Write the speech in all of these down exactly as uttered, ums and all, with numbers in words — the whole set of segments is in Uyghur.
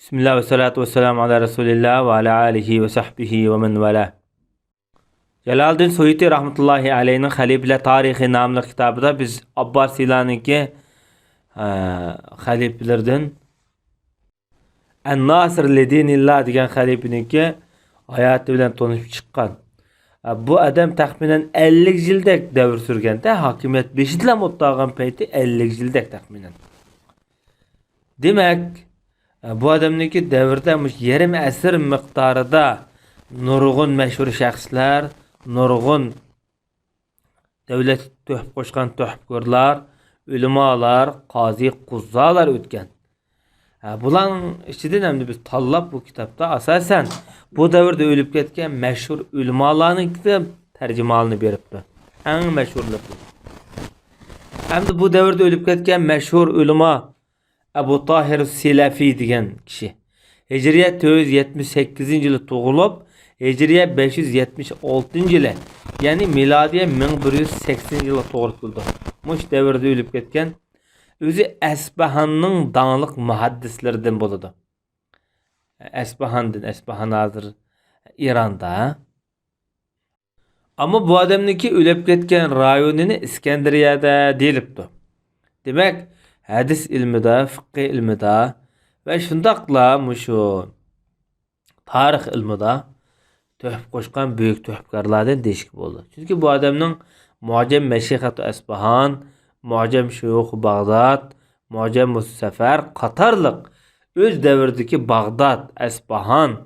بىسمىللا ۋەسسالاتۇ ۋەسسالامۇ ئالا رەسۇلىللا ۋە ئالا ئالىھى ۋە سەھبىھى ۋە مەن ۋالا. جالالىدىن سۇيۇتى رەھمەتۇللاھى ئەلەيھنىڭ خەلىپىلەر تارىخى ناملىق كىتابىدا بىز ئابباسىيلارنىڭكى، ئە، خەلىپىلىرىدىن ئەن-ناسىر لىدىنىللا دېگەن خەلىپىنىڭكى ھاياتى بىلەن تونۇشۇپ چىققان. ئە، بۇ ئادەم تەخمىنەن ئەللىك يىلدەك دەۋر سۈرگەندە، ھاكىمىيەت بېشىدىلا ئولتۇرغان پەيتى ئەللىك يىلدەك تەخمىنەن. دېمەك، بۇ ئادەمنىڭكى دەۋرىدە مۇشۇ يېرىم ئەسىر مىقدارىدا نۇرغۇن مەشھۇر شەخسلەر، نۇرغۇن دۆلەتكە تۆھپە قوشقان تۆھپىكارلار، ئۆلىمالار، قازى، قۇززالار ئۆتكەن. ھە، بۇلارنىڭ ئىچىدىن ئەمدى بىز تاللاپ بۇ كىتابتا ئاساسەن بۇ دەۋردە ئۆلۈپ كەتكەن مەشھۇر ئۆلىمالارنىڭكى تەرجىمىھالىنى بېرىپتۇ. ئەڭ مەشھۇرلىرى. ئەمدى بۇ دەۋردە ئۆلۈپ كەتكەن مەشھۇر ئۆلىما ئەبۇ تاھىر سىلەفى دېگەن كىشى. ھىجرىيە تۆت يۈز يەتمىش سەككىزىنچى يىلى تۇغۇلۇپ، ھىجرىيە بەش يۈز يەتمىش ئالتىنچى يىلى، يەنى مىلادىيە مىڭ بىر يۈز سەكسىنىنچى يىلغا توغرا كېلىدۇ. مۇشۇ دەۋردە ئۆلۈپ كەتكەن. ئۆزى ئەسپەھاننىڭ داڭلىق مۇھەددىسلىرىدىن بولىدۇ. ئەسپەھاندىن، ئەسپەھان ھازىر ئىراندا. ئەمما بۇ ئادەمنىڭكى ئۆلۈپ كەتكەن رايونىنى ئىسكەندەرىيەدە دېيىلىپتۇ. دېمەك، ھەدىس ئىلمىدا، فىقھى ئىلمىدا ۋە شۇنداقلا مۇشۇ تارىخ ئىلمىدا تۆھپە قوشقان بۈيۈك تۆھپىكارلاردىن دېيىشكە بولىدۇ. چۈنكى بۇ ئادەمنىڭ مۇئجەم مەشىخەتۇ ئەسپەھان، مۇئجەم شۇيۇخۇ باغداد، مۇئجەمۇس سەفەر قاتارلىق ئۆز دەۋرىدىكى باغداد، ئەسپەھان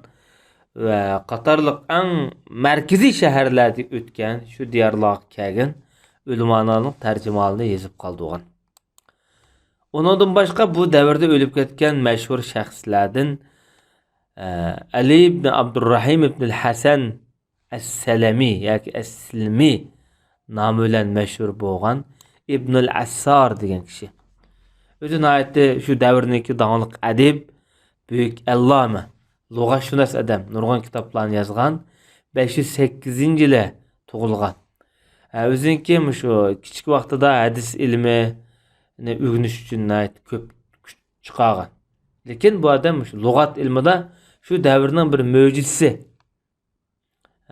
ۋە قاتارلىق ئەڭ مەركىزىي شەھەرلەردە ئۆتكەن، شۇ دىيارلارغا كەلگەن ئۆلىمالارنىڭ تەرجىمىھالىنى يېزىپ قالدۇرغان. ئۇنىڭدىن باشقا بۇ دەۋردە ئۆلۈپ كەتكەن مەشھۇر شەخسلەردىن، ئە، ئەلى ئىبن ئابدۇررەھىم ئىبنىل ھەسەن ئەسسەلەمى ياكى ئەسلىمى نامى بىلەن مەشھۇر بولغان ئىبنۇل ئەسسار دېگەن كىشى. ئۆزى ناھايىتى شۇ دەۋرنىڭكى داڭلىق ئەدىب، بۈيۈك ئەللامە، لۇغەتشۇناس ئادەم، نۇرغۇن كىتابلارنى يازغان، بەش يۈز سەككىزىنچى يىلى تۇغۇلغان. ھە، ئۆزىنىڭكى مۇشۇ كىچىك ۋاقتىدا ھەدىس ئىلمىنى ئۆگىنىش ئۈچۈن ناھايىتى كۆپ كۈچ چىقارغان. لېكىن بۇ ئادەم مۇشۇ لۇغەت ئىلمىدا شۇ دەۋرنىڭ بىر مۆجىزىسى.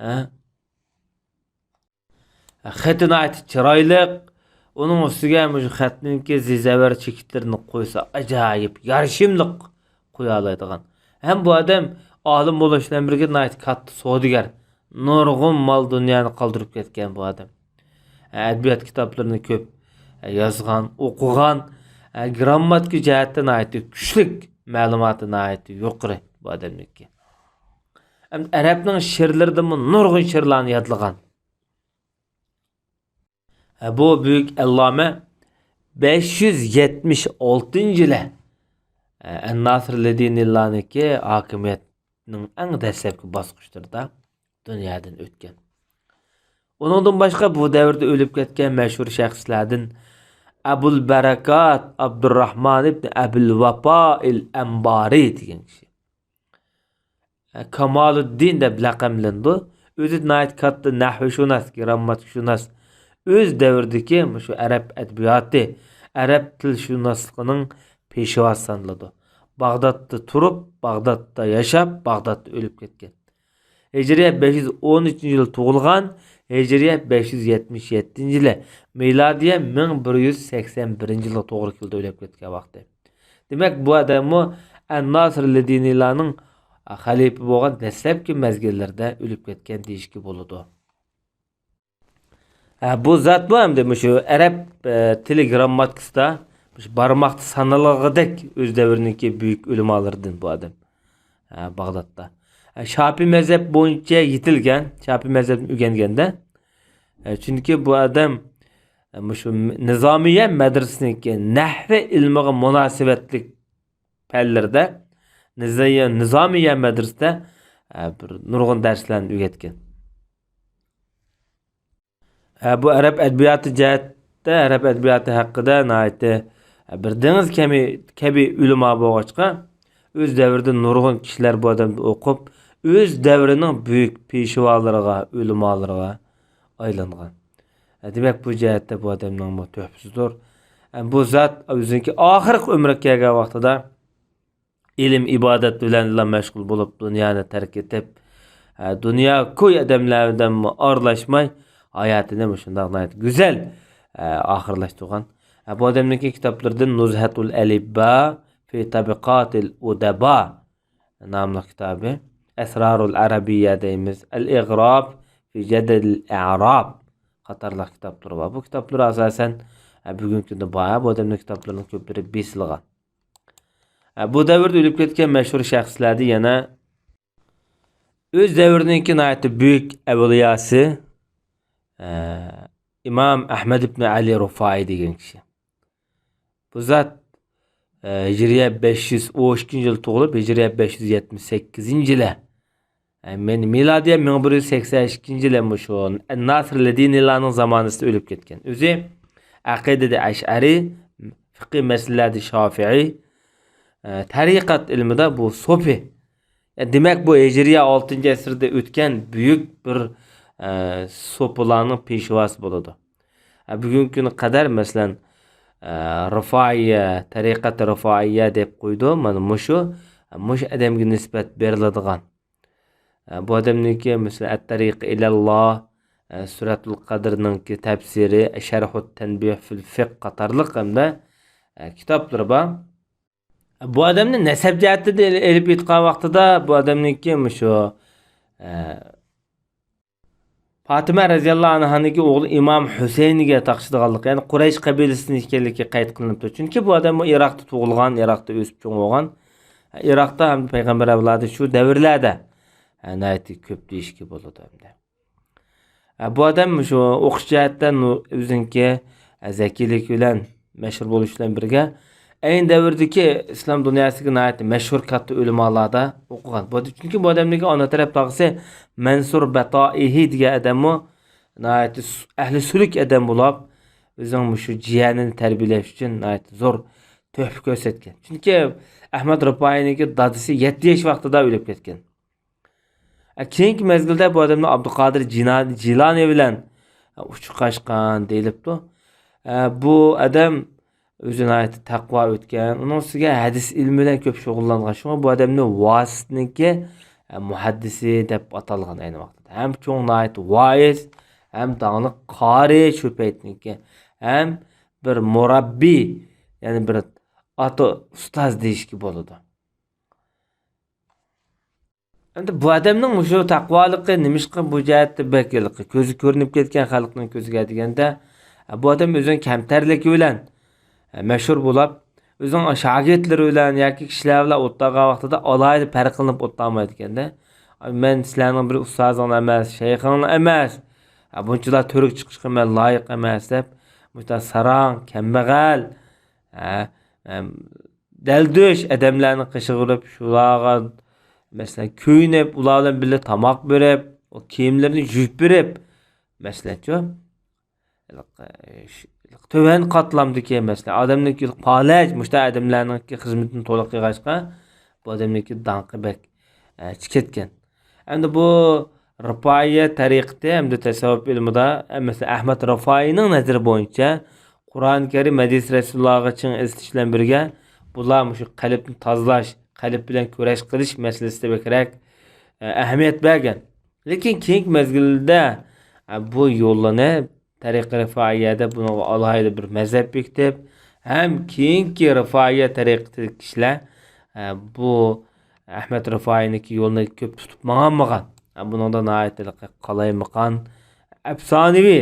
ھە؟ خېتى ناھايىتى چىرايلىق. ئۇنىڭ ئۈستىگە مۇشۇ خەتنىڭكى زىزەۋەر چېكىتلىرىنى قويسا، ئاجايىپ يارىشىملىق قويالايدىغان. ھەم بۇ ئادەم ئالىم بولۇش بىلەن بىرگە ناھايىتى كاتتا سودىگەر. نۇرغۇن مال-دۇنيانى قالدۇرۇپ كەتكەن بۇ ئادەم. ئەدەبىيات كىتابلىرىنى كۆپ يازغان، ئوقۇغان، گىرامماتىكا جەھەتتە ناھايىتى كۈچلۈك، مەلۇماتى ناھايىتى يۇقىرى بۇ ئادەمنىڭكى. ھەم ئەرەبنىڭ شېئىرلىرىدىنمۇ نۇرغۇن شېئىرلارنى يادلىغان. ھە، بۇ بۈيۈك ئەللامە بەش يۈز يەتمىش ئالتىنچى يىلى، ئە، ئەن-ناسىر لىدىنىللانىڭكى ھاكىمىيەتنىڭ ئەڭ دەسلەپكى باسقۇچلىرىدا دۇنيادىن ئۆتكەن. ئۇنىڭدىن باشقا بۇ دەۋردە ئۆلۈپ كەتكەن مەشھۇر شەخسلەردىن ئەبۇل بەرەكات ئابدۇرراھمان ئىبن ئەبۇل ۋاپائىل ئەنبارى دېگەن كىشى. كامالۇددىن دەپ لەقەملىنىدۇ. ئۆزى ناھايىتى كاتتا نەھۋشۇناس، گىرامماتىكىشۇناس. ئۆز دەۋرىدىكى مۇشۇ ئەرەب ئەدەبىياتى، ئەرەب تىلشۇناسلىقىنىڭ پېشۋاسى سانىلىدۇ. باغدادتا تۇرۇپ، باغدادتا ياشاپ، باغدادتا ئۆلۈپ كەتكەن. ھىجرىيە بەش يۈز ئون ئۈچىنچى يىلى تۇغۇلغان، ھىجرىيە بەش يۈز يەتمىش يەتتىنچى يىلى، مىلادىيە مىڭ بىر يۈز سەكسەن بىرىنچى يىلغا توغرا كېلىدۇ ئۆلۈپ كەتكەن ۋاقتى. دېمەك، بۇ ئادەممۇ ئەن-ناسىر لىدىنىلانىڭ خەلىپە بولغان دەسلەپكى مەزگىللىرىدە ئۆلۈپ كەتكەن دېيىشكە بولىدۇ. ھە، بۇ زاتمۇ ئەمدى مۇشۇ ئەرەب، ئە، تىلى گىرامماتىكىسىدا مۇشۇ بارماقتا سانالغۇدەك ئۆز دەۋرىنىڭكى بۈيۈك ئۆلىمالىرىدىن بۇ ئادەم. ھە، باغدادتا. ھە، شاپىي مەزھەپ بويىچە يېتىلگەن، شاپىي مەزھەپنى ئۆگەنگەندە، ھە، چۈنكى بۇ ئادەم، ھە، مۇشۇ نىزامىيە مەدرىسىنىڭكى نەھۋى ئىلمىغا مۇناسىۋەتلىك پەنلىرىدە، نىزامىيە، نىزامىيە مەدرىسىدە، ھە، بىر نۇرغۇن دەرسلەرنى ئۆگەتكەن. ھە، بۇ ئەرەب ئەدەبىياتى جەھەتتە، ئەرەب ئەدەبىياتى ھەققىدە ناھايىتى، ھە، بىر دېڭىز كەمى، كەبى ئۆلىما بولغاچقا، ئۆز دەۋرىدە نۇرغۇن كىشىلەر بۇ ئادەمدىن ئوقۇپ، ئۆز دەۋرىنىڭ بۈيۈك پېشۋالىرىغا، ئۆلىمالىرىغا ئايلانغان. ھە، دېمەك، بۇ جەھەتتە بۇ ئادەمنىڭمۇ تۆھپىسىدۇر. ھە، بۇ زات ئۆزىنىڭكى ئاخىرقى ئۆمرىگە كەلگەن ۋاقتىدا، ئىلىم-ئىبادەت بىلەنلا مەشغۇل بولۇپ، دۇنيانى تەرك ئېتىپ، ئە، دۇنيا كوي ئادەملەر بىلەنمۇ ئارىلاشماي، ھاياتىنى مۇشۇنداق ناھايىتى گۈزەل، ئە، ئاخىرلاشتۇرغان. ئە، بۇ ئادەمنىڭكى كىتابلىرىدىن نۇزھەتۇل ئەلىببا في طبقات الأدباء ناملىق كىتابى، ئەسرارۇل ئەرەبىيە دەيمىز، ئەل ئىغراب في جدل الأعراب قاتارلىق كىتابلىرى بار. بۇ كىتابلىرى ئاساسەن، ئە، بۈگۈنكى كۈندە بار. بۇ ئادەمنىڭ كىتابلىرىنىڭ كۆپلىرى بېسىلغان. ئە، بۇ دەۋردە ئۆلۈپ كەتكەن مەشھۇر شەخسلەردە يەنە ئۆز دەۋرىنىڭكى ناھايىتى بۈيۈك ئەۋلىياسى، ئە، ئىمام ئەھمەد ئىبن ئەلى رۇفائى دېگەن كىشى. بۇ زات، ئە، ھىجرىيە بەش يۈز ئون ئىككىنچى يىل تۇغۇلۇپ، ھىجرىيە بەش يۈز يەتمىش سەككىزىنچى يىلى، ئە، مەن مىلادىيە مىڭ بىر يۈز سەكسەن ئىككىنچى يىلى مۇشۇ ناسىر لىدىنىلارنىڭ زامانىسىدا ئۆلۈپ كەتكەن. ئۆزى ئەقىدىدە ئەشئەرى، فىقھىي مەسىلىلەردە شافىئىي، ئە، تەرىقەت ئىلمىدا بۇ سوپى. ئە، دېمەك، بۇ ھىجرىيە ئالتىنچى ئەسىردە ئۆتكەن بۈيۈك بىر، ئە، سوپىلارنىڭ پېشۋاسى بولىدۇ. ئە، بۈگۈنكى كۈنگە قەدەر، مەسىلەن، ئە، رىفائىيە، تەرىقەت رىفائىيە دەپ قويىدۇ. مانا مۇشۇ، مۇشۇ ئادەمگە نىسبەت بېرىلىدىغان. ئە، بۇ ئادەمنىڭكى، مەسىلەن، ئەت-تەرىق ئىلەللا، ئە، سۈرەتۇل قەدىرنىڭكى تەپسىرى، شەرھۇت تەنبىھ فىل فىقھ قاتارلىق ھەمدە، ئە، كىتابلىرى بار. بۇ ئادەمنى نەسەب جەھەتتىن ئېلىپ ئېيتقان ۋاقتىدا، بۇ ئادەمنىڭكى مۇشۇ، ئە، پاتىمە رەزىياللاھۇ ئەنھانىڭكى ئوغلى ئىمام ھۈسەينگە تاقىشىدىغانلىقى، يەنى قۇرەيش قەبىلىسىدىن ئىكەنلىكى قەيت قىلىنىپتۇ. چۈنكى بۇ ئادەم ئىراقتا تۇغۇلغان، ئىراقتا ئۆسۈپ چوڭ بولغان، ئىراقتا ھەم پەيغەمبەر ئەۋلادى شۇ دەۋرلەردە، ئە، ناھايىتى كۆپ دېيىشكە بولىدۇ ئەمدى. ئە، بۇ ئادەم شۇ ئوقۇش جەھەتتە نۇ-، ئۆزىنىڭكى، ئە، زەكىيلىكى بىلەن مەشھۇر بولۇش بىلەن بىرگە، ئەينى دەۋردىكى ئىسلام دۇنياسىدىكى ناھايىتى مەشھۇر كاتتا ئۆلىمالاردا ئوقۇغان. بۇ، چۈنكى بۇ ئادەمنىڭكى ئانا تەرەپ تاغىسى مەنسۇر بەتائىي دېگەن ئادەممۇ ناھايىتى سۇ-، ئەھلى سۈلۈك ئادەم بولۇپ، ئۆزىنىڭ مۇشۇ جىيەنىنى تەربىيەلەش ئۈچۈن ناھايىتى زور تۆھپە كۆرسەتكەن. چۈنكى ئەھمەد رۇپائىينىڭكى دادىسى يەتتە ياش ۋاقتىدا ئۆلۈپ كەتكەن. ئە، كېيىنكى مەزگىلدە بۇ ئادەمنى ئابدۇقادىر جىنا-، جىلانى بىلەن، ئە، ئۇچراشقان دېيىلىپتۇ. ئە، بۇ ئادەم ئۆزى ناھايىتى تەقۋا ئۆتكەن، ئۇنىڭ ئۈستىگە ھەدىس ئىلمى بىلەن كۆپ شۇغۇللانغان. شۇڭا بۇ ئادەمنى ۋاسىتنىڭكى، ئە، مۇھەددىسى دەپ ئاتالغان ئەينى ۋاقىتتا. ھەم چوڭ ناھايىتى ۋائىز، ھەم داڭلىق قارى شۇ پەيتنىڭكى، ھەم بىر مۇرەببى، يەنى بىر ئاتا ئۇستاز دېيىشكە بولىدۇ. ئەمدى بۇ ئادەمنىڭ مۇشۇ تەقۋالىقى نېمىشقا بۇ جەھەتتە بەك ھېلىقى كۆزى كۆرۈنۈپ كەتكەن خەلقنىڭ كۆزىگە دېگەندە، بۇ ئادەم ئۆزىنىڭ كەمتەرلىكى بىلەن، مەشھۇر بولاپ، ئۆزىنىڭ شاگىرتلىرى بىلەن ياكى كىشىلەر بىلەن ئولتۇرغان ۋاقتىدا ئالاھىدە پەرقلىنىپ ئولتۇرالمايدىكەن-دە. مەن سىلەرنىڭ بىر ئۇستازىڭلار ئەمەس، شەيخىڭلار ئەمەس، بۇنچىلا تۈرك چىقىشقا مەن لايىق ئەمەس دەپ، مۇشۇنداق ساراڭ، كەمبەغەل، ھە، ھەم دەلدۈش ئادەملەرنى قېشىغا ئۇرۇپ، شۇلارغا، مەسىلەن، كۆيۈنۈپ، ئۇلار بىلەن بىللە تاماق بېرىپ، ئۇ كىيىملىرىنى يۇيۇپ بېرىپ، مەسىلەنچۇ، تۆۋەن قاتلامدىكى، مەسىلەن، ئادەمنىڭكى پالەچ، مۇشۇنداق ئادەملەرنىڭكى خىزمىتىنى تولۇق قىلغاچقا، بۇ ئادەمنىڭكى داڭقى بەك، ئە، چىقىپ كەتكەن. ئەمدى بۇ رىفائىيە تەرىقىتى ھەمدە تەسەۋۋۇپ ئىلمىدا، مەسىلەن، ئەھمەد رىفائىينىڭ نەزىرى بويىچە قۇرئان كەرىم، ھەدىس رەسۇلۇللاھغا چىڭ ئېسىلىش بىلەن بىرگە، بۇلار مۇشۇ قەلبنى تازىلاش، قەلب بىلەن كۈرەش قىلىش مەسىلىسىدە بەكرەك، ئە، ئەھمىيەت بەرگەن. لېكىن كېيىنكى مەزگىلدە، ئە، بۇ يوللىنى تەرىقە رىفائىيەدە بۇنىڭغا ئالاھىدە بىر مەزھەپ بېكىتىپ، ھەم كېيىنكى رىفائىيە تەرىقىتىدىكى كىشىلەر، ئە، بۇ ئەھمەد رىفائىينىڭكى يولىنى كۆپ تۇتۇپ ماڭالمىغان. ئە، بۇنىڭدا ناھايىتى قالايمىقان، ئەپسانىۋى،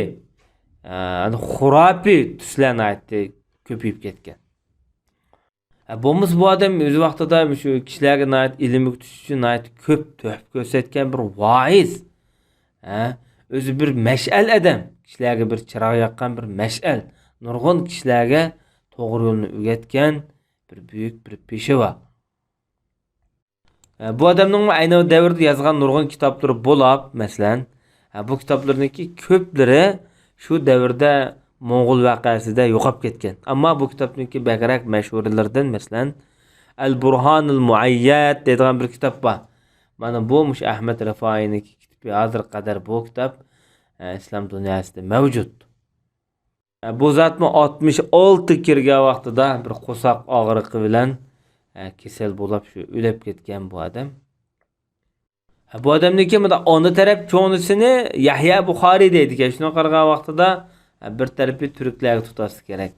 ئە، خۇراپىي تۈسلەر ناھايىتى كۆپىيىپ كەتكەن. ھە، بولمىسا بۇ ئادەم ئۆز ۋاقتىدا شۇ كىشىلەرگە ناھايىتى ئىلىم ئۆگىتىش ئۈچۈن ناھايىتى كۆپ تۆھپە كۆرسەتكەن بىر ۋائىز. ھە، ئۆزى بىر مەشئەل ئادەم. كىشىلەرگە بىر چىراغ ياققان بىر مەشئەل. نۇرغۇن كىشىلەرگە توغرا يولنى ئۆگەتكەن بىر بۈيۈك بىر پېشۋا. ھە، بۇ ئادەمنىڭمۇ ئەينى دەۋردە يازغان نۇرغۇن كىتابلىرى بولۇپ، مەسىلەن، ھە، بۇ كىتابلىرىنىڭكى كۆپلىرى شۇ دەۋردە موڭغۇل ۋەقەسىدە يوقاپ كەتكەن. ئەمما بۇ كىتابنىڭكى بەكرەك مەشھۇرلىرىدىن، مەسىلەن، ئەل بۇرھانۇل مۇئەييەت دەيدىغان بىر كىتاب بار. مانا بۇ مۇشۇ ئەھمەد رىفائىينىڭكى كىتابى، ھازىرغا قەدەر بۇ كىتاب، ئە، ئىسلام دۇنياسىدا مەۋجۇت. ئە، بۇ زاتمۇ ئاتمىش ئالتە كىرگەن ۋاقتىدا بىر قورساق ئاغرىقى بىلەن، ئە، كېسەل بولاپ شۇ ئۆلۈپ كەتكەن بۇ ئادەم. ئە، بۇ ئادەمنىڭكى مۇنداق ئانا تەرەپ چوڭىسىنى يەھيا بۇخارىي دەيدىكەن. شۇنىڭغا قارىغان ۋاقتىدا، ئە، بىر تەرىپى تۈركلەرگە تۇتاسلىق كېرەك.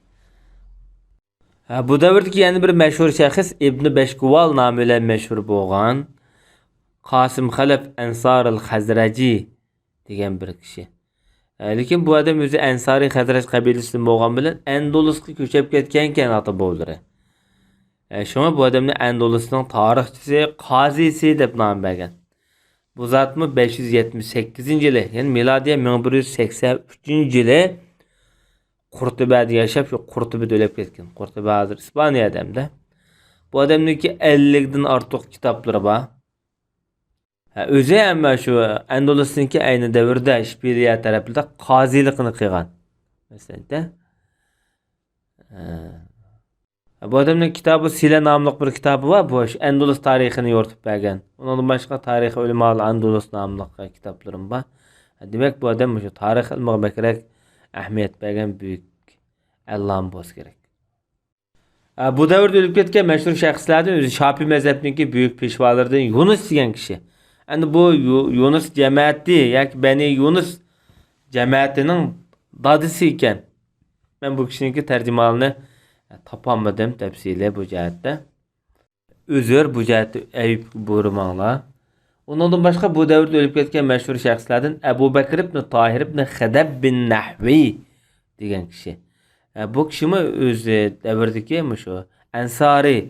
ھە، بۇ دەۋردىكى يەنە بىر مەشھۇر شەخس ئىبنى بەشكۇۋال نامى بىلەن مەشھۇر بولغان قاسىم خەلەف ئەنسارىل خەزرەجى دېگەن بىر كىشى. ھە، لېكىن بۇ ئادەم ئۆزى ئەنسارىي خەزرەج قەبىلىسىدىن بولغان بىلەن ئەندۇلۇسقا كۆچۈپ كەتكەنكەن ئاتا بوۋىلىرى. ھە، شۇڭا بۇ ئادەمنى ئەندۇلۇسنىڭ تارىخچىسى، قازىسى دەپ نام بەرگەن. بۇ زاتمۇ بەش يۈز يەتمىش سەككىزىنچى يىلى، يەنى مىلادىيە مىڭ بىر يۈز سەكسەن ئۈچىنچى يىلى قۇرتۇبەدە ياشاپ، شۇ قۇرتۇبىدە ئۆلۈپ كەتكەن. قۇرتۇبە ھازىر ئىسپانىيەدە ئەمدى. بۇ ئادەمنىڭكى ئەللىكتىن ئارتۇق كىتابلىرى بار. ھە، ئۆزى ئەمما شۇ ئەندۇلۇسنىڭكى ئەينى دەۋردە ئىشبىلىيە تەرەپلىرىدە قازىلىقىنى قىلغان. مەسىلەن، ھە. بۇ ئادەمنىڭ كىتابى سىلە ناملىق بىر كىتابى بار. بۇ شۇ ئەندۇلۇس تارىخىنى يورۇتۇپ بەرگەن. ئۇنىڭدىن باشقا تارىخ ئۆلىمائۇل ئەندۇلۇس ناملىق كىتابلىرىمۇ بار. دېمەك، بۇ ئادەم مۇشۇ تارىخ ئىلمىغا بەكرەك ئەھمىيەت بەرگەن بۈيۈك ئەللامە بولسا كېرەك. ئە، بۇ دەۋردە ئۆلۈپ كەتكەن مەشھۇر شەخسلەردىن ئۆزى شاپىي مەزھەپنىڭكى بۈيۈك پېشۋالىرىدىن يۇنۇس دېگەن كىشى. ئەمدى بۇ يۇ-، يۇنۇس جەمەتى ياكى بەنى يۇنۇس جەمەتىنىڭ دادىسى ئىكەن. مەن بۇ كىشىنىڭكى تەرجىمىھالىنى تاپالمىدىم تەپسىلىي بۇ جەھەتتە. ئۆزۈر بۇ جەھەتتە ئەيىبكە بۇيرۇماڭلار. ئۇنىڭدىن باشقا بۇ دەۋردە ئۆلۈپ كەتكەن مەشھۇر شەخسلەردىن ئەبۇ بەكر ئىبن تاھىر ئىبن خەدەب بىن نەھۋى دېگەن كىشى. ئە، بۇ كىشىمۇ ئۆزى دەۋردىكى مۇشۇ ئەنسارىي،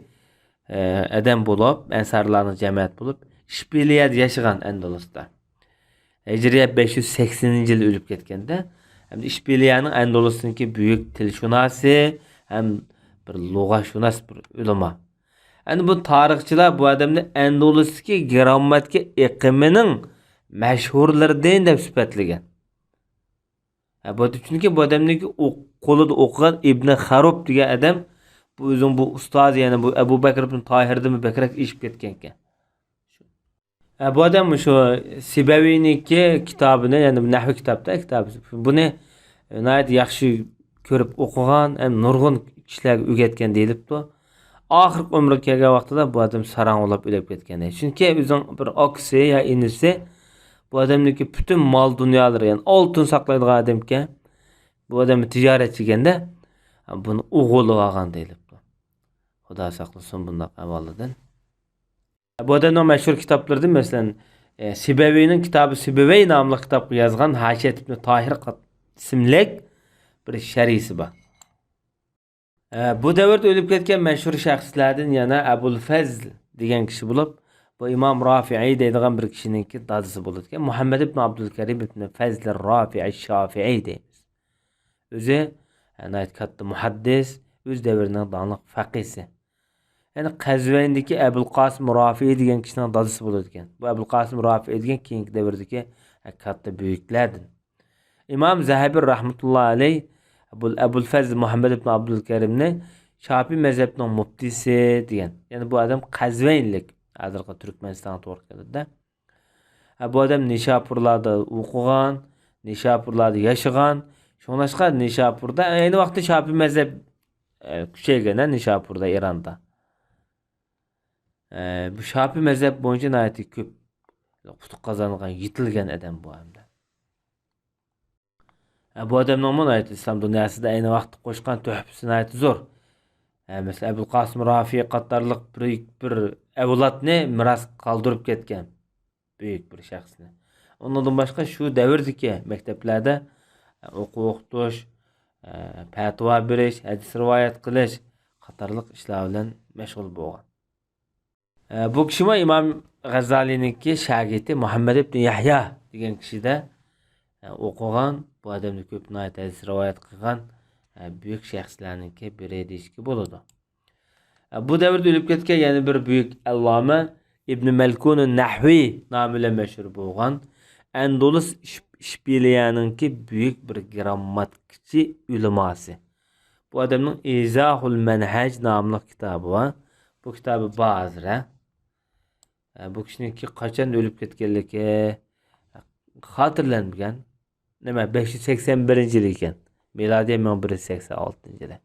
ئە، ئادەم بولۇپ، ئەنسارلارنىڭ جەمەت بولۇپ، ئىشبىلىيەدە ياشىغان ئەندۇلۇستا. ھىجرىيە بەش يۈز سەكسىنىنچى يىلى ئۆلۈپ كەتكەندە، ھەمدە ئىشبىلىيەنىڭ ئەندۇلۇسنىڭكى بۈيۈك تىلشۇناسى ھەم بىر لۇغەتشۇناس بىر ئۆلىما. ئەنە بۇ تارىخچىلار بۇ ئادەمنى ئەندۇلۇستىكى گىرامماتىكا ئېقىمىنىڭ مەشھۇرلىرىدىن دەپ سۈپەتلىگەن. ھە، بۇ، چۈنكى بۇ ئادەمنىڭكى ئوق-، قولىدا ئوقۇغان ئىبنى خەرۇب دېگەن ئادەم، بۇ ئۆزىنىڭ بۇ ئۇستازى، يەنى بۇ ئەبۇ بەكر ئىبن تاھىردىنمۇ بەكرەك ئېشىپ كەتكەنكەن. ھە، بۇ ئادەم مۇشۇ سىبەۋىينىڭكى كىتابىنى، يەنى نەھۋى كىتابتا كىتابى، بۇنى ناھايىتى ياخشى كۆرۈپ ئوقۇغان، ھەم نۇرغۇن كىشىلەرگە ئۆگەتكەن دېيىلىپتۇ. ئاخىرقى ئۆمرىگە كەلگەن ۋاقتىدا بۇ ئادەم ساراڭ بولاپ ئۆلۈپ كەتكەن. چۈنكى ئۆزىنىڭ بىر ئاكىسى يا ئىنىسى بۇ ئادەمنىڭكى پۈتۈن مال دۇنيالىرى، يەنى ئالتۇن ساقلايدىغان ئادەمكەن. بۇ ئادەم تىجارەتچىكەندە، بۇنى ئوغرىلىۋالغان دېيىلىپتۇ. خۇدا ساقلىسۇن بۇنداق ئەھۋالدىن. بۇ ئادەمنىڭ مەشھۇر كىتابلىرىدىن، مەسىلەن، ئە، سىبەۋىينىڭ كىتابى سىبىۋەي ناملىق كىتابقا يازغان ھاشىيەت ئىبن تاھىر قات-، ئىسىملىك بىر شەرھىسى بار. ئە، بۇ دەۋردە ئۆلۈپ كەتكەن مەشھۇر شەخسلەردىن يەنە ئەبۇل فەزل دېگەن كىشى بولۇپ، بۇ ئىمام رافىئىي دەيدىغان بىر كىشىنىڭكى دادىسى بولىدىكەن. مۇھەممەد ئىبن ئابدۇلكەرىم ئىبن فەزل رافىئىي شافىئىي دەيمىز. ئۆزى، ئە، ناھايىتى كاتتا مۇھەددىس، ئۆز دەۋرىنىڭ داڭلىق فەقىھسى. يەنى قەزۋەيندىكى ئەبۇل قاسىم رافىئىي دېگەن كىشىنىڭ دادىسى بولىدىكەن. بۇ ئەبۇل قاسىم رافىئىي دېگەن كېيىنكى دەۋردىكى، ئە، كاتتا بۈيۈكلەردىن. ئىمام زەھەبى رەھمەتۇللا ئەلەي بۇ ئەبۇل فەزل مۇھەممەد ئىبن ئابدۇلكەرىمنى شاپىي مەزھەپنىڭ مۇپتىسى دېگەن. يەنى بۇ ئادەم قەزۋەينلىك، ھازىرقى تۈركمەنىستانغا توغرا كېلىدۇ-دە. ھە، بۇ ئادەم نىشاپۇرلاردا ئوقۇغان، نىشاپۇرلاردا ياشىغان. شۇڭلاشقا نىشاپۇردا ئەينى ۋاقىتتا شاپىي مەزھەپ، ئە، كۈچەيگەن، ھە، نىشاپۇردا، ئىراندا. ئە، بۇ شاپىي مەزھەپ بويىچە ناھايىتى كۆپ ئۇتۇق قازانغان، يېتىلگەن ئادەم بۇ ھەمدە. ئە، بۇ ئادەمنىڭمۇ ناھايىتى ئىسلام دۇنياسىدا ئەينى ۋاقىتتا قوشقان تۆھپىسى ناھايىتى زور. ئە، مەسىلەن، ئەبۇل قاسىم رافىئى قاتارلىق بىر، بىر ئەۋلادنى مىراس قالدۇرۇپ كەتكەن بۈيۈك بىر شەخسنى. ئۇنىڭدىن باشقا شۇ دەۋردىكى مەكتەپلەردە، ئە، ئوقۇ ئوقۇتۇش، ئە، پەتىۋا بېرىش، ھەدىس رىۋايەت قىلىش قاتارلىق ئىشلار بىلەن مەشغۇل بولغان. ئە، بۇ كىشىمۇ ئىمام غەززالىنىڭكى شاگىرتى مۇھەممەد ئىبن يەھيا دېگەن كىشىدە، ئە، ئوقۇغان، بۇ ئادەمدىن كۆپ ناھايىتى ھەدىس رىۋايەت قىلغان، ئە، بۈيۈك شەخسلەرنىڭكى بىرى دېيىشكە بولىدۇ. ئە، بۇ دەۋردە ئۆلۈپ كەتكەن يەنە بىر بۈيۈك ئەللامە ئىبنى مەلكۇن نەھۋى نامى بىلەن مەشھۇر بولغان ئەندۇلۇس ئىش-، ئىشبىلىيەنىڭكى بۈيۈك بىر گىرامماتىكىچى ئۆلىماسى. بۇ ئادەمنىڭ ئىزاھۇل مەنھەج ناملىق كىتابى بار. بۇ كىتابى بار ھازىر، ھە. ئە، بۇ كىشىنىڭكى قاچان ئۆلۈپ كەتكەنلىكى، خاتىرىلەنمىگەن. نېمە، بەش يۈز سەكسەن بىرىنچى يىل ئىكەن. مىلادىيە مىڭ بىر يۈز سەكسەن ئالتىنچى يىلى.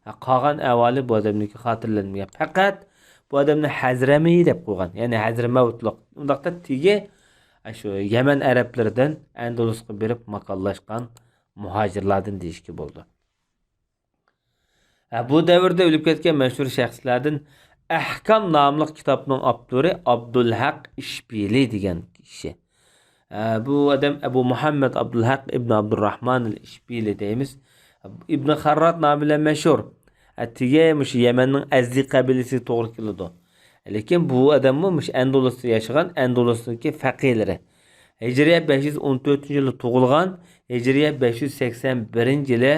ھە، قالغان ئەھۋالى بۇ ئادەمنىڭكى خاتىرىلەنمىگەن. پەقەت بۇ ئادەمنى ھەزرەمى دەپ قويغان، يەنى ھەزرىمەۋۇتلۇق. ئۇنداقتا تېگى شۇ يەمەن ئەرەبلىرىدىن ئەندۇلۇسقا بېرىپ ماكانلاشقان مۇھاجىرلاردىن دېيىشكە بولىدۇ. ھە، بۇ دەۋردە ئۆلۈپ كەتكەن مەشھۇر شەخسلەردىن ئەھكام ناملىق كىتابنىڭ ئاپتورى ئابدۇلھەق ئىشبىلى دېگەن كىشى. ھە، بۇ ئادەم ئەبۇ مۇھەممەد ئابدۇلھەق ئىبن ئابدۇرراھمان ئىشبىلى دەيمىز. ئىبن خاررات نامى بىلەن مەشھۇر. ھە، تېگى مۇشۇ يەمەننىڭ ئەزدى قەبىلىسىگە توغرا كېلىدۇ. لېكىن بۇ ئادەممۇ مۇشۇ ئەندۇلۇستا ياشىغان، ئەندۇلۇسنىڭكى فەقىھلىرى. ھىجرىيە بەش يۈز ئون تۆتىنچى يىلى تۇغۇلغان، ھىجرىيە بەش يۈز سەكسەن بىرىنچى يىلى،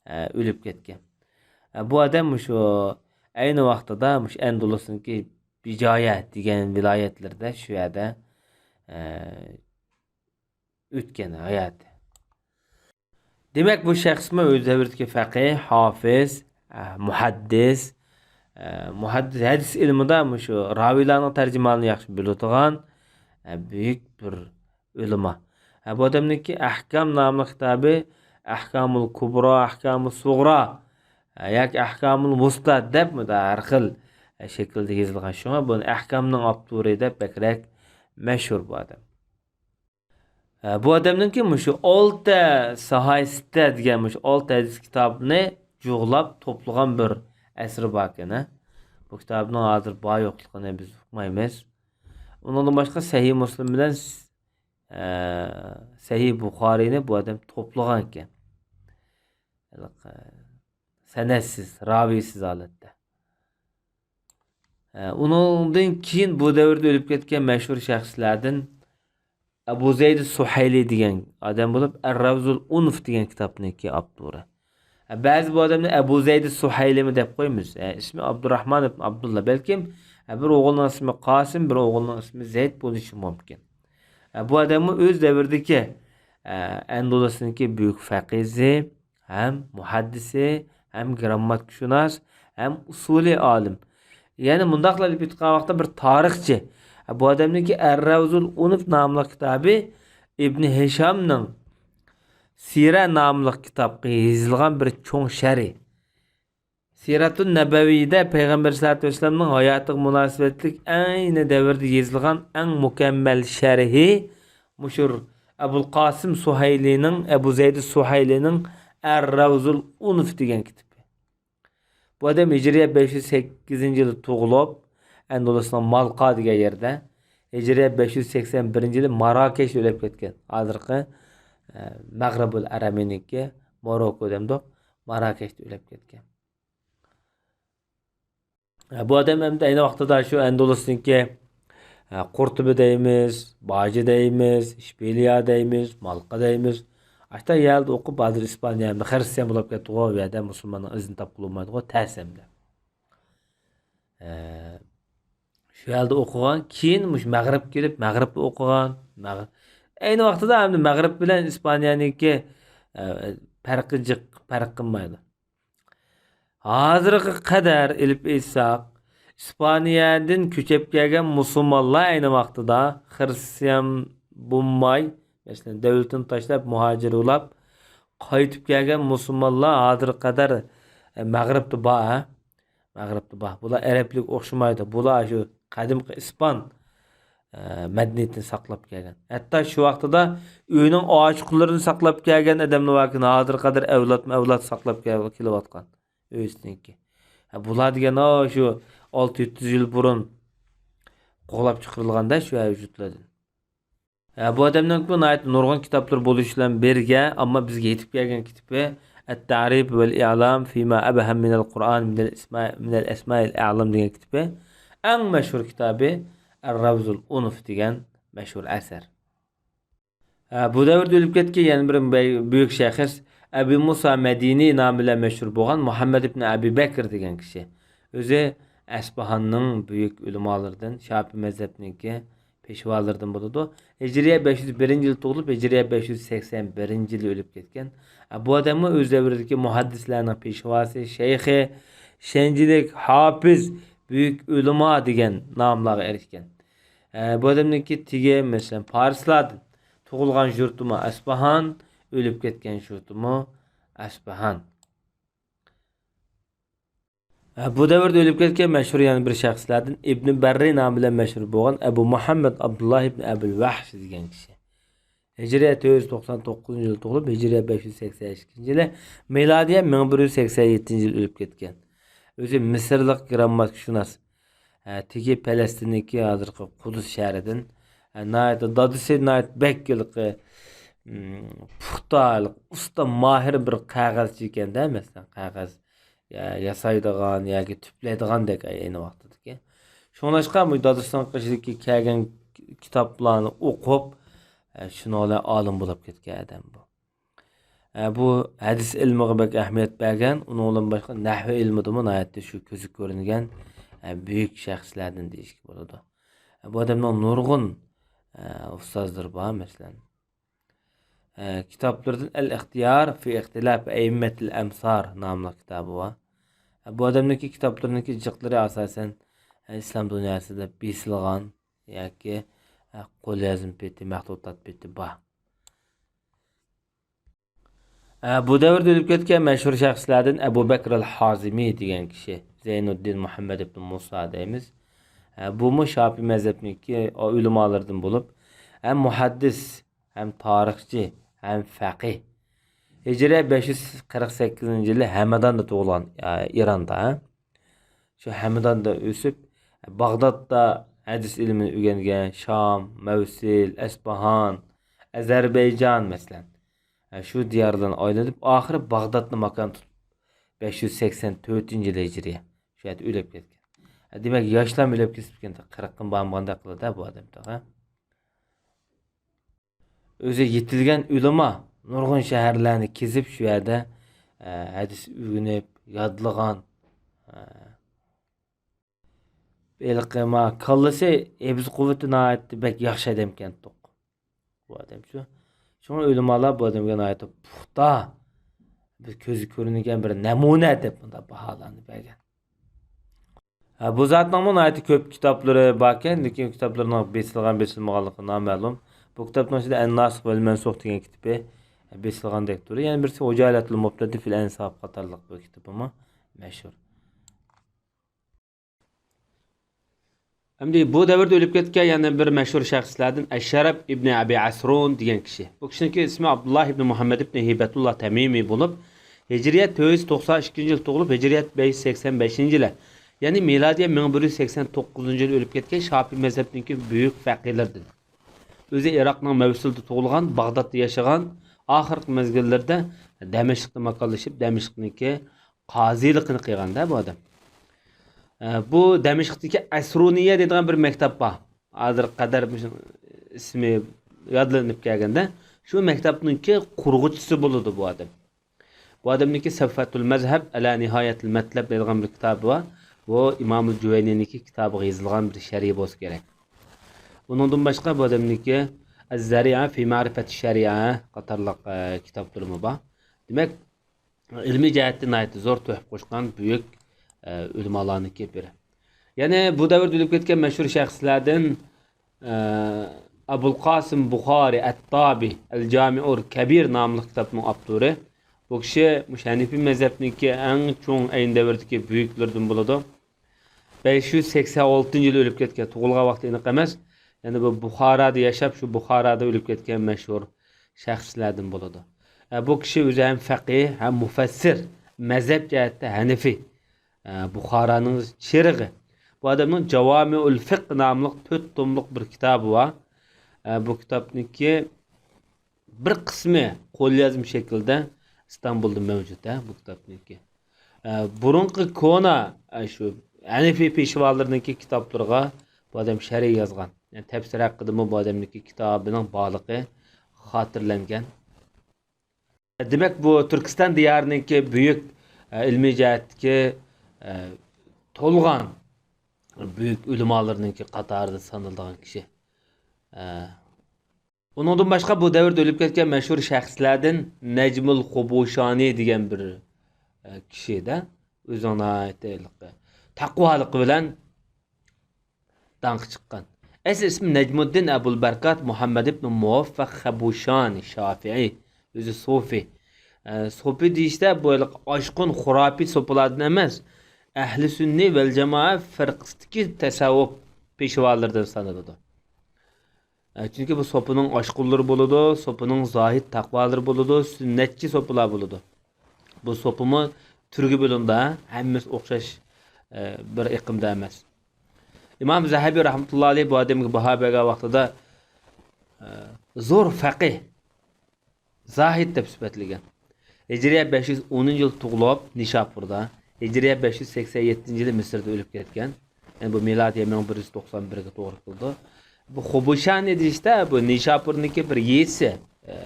ئە، ئۆلۈپ كەتكەن. ئە، بۇ ئادەم مۇشۇ ئەينى ۋاقتىدا مۇشۇ ئەندۇلۇسنىڭكى بىجايە دېگەن ۋىلايەتلىرىدە شۇ يەردە، ئە، ئۆتكەن ھاياتى. دېمەك، بۇ شەخسمۇ ئۆز دەۋرىدىكى فەقىھ، ھافىز، ئە، مۇھەددىس، ئە، مۇھەددىس، ھەدىس ئىلمىدا مۇشۇ راۋىيلارنىڭ تەرجىمانىنى ياخشى بىلىدىغان، ئە، بۈيۈك بىر ئۆلىما. ھە، بۇ ئادەمنىڭكى ئەھكام ناملىق كىتابى، ئەھكامۇل كۇبرا، ئەھكامۇل سۇغرا، ھە، ياكى ئەھكامۇل ۋۇستا دەپ ھەر خىل، ھە، شەكىلدە يېزىلغان. شۇڭا بۇنى ئەھكامنىڭ ئاپتورى دەپ بەكرەك مەشھۇر بۇ ئادەم. ھە، بۇ ئادەمنىڭكى مۇشۇ ئالتە ساھاي سىتتە دېگەن مۇشۇ ئالتە ھەدىس كىتابىنى جۇغلاپ توپلىغان بىر ئەسىرى باركەن، ھە. بۇ كىتابنىڭ ھازىر بار يوقلۇقىنى بىز ئۇقمايمىز. ئۇنىڭدىن باشقا سەھىھ مۇسلىم بىلەن، ئە، سەھىھ بۇخارىينى بۇ ئادەم توپلىغان ئىكەن. ھېلىقى سەنەدسىز، راۋىيسىز ھالەتتە. ئە، ئۇنىڭدىن كېيىن بۇ دەۋردە ئۆلۈپ كەتكەن مەشھۇر شەخسلەردىن ئەبۇ زەيد سۇھەيلى دېگەن ئادەم بولۇپ، ئەر-رەۋزۇل ئۇنۇف دېگەن كىتابنىڭكى ئاپتورى. ئە، بەزى بۇ ئادەمنى ئەبۇ زەيد سۇھەيلىمۇ دەپ قويىمىز. ئە، ئىسمى ئابدۇراھمان ئىبن ئابدۇللا. بەلكىم، ئە، بىر ئوغلىنىڭ ئىسمى قاسىم، بىر ئوغلىنىڭ ئىسمى زەيد بولۇشى مۇمكىن. ئە، بۇ ئادەممۇ ئۆز دەۋرىدىكى، ئە، ئەندۇلۇسنىڭكى بۈيۈك فەقىھى، ھەم مۇھەددىسى، ھەم گىرامماتىكىشۇناس، ھەم ئۇسۇلىي ئالىم. يەنى مۇنداقلا ئېلىپ ئېيتقان ۋاقىتتا بىر تارىخچى. بۇ ئادەمنىڭكى ئەر-رەۋزۇل ئۇنۇف ناملىق كىتابى ئىبنى ھىشامنىڭ سىرە ناملىق كىتابقا يېزىلغان بىر چوڭ شەرھى. سىرەتۇن نەبەۋىيدە پەيغەمبەر سەللەللاھۇ ئەلەيھى ۋەسەللەمنىڭ ھاياتىغا مۇناسىۋەتلىك ئەينى دەۋردە يېزىلغان ئەڭ مۇكەممەل شەرھى مۇشۇ ئەبۇل قاسىم سۇھەيلىنىڭ، ئەبۇ زەيدى سۇھەيلىنىڭ ئەر-رەۋزۇل ئۇنۇف دېگەن كىتابى. بۇ ئادەم ھىجرىيە بەش يۈز سەككىزىنچى يىلى تۇغۇلۇپ، ئەندۇلۇسنىڭ مالقا دېگەن يەردە، ھىجرىيە بەش يۈز سەكسەن بىرىنچى يىلى ماراكەشتە ئۆلۈپ كەتكەن. ھازىرقى، ئە، مەغرىبۇل ئەرەمىنىڭكى، موروكو دەمدۇق، ماراكەشتە ئۆلۈپ كەتكەن. بۇ ئادەم ئەمدى ئەينى ۋاقتىدا شۇ ئەندۇلۇسنىڭكى، ھە، قۇرتۇبى دەيمىز، باجى دەيمىز، ئىشبىلىيە دەيمىز، مالقا دەيمىز. ئاشتا يەردە ئوقۇپ، ھازىر ئىسپانىيە، ئەمدى خىرىستىيان بولۇپ كەتتىغۇ، ئۇ يەردە مۇسۇلماننىڭ ئىزىنى تاپقىلى بولمايدىغۇ، تەس ئەمدى. ھە، شۇ يەردە ئوقۇغان، كېيىن مۇشۇ مەغرىبكە كېلىپ، مەغرىبتە ئوقۇغان. مەغ-، ئەينى ۋاقتىدا ئەمدى مەغرىب بىلەن ئىسپانىيەنىڭكى، ھە، پەرقى جىق، پەرق قىلمايدۇ. ھازىرغا قەدەر ئېلىپ ئېيتساق، ئىسپانىيەدىن كۆچۈپ كەلگەن مۇسۇلمانلار ئەينى ۋاقتىدا خىرىستىيان بولماي، مەسىلەن، دۆلىتىنى تاشلاپ، مۇھاجىر بولاپ، قايتىپ كەلگەن مۇسۇلمانلار ھازىرغا قەدەر، ئە، مەغرىبتە بار، ھە؟ مەغرىبتە بار. بۇلار ئەرەبلىك ئوخشىمايدۇ. بۇلار شۇ قەدىمكى ئىسپان ئە، مەدەنىيىتىنى ساقلاپ كەلگەن. ھەتتا شۇ ۋاقتىدا ئۆينىڭ ئاچقۇنلىرىنى ساقلاپ كەلگەن ئادەملەر باركەن، ھازىرغا قەدەر ئەۋلادمۇ ئەۋلاد ساقلاپ كەل-، كېلىۋاتقان ئۆزىنىڭكى. ھە، بۇلار دېگەن، ئا، شۇ ئالتە يەتتە يۈز يىل بۇرۇن قوغلاپ چىقىرىلغاندا شۇ ۋۇجۇدلاردىن. ھە، بۇ ئادەمنىڭكى ناھايىتى نۇرغۇن كىتابلىرى بولۇشى بىلەن بىرگە، ئەمما بىزگە يېتىپ كەلگەن كىتابى ئەت-تەرىف ۋەل ئىئلام فىما ئەبھەم مىنەل قۇرئان مىنەل ئەسما-، مىنەل ئەسمائىل ئەلام دېگەن كىتابى. ئەڭ مەشھۇر كىتابى ئەر-رەۋزۇل ئۇنۇف دېگەن مەشھۇر ئەسەر. ھە، بۇ دەۋردە ئۆلۈپ كەتكەن يەنە بىر بەي-، بۈيۈك شەخس ئەبى مۇسا مەدىنى نامى بىلەن مەشھۇر بولغان مۇھەممەد ئىبنى ئەبى بەكر دېگەن كىشى. ئۆزى ئەسپىھاننىڭ بۈيۈك ئۆلىمالىرىدىن، شاپىي مەزھەپنىڭكى پېشۋالىرىدىن بولىدۇ. ھىجرىيە بەش يۈز بىرىنچى يىلى تۇغۇلۇپ، ھىجرىيە بەش يۈز سەكسەن بىرىنچى يىلى ئۆلۈپ كەتكەن. بۇ ئادەممۇ ئۆز دەۋرىدىكى مۇھەددىسلەرنىڭ پېشۋاسى، شەيخى، شەنجىلىك ھاپىز، بۈيۈك ئۆلىما دېگەن ناملارغا ئېرىشكەن. بۇ ئادەمنىڭكى تېگى، مەسىلەن، پارسلاردىن، تۇغۇلغان يۇرتىمۇ ئەسپىھان، ئۆلۈپ كەتكەن يۇرتىمۇ ئەسپىھان. ھە، بۇ دەۋردە ئۆلۈپ كەتكەن مەشھۇر يەنە بىر شەخسلەردىن ئىبنى بەررى نامى بىلەن مەشھۇر بولغان ئەبۇ مۇھەممەد ئابدۇللا ئىبنى ئەبىل ۋەھش دېگەن كىشى. ھىجرىيە تۆت يۈز توقسان توققۇزىنچى يىل تۇغۇلۇپ، ھىجرىيە بەش يۈز سەكسەن ئىككىنچى يىلى، مىلادىيە مىڭ بىر يۈز سەكسەن يەتتىنچى يىل ئۆلۈپ كەتكەن. ئۆزى مىسىرلىق گرامماتىكىشۇناس. ھە، تېگى پەلەستىننىڭكى ھازىرقى قۇدس شەھىرىدىن. ھە، ناھايىتى دادىسى ناھايىتى بەك ھېلىقى، ئىم، پۇختا، ھېلىقى ئۇستا، ماھىر بىر قەغەزچى ئىكەندە، مەسىلەن، قەغەز يا-، ياسايدىغان ياكى تۈپلەيدىغاندەك ئەينى ۋاقتىدىكى. شۇڭلاشقا بۇ دادىسىنىڭ قېشىدىكى كەلگەن كىتابلارنى ئوقۇپ، ئە، شۇنىڭ بىلەن ئالىم بولۇپ كەتكەن ئادەم بۇ. ئە، بۇ ھەدىس ئىلمىغا بەك ئەھمىيەت بەرگەن، ئۇنىڭدىن باشقا نەھۋى ئىلمىدىمۇ ناھايىتى شۇ كۆزگە كۆرۈنگەن، ئە، بۈيۈك شەخسلەردىن دېيىشكە بولىدۇ. ئە، بۇ ئادەمنىڭ نۇرغۇن، ئە، ئۇستازلىرى بار، مەسىلەن. ئە، كىتابلىرىدىن ئەل ئىختىيار في اختلاف أئمة الأمصار ناملىق كىتابى بار. ئە، بۇ ئادەمنىڭكى كىتابلىرىنىڭكى جىقلىرى ئاساسەن، ئە، ئىسلام دۇنياسىدا بېسىلغان ياكى، ئە، قوليازما پېتى، مەختۇتات پېتى بار. ئە، بۇ دەۋردە ئۆلۈپ كەتكەن مەشھۇر شەخسلەردىن ئەبۇ بەكر ئەل ھازىمى دېگەن كىشى، زەينۇددىن مۇھەممەد ئىبن مۇسا دەيمىز. ئە، بۇمۇ شاپىي مەزھەپنىڭكى ئۆلىمالىرىدىن بولۇپ، ھەم مۇھەددىس، ھەم تارىخچى، ھەم فەقىھ. ھىجرىيە بەش يۈز قىرىق سەككىزىنچى يىلى ھەمەداندا تۇغۇلغان، ئە، ئىراندا. شۇ ھەمداندا ئۆسۈپ، باغدادتا ھەدىس ئىلمىنى ئۆگەنگەن، شام، مەۋسىل، ئەسپاھان، ئەزەربەيجان، مەسىلەن. شۇ دىيارلارنى ئايلىنىپ، ئاخىرى باغدادنى ماكان تۇتۇپ، بەش يۈز سەكسەن تۆتىنچى يىل ھىجرىيە، شۇ يەردە ئۆلۈپ كەتكەن. دېمەك، ياشلارمۇ ئۆلۈپ كېتىپتىكەن، قىرىققىمۇ بارمىغاندەك قىلىدۇ بۇ ئادەم تېخى. ئۆزى يېتىلگەن ئۆلىما، نۇرغۇن شەھەرلەرنى كېزىپ، شۇ يەردە، ئە، ھەدىس ئۆگىنىپ، يادلىغان. ئە، ھېلىقى ما كاللىسى، ھېفزى قۇۋۋىتى ناھايىتى بەك ياخشى ئادەمكەنتۇق. بۇ ئادەم شۇ. شۇڭا ئۆلىمالار بۇ ئادەمگە ناھايىتى پۇختا، بىر كۆزگە كۆرۈنگەن بىر نەمۇنە دەپ مۇنداق باھالارنى بەرگەن. ھە، بۇ زاتنىڭمۇ ناھايىتى كۆپ كىتابلىرى باركەن، لېكىن كىتابلىرىنىڭ بېسىلغان، بېسىلمىغانلىقى نامەلۇم. بۇ كىتابنىڭ ئىچىدە ئەن-ناسىخ ۋەل مەنسۇخ دېگەن كىتابى بېسىلغاندەك تۇرىدۇ. يەنە بىرسى ھۇجالەتۇل مۇبتەدى فىل ئەنساب قاتارلىق بىر كىتابىمۇ مەشھۇر. ئەمدى بۇ دەۋردە ئۆلۈپ كەتكەن يەنە بىر مەشھۇر شەخسلەردىن ئەششەرەپ ئىبنى ئەبى ئەسرۇن دېگەن كىشى. بۇ كىشىنىڭكى ئىسمى ئابدۇللا ئىبنى مۇھەممەد ئىبنى ھىبەتۇللا تەمىمى بولۇپ، ھىجرىيە تۆت يۈز توقسان ئىككىنچى يىل تۇغۇلۇپ، ھىجرىيە بەش يۈز سەكسەن بەشىنچى يىلى، يەنى مىلادىيە مىڭ بىر يۈز سەكسەن توققۇزىنچى يىل ئۆلۈپ كەتكەن شاپىي مەزھەپنىڭكى بۈيۈك فەقىھلىرىدىن. ئۆزى ئىراقنىڭ مەۋسىلىدا تۇغۇلغان، باغدادتا ياشىغان، ئاخىرقى مەزگىللىرىدە دەمەشقتا ماكانلىشىپ، دەمەشقنىڭكى قازىلىقىنى قىلغاندا بۇ ئادەم. ئە، بۇ دەمەشقتىكى ئەسرۇنىيە دەيدىغان بىر مەكتەپ بار. ھازىرغا قەدەر مۇشۇ ئىسمى يادلىنىپ كەلگەندە، شۇ مەكتەپنىڭكى قۇرغۇچىسى بولىدۇ بۇ ئادەم. بۇ ئادەمنىڭكى سەفۋەتۇل مەزھەب ئەلا نىھايەتىل مەتلەب دەيدىغان بىر كىتابى بار. بۇ ئىمامۇل جۇۋەينىنىڭكى كىتابىغا يېزىلغان بىر شەرھى بولسا كېرەك. ئۇنىڭدىن باشقا بۇ ئادەمنىڭكى ئەززەرىئە فى مەرىپەتى شەرىئە قاتارلىق، ئە، كىتابلىرىمۇ بار. دېمەك، ئىلمىي جەھەتتە ناھايىتى زور تۆھپە قوشقان بۈيۈك، ئە، ئۆلىمالارنىڭكى بىرى. يەنە بۇ دەۋردە ئۆلۈپ كەتكەن مەشھۇر شەخسلەردىن، ئە، ئەبۇل قاسىم بۇخارى ئەتتابى ئەل جامىئۇل كەبىر ناملىق كىتابنىڭ ئاپتورى. بۇ كىشى مۇشۇ ھەنىفىي مەزھەپنىڭكى ئەڭ چوڭ ئەينى دەۋردىكى بۈيۈكلىرىدىن بولىدۇ. بەش يۈز سەكسەن ئالتىنچى يىلى ئۆلۈپ كەتكەن، تۇغۇلغان ۋاقتى ئېنىق ئەمەس. يەنى بۇ بۇخارادا ياشاپ، شۇ بۇخارادا ئۆلۈپ كەتكەن مەشھۇر شەخسلەردىن بولىدۇ. ئە، بۇ كىشى ئۆزى ھەم فەقىھ، ھەم مۇفەسسىر، مەزھەپ جەھەتتە ھەنىفىي. ئە، بۇخارانىڭ چىرىغى. بۇ ئادەمنىڭ جاۋامىئۇل فىقھ ناملىق تۆت توملۇق بىر كىتابى بار. ئە، بۇ كىتابنىڭكى بىر قىسمى قوليازما شەكلىدە ئىستانبۇلدا مەۋجۇت، ھە، بۇ كىتابنىڭكى. ئە، بۇرۇنقى كونا، ئە، شۇ ھەنىفىي پېشۋالىرىنىڭكى كىتابلىرىغا بۇ ئادەم شەرھ يازغان. يەنى تەپسىر ھەققىدىمۇ بۇ ئادەمنىڭكى كىتابىنىڭ بارلىقى خاتىرىلەنگەن. دېمەك، بۇ تۈركىستان دىيارىنىڭكى بۈيۈك، ئە، ئىلمىي جەھەتتىكى، ئە، تولغان بۈيۈك ئۆلىمالىرىنىڭكى قاتارىدا سانىلىدىغان كىشى. ئە، ئۇنىڭدىن باشقا بۇ دەۋردە ئۆلۈپ كەتكەن مەشھۇر شەخسلەردىن نەجمۇل خۇبۇشانى دېگەن بىر، ئە، كىشىدە ئۆزىنىڭ ناھايىتى تەقۋالىقى بىلەن داڭقى چىققان. ئەسلى ئىسمى نەجمۇددىن ئەبۇل بەرىكات مۇھەممەد ئىبن مۇۋەففەق خەبۇشانى شافىئىي، ئۆزى سوپى. ئە، سوپى دېيىشتە بۇ ھېلىقى ئاشقۇن خۇراپىي سوپىلاردىن ئەمەس. ئەھلى سۈننى ۋەل جامائە فىرقىسىدىكى تەسەۋۋۇپ پېشۋالىرىدىن سانىلىدۇ. ئە، چۈنكى بۇ سوپىنىڭ ئاشقۇنلىرى بولىدۇ، سوپىنىڭ زاھىد تەقۋالىرى بولىدۇ، سۈننەتچى سوپىلار بولىدۇ. بۇ سوپىمۇ تۈرگە بۆلۈنىدۇ، ھە؟ ھەممىسى ئوخشاش، ئە، بىر ئېقىمدا ئەمەس. ئىمام زەھەبى رەھمەتۇللا ئەلەيھ بۇ ئادەمگە باھا بەرگەن ۋاقتىدا، ئە، زور فەقىھ، زاھىد دەپ سۈپەتلىگەن. ھىجرىيە بەش يۈز ئونىنچى يىل تۇغۇلۇپ، نىشاپۇردا. ھىجرىيە بەش يۈز سەكسەن يەتتىنچى يىلى مىسىردا ئۆلۈپ كەتكەن. يەنى بۇ مىلادىيە مىڭ بىر يۈز توقسان بىرگە توغرا كېلىدۇ. بۇ خوبوشان دېيىشتە، بۇ نىشاپۇرنىڭكى بىر يېزىسى، ئە،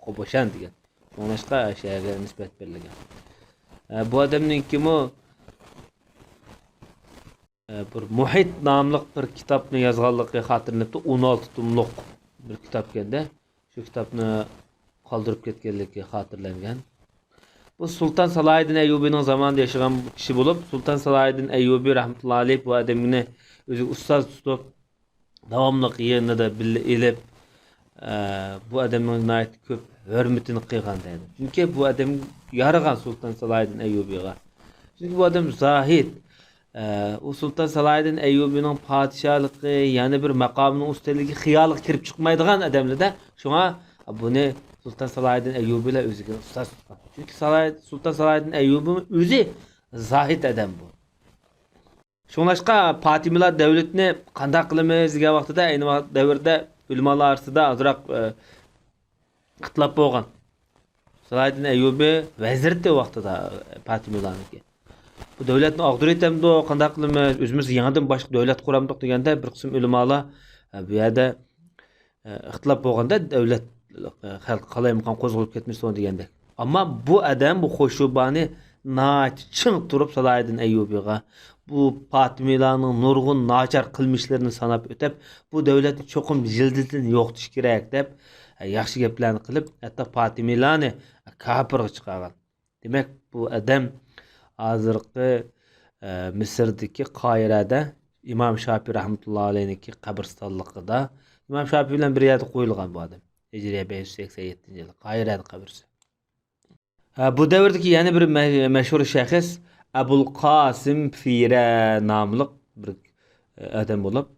خوبوشان دېگەن. شۇڭلاشقا شەھەرگە نىسبەت بېرىلگەن. ئە، بۇ ئادەمنىڭكىمۇ، ئە، بىر مۇھىت ناملىق بىر كىتابنى يازغانلىقى خاتىرىلىنىپتۇ. ئون ئالتە توملۇق بىر كىتابكەن-دە. شۇ كىتابنى قالدۇرۇپ كەتكەنلىكى خاتىرىلەنگەن. بۇ سۇلتان سالاھىدىن ئەييۇبىنىڭ زامانىدا ياشىغان كىشى بولۇپ، سۇلتان سالاھىدىن ئەييۇبى رەھمەتۇللا ئەلەيھ بۇ ئادەمنى ئۆزىگە ئۇستاز تۇتۇپ، داۋاملىق يېنىدا بىللە ئېلىپ، ئە، بۇ ئادەمنىڭ ناھايىتى كۆپ ھۆرمىتىنى قىلغان دەيدۇ. چۈنكى بۇ ئادەم يارىغان سۇلتان سالاھىدىن ئەييۇبىغا. چۈنكى بۇ ئادەم زاھىد. ئە، ئۇ سۇلتان سالاھىدىن ئەييۇبىنىڭ پادىشاھلىقى، يەنە بىر ماقامنىڭ ئۈستۈنلۈكى خىيالىغا كىرىپ چىقمايدىغان ئادەملەردە. شۇڭا بۇنى سۇلتان سالاھىدىن ئەييۇبىلا ئۆزىگە ئۇستاز تۇتقان. چۈنكى سالاھىد-، سۇلتان سالاھىدىن ئەييۇبى ئۆزى زاھىد ئادەم بۇ. شۇڭلاشقا پاتىمىلار دەۋلىتىنى قانداق قىلىمىز دېگەن ۋاقتىدا، ئەينى ۋاقىت دەۋردە ئۆلىمالار ئارىسىدا ئازراق، ئە، ئىختىلاپ بولغان. سالاھىدىن ئەييۇبى ۋەزىر ئىدى ۋاقتىدا، پاتىمىلارنىڭكى. بۇ دەۋلەتنى ئاغدۇرۇۋېتەمدۇ، قانداق قىلىمىز، ئۆزىمىز يېڭىدىن باشقا دەۋلەت قۇرامدۇق دېگەندە، بىر قىسىم ئۆلىمالار، ئە، بۇ يەردە، ئە، ئىختىلاپ بولغاندا دەۋلەت، ئە، خەلق قالايمىقان قوزغىلىپ كەتمىسۇن دېگەندەك. ئەمما بۇ ئادەم، بۇ خوشۇبانى ناھايىتى چىڭ تۇرۇپ سالاھىدىن ئەييۇبىغا بۇ پاتىمىلارنىڭ نۇرغۇن ناچار قىلمىشلىرىنى ساناپ ئۆتۈپ، بۇ دەۋلەتنى چوقۇم يىلدىزدىن يوقىتىش كېرەك دەپ، ياخشى گەپلەرنى قىلىپ، ھەتتا پاتىمىلارنى كاپىرغا چىقارغان. دېمەك، بۇ ئادەم ھازىرقى، ئە، مىسىردىكى قاھىرەدە ئىمام شاپىي رەھمەتۇللا ئەلەيھنىڭكى قەبرىستانلىقىدا، ئىمام شاپىي بىلەن بىر يەردە قويۇلغان بۇ ئادەم. ھىجرىيە بەش يۈز سەكسەن يەتتىنچى يىل قاھىرەدە قەبرىسى. ھە، بۇ دەۋردىكى يەنە بىر مە-، مەشھۇر شەخس ئەبۇل قاسىم فىرە ناملىق بىر، ئە، ئادەم بولۇپ،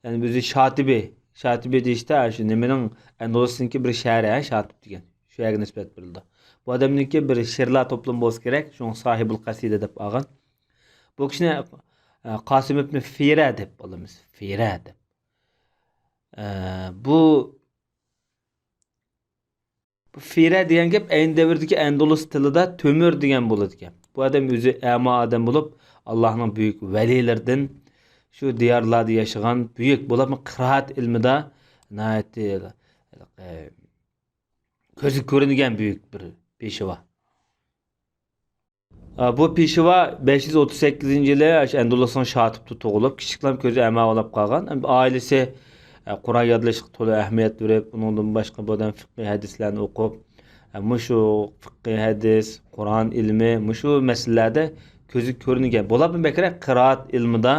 يەنى ئۆزى شاتىبى، شاتىبى دېيىشتە شۇ نېمىنىڭ، ئەندۇلۇسنىڭكى بىر شەھىرى، ھە، شاتىب دېگەن. شۇ يەرگە نىسبەت بېرىلىدۇ. بۇ ئادەمنىڭكى بىر شېئىرلار توپلىمى بولسا كېرەك، شۇڭا ساھىبۇل قەسىدە دەپ ئالغان. بۇ كىشىنى، ئە، قاسىم ئىبنى فىرە دەپ ئالىمىز. فىرە دەپ. ئە، بۇ بۇ فىرە دېگەن گەپ ئەينى دەۋردىكى ئەندۇلۇس تىلىدا تۆمۈر دېگەن بولىدىكەن. بۇ ئادەم ئۆزى ئەما ئادەم بولۇپ، ئاللاھنىڭ بۈيۈك ۋەلىيلىرىدىن، شۇ دىيارلاردا ياشىغان، بۈيۈك بولۇپمۇ قىرائەت ئىلمىدا ناھايىتى، ئە، كۆزگە كۆرۈنگەن بۈيۈك بىر پېشۋا. ئا، بۇ پېشۋا بەش يۈز ئوتتۇز سەككىزىنچى يىلى ئاشۇ ئەندۇلۇسنىڭ شاتىپتا تۇغۇلۇپ، كىچىكلام كۆزى ئەما بولاپ قالغان. ئەمدى ئائىلىسى، ئە، قۇرئان يادلىشىغا تولا ئەھمىيەت بېرىپ، ئۇنىڭدىن باشقا بۇ ئادەم فىقھىي ھەدىسلەرنى ئوقۇپ، ئە، مۇشۇ فىقھىي ھەدىس، قۇرئان ئىلمى، مۇشۇ مەسىلىلەردە كۆزى كۆرۈنگەن. بولۇپمۇ بەكرەك قىرائەت ئىلمىدا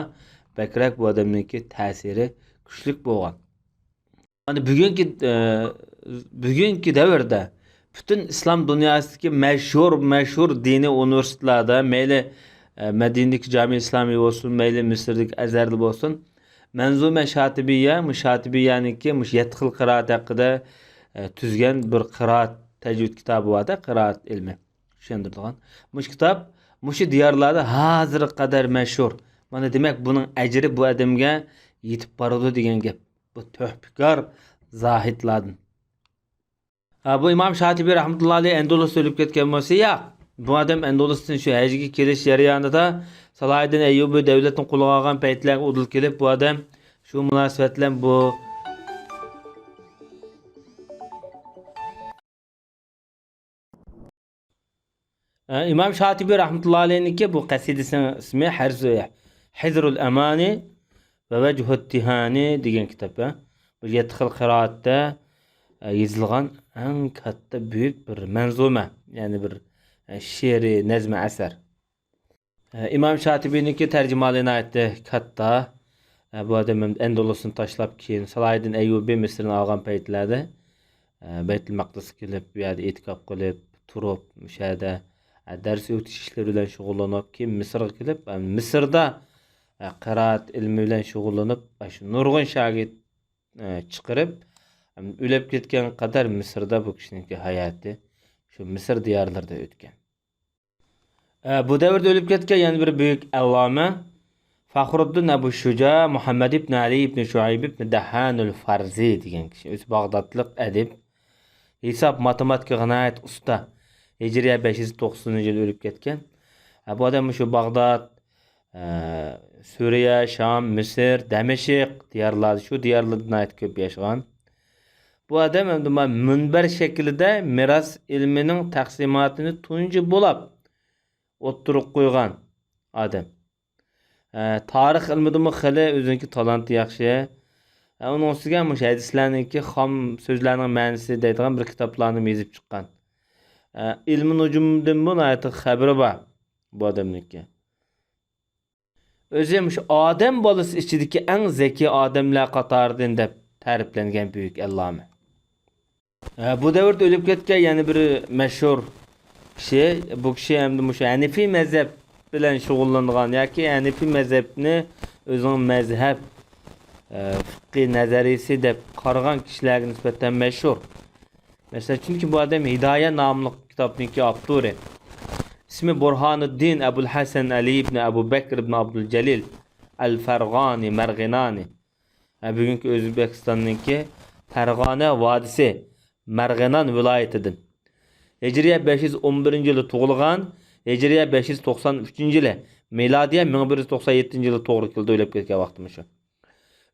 بەكرەك بۇ ئادەمنىڭكى تەسىرى كۈچلۈك بولغان. مانا بۈگۈنكى، ئە، بۈگۈنكى دەۋردە پۈتۈن ئىسلام دۇنياسىدىكى مەشھۇر، مەشھۇر دىنىي ئۇنىۋېرسىتېتلاردا، مەيلى، ئە، مەدىنىدىكى جامىئە ئىسلامىيە بولسۇن، مەيلى مىسىردىكى ئەزھەردە بولسۇن، مەنزۇمە شاتىبىيە، مۇشۇ شاتىبىيەنىڭكى مۇشۇ يەتتە خىل قىرائەت ھەققىدە، ئە، تۈزگەن بىر قىرائەت تەجۋىد كىتابى بار-دە، قىرائەت ئىلمى چۈشەندۈرىدىغان. مۇشۇ كىتاب مۇشۇ دىيارلاردا ھازىرغا قەدەر مەشھۇر. مانا دېمەك، بۇنىڭ ئەجرى بۇ ئادەمگە يېتىپ بارىدۇ دېگەن گەپ. بۇ تۆھپىكار زاھىدلاردىن. ھە، بۇ ئىمام شاتىبى رەھمەتۇللا ئەلەيھ ئەندۇلۇستا ئۆلۈپ كەتكەن بولسا، ياق. بۇ ئادەم ئەندۇلۇستىن شۇ ھەجگە كېلىش جەريانىدا سالاھىدىن ئەييۇبى دەۋلەتنى قولىغا ئالغان پەيتلەرگە ئۇدۇل كېلىپ، بۇ ئادەم شۇ مۇناسىۋەت بىلەن بۇ ئىمام شاتىبى رەھمەتۇللا ئەلەيھنىڭكى بۇ قەسىدىسىنىڭ ئىسمى ھەرز-، ھىزرۇل ئەمانى ۋە ۋەجھۇت تىھانى دېگەن كىتاب. بۇ يەتتە خىل قىرائەتتە، ئە، يېزىلغان ئەڭ كاتتا بۈيۈك بىر مەنزۇمە، يەنى بىر، ئە، شېئىرىي نەزمە ئەسەر. ئە، ئىمام شاتىبىنىڭكى تەرجىمىھالى ناھايىتى كاتتا. ئە، بۇ ئادەم ئەندۇلۇسنى تاشلاپ، كېيىن سالاھىدىن ئەييۇبى مىسىرنى ئالغان پەيتلەردە، ئە، بەيتۇل مەقدىسكە كېلىپ، بۇ يەردە ئېتىكاپ قىلىپ، تۇرۇپ، مۇشۇ يەردە ئە، دەرس ئۆتۈش ئىشلىرى بىلەن شۇغۇللىنىپ، كېيىن مىسىرغا كېلىپ، ئە، مىسىردا، ئە، قىرائەت ئىلمى بىلەن شۇغۇللىنىپ، ئە، شۇ نۇرغۇن شاگىرت، ئە، چىقىرىپ، ئە، ئۆلۈپ كەتكەنگە قەدەر مىسىردا بۇ كىشىنىڭكى ھاياتى شۇ مىسىر دىيارلىرىدا ئۆتكەن. ئە، بۇ دەۋردە ئۆلۈپ كەتكەن يەنە بىر بۈيۈك ئەللامە فەخرۇددىن ئەبۇ شۇجا مۇھەممەد ئىبن ئەلى ئىبن شۇئەيب ئىبن دەھانۇل فارزى دېگەن كىشى. ئۆزى باغدادلىق ئەدىب، ھېساب، ماتېماتىكىغا ناھايىتى ئۇستا. ھىجرىيە بەش يۈز توقسىنىنچى يىلى ئۆلۈپ كەتكەن. ئە، بۇ ئادەم مۇشۇ باغداد، ئە، سۈرىيە، شام، مىسىر، دەمەشق دىيارلاردا، شۇ دىيارلاردا ناھايىتى كۆپ ياشىغان. بۇ ئادەم ئەمدى مۇنبەر شەكلىدە مىراس ئىلمىنىڭ تەقسىماتىنى تۇنجى بولاپ ئوتتۇرىغا قويغان ئادەم. ئە، تارىخ ئىلمىدىمۇ خېلى ئۆزىنىڭكى تالانتى ياخشى. ئە، ئۇنىڭ ئۈستىگە مۇشۇ ھەدىسلەرنىڭكى خام سۆزلەرنىڭ مەنىسى دەيدىغان بىر كىتابلارنىمۇ يېزىپ چىققان. ئە، ئىلمى نۇجۇمدىنمۇ ناھايىتى خەۋىرى بار بۇ ئادەمنىڭكى. ئۆزى مۇشۇ ئادەم بالىسى ئىچىدىكى ئەڭ زەكىي ئادەملەر قاتارىدىن دەپ تەرىپلەنگەن بۈيۈك ئەللامە. ئە، بۇ دەۋردە ئۆلۈپ كەتكەن يەنە بىر مەشھۇر كىشى، بۇ كىشى ئەمدى مۇشۇ ھەنىفىي مەزھەپ بىلەن شۇغۇللانغان ياكى ھەنىفىي مەزھەپنى ئۆزىنىڭ مەزھەپ، ئە، فىقھىي نەزەرىيىسى دەپ قارىغان كىشىلەرگە نىسبەتەن مەشھۇر. مەسىلەن، چۈنكى بۇ ئادەم ھىدايە ناملىق كىتابنىڭكى ئاپتورى. ئىسمى بۇرھانۇددىن ئەبۇل ھەسەن ئەلى ئىبنى ئەبۇ بەكر ئىبنى ئابدۇل جەلىل ئەل فەرغانى مەرغىنانى. ھە، بۈگۈنكى ئۆزبېكىستاننىڭكى پەرغانە ۋادىسى، مەرغىنان ۋىلايىتىدىن. ھىجرىيە بەش يۈز ئون بىرىنچى يىلى تۇغۇلغان، ھىجرىيە بەش يۈز توقسان ئۈچىنچى يىلى، مىلادىيە مىڭ بىر يۈز توقسان يەتتىنچى يىلى توغرا كېلىدۇ، ئۆلۈپ كەتكەن ۋاقتى مۇشۇ.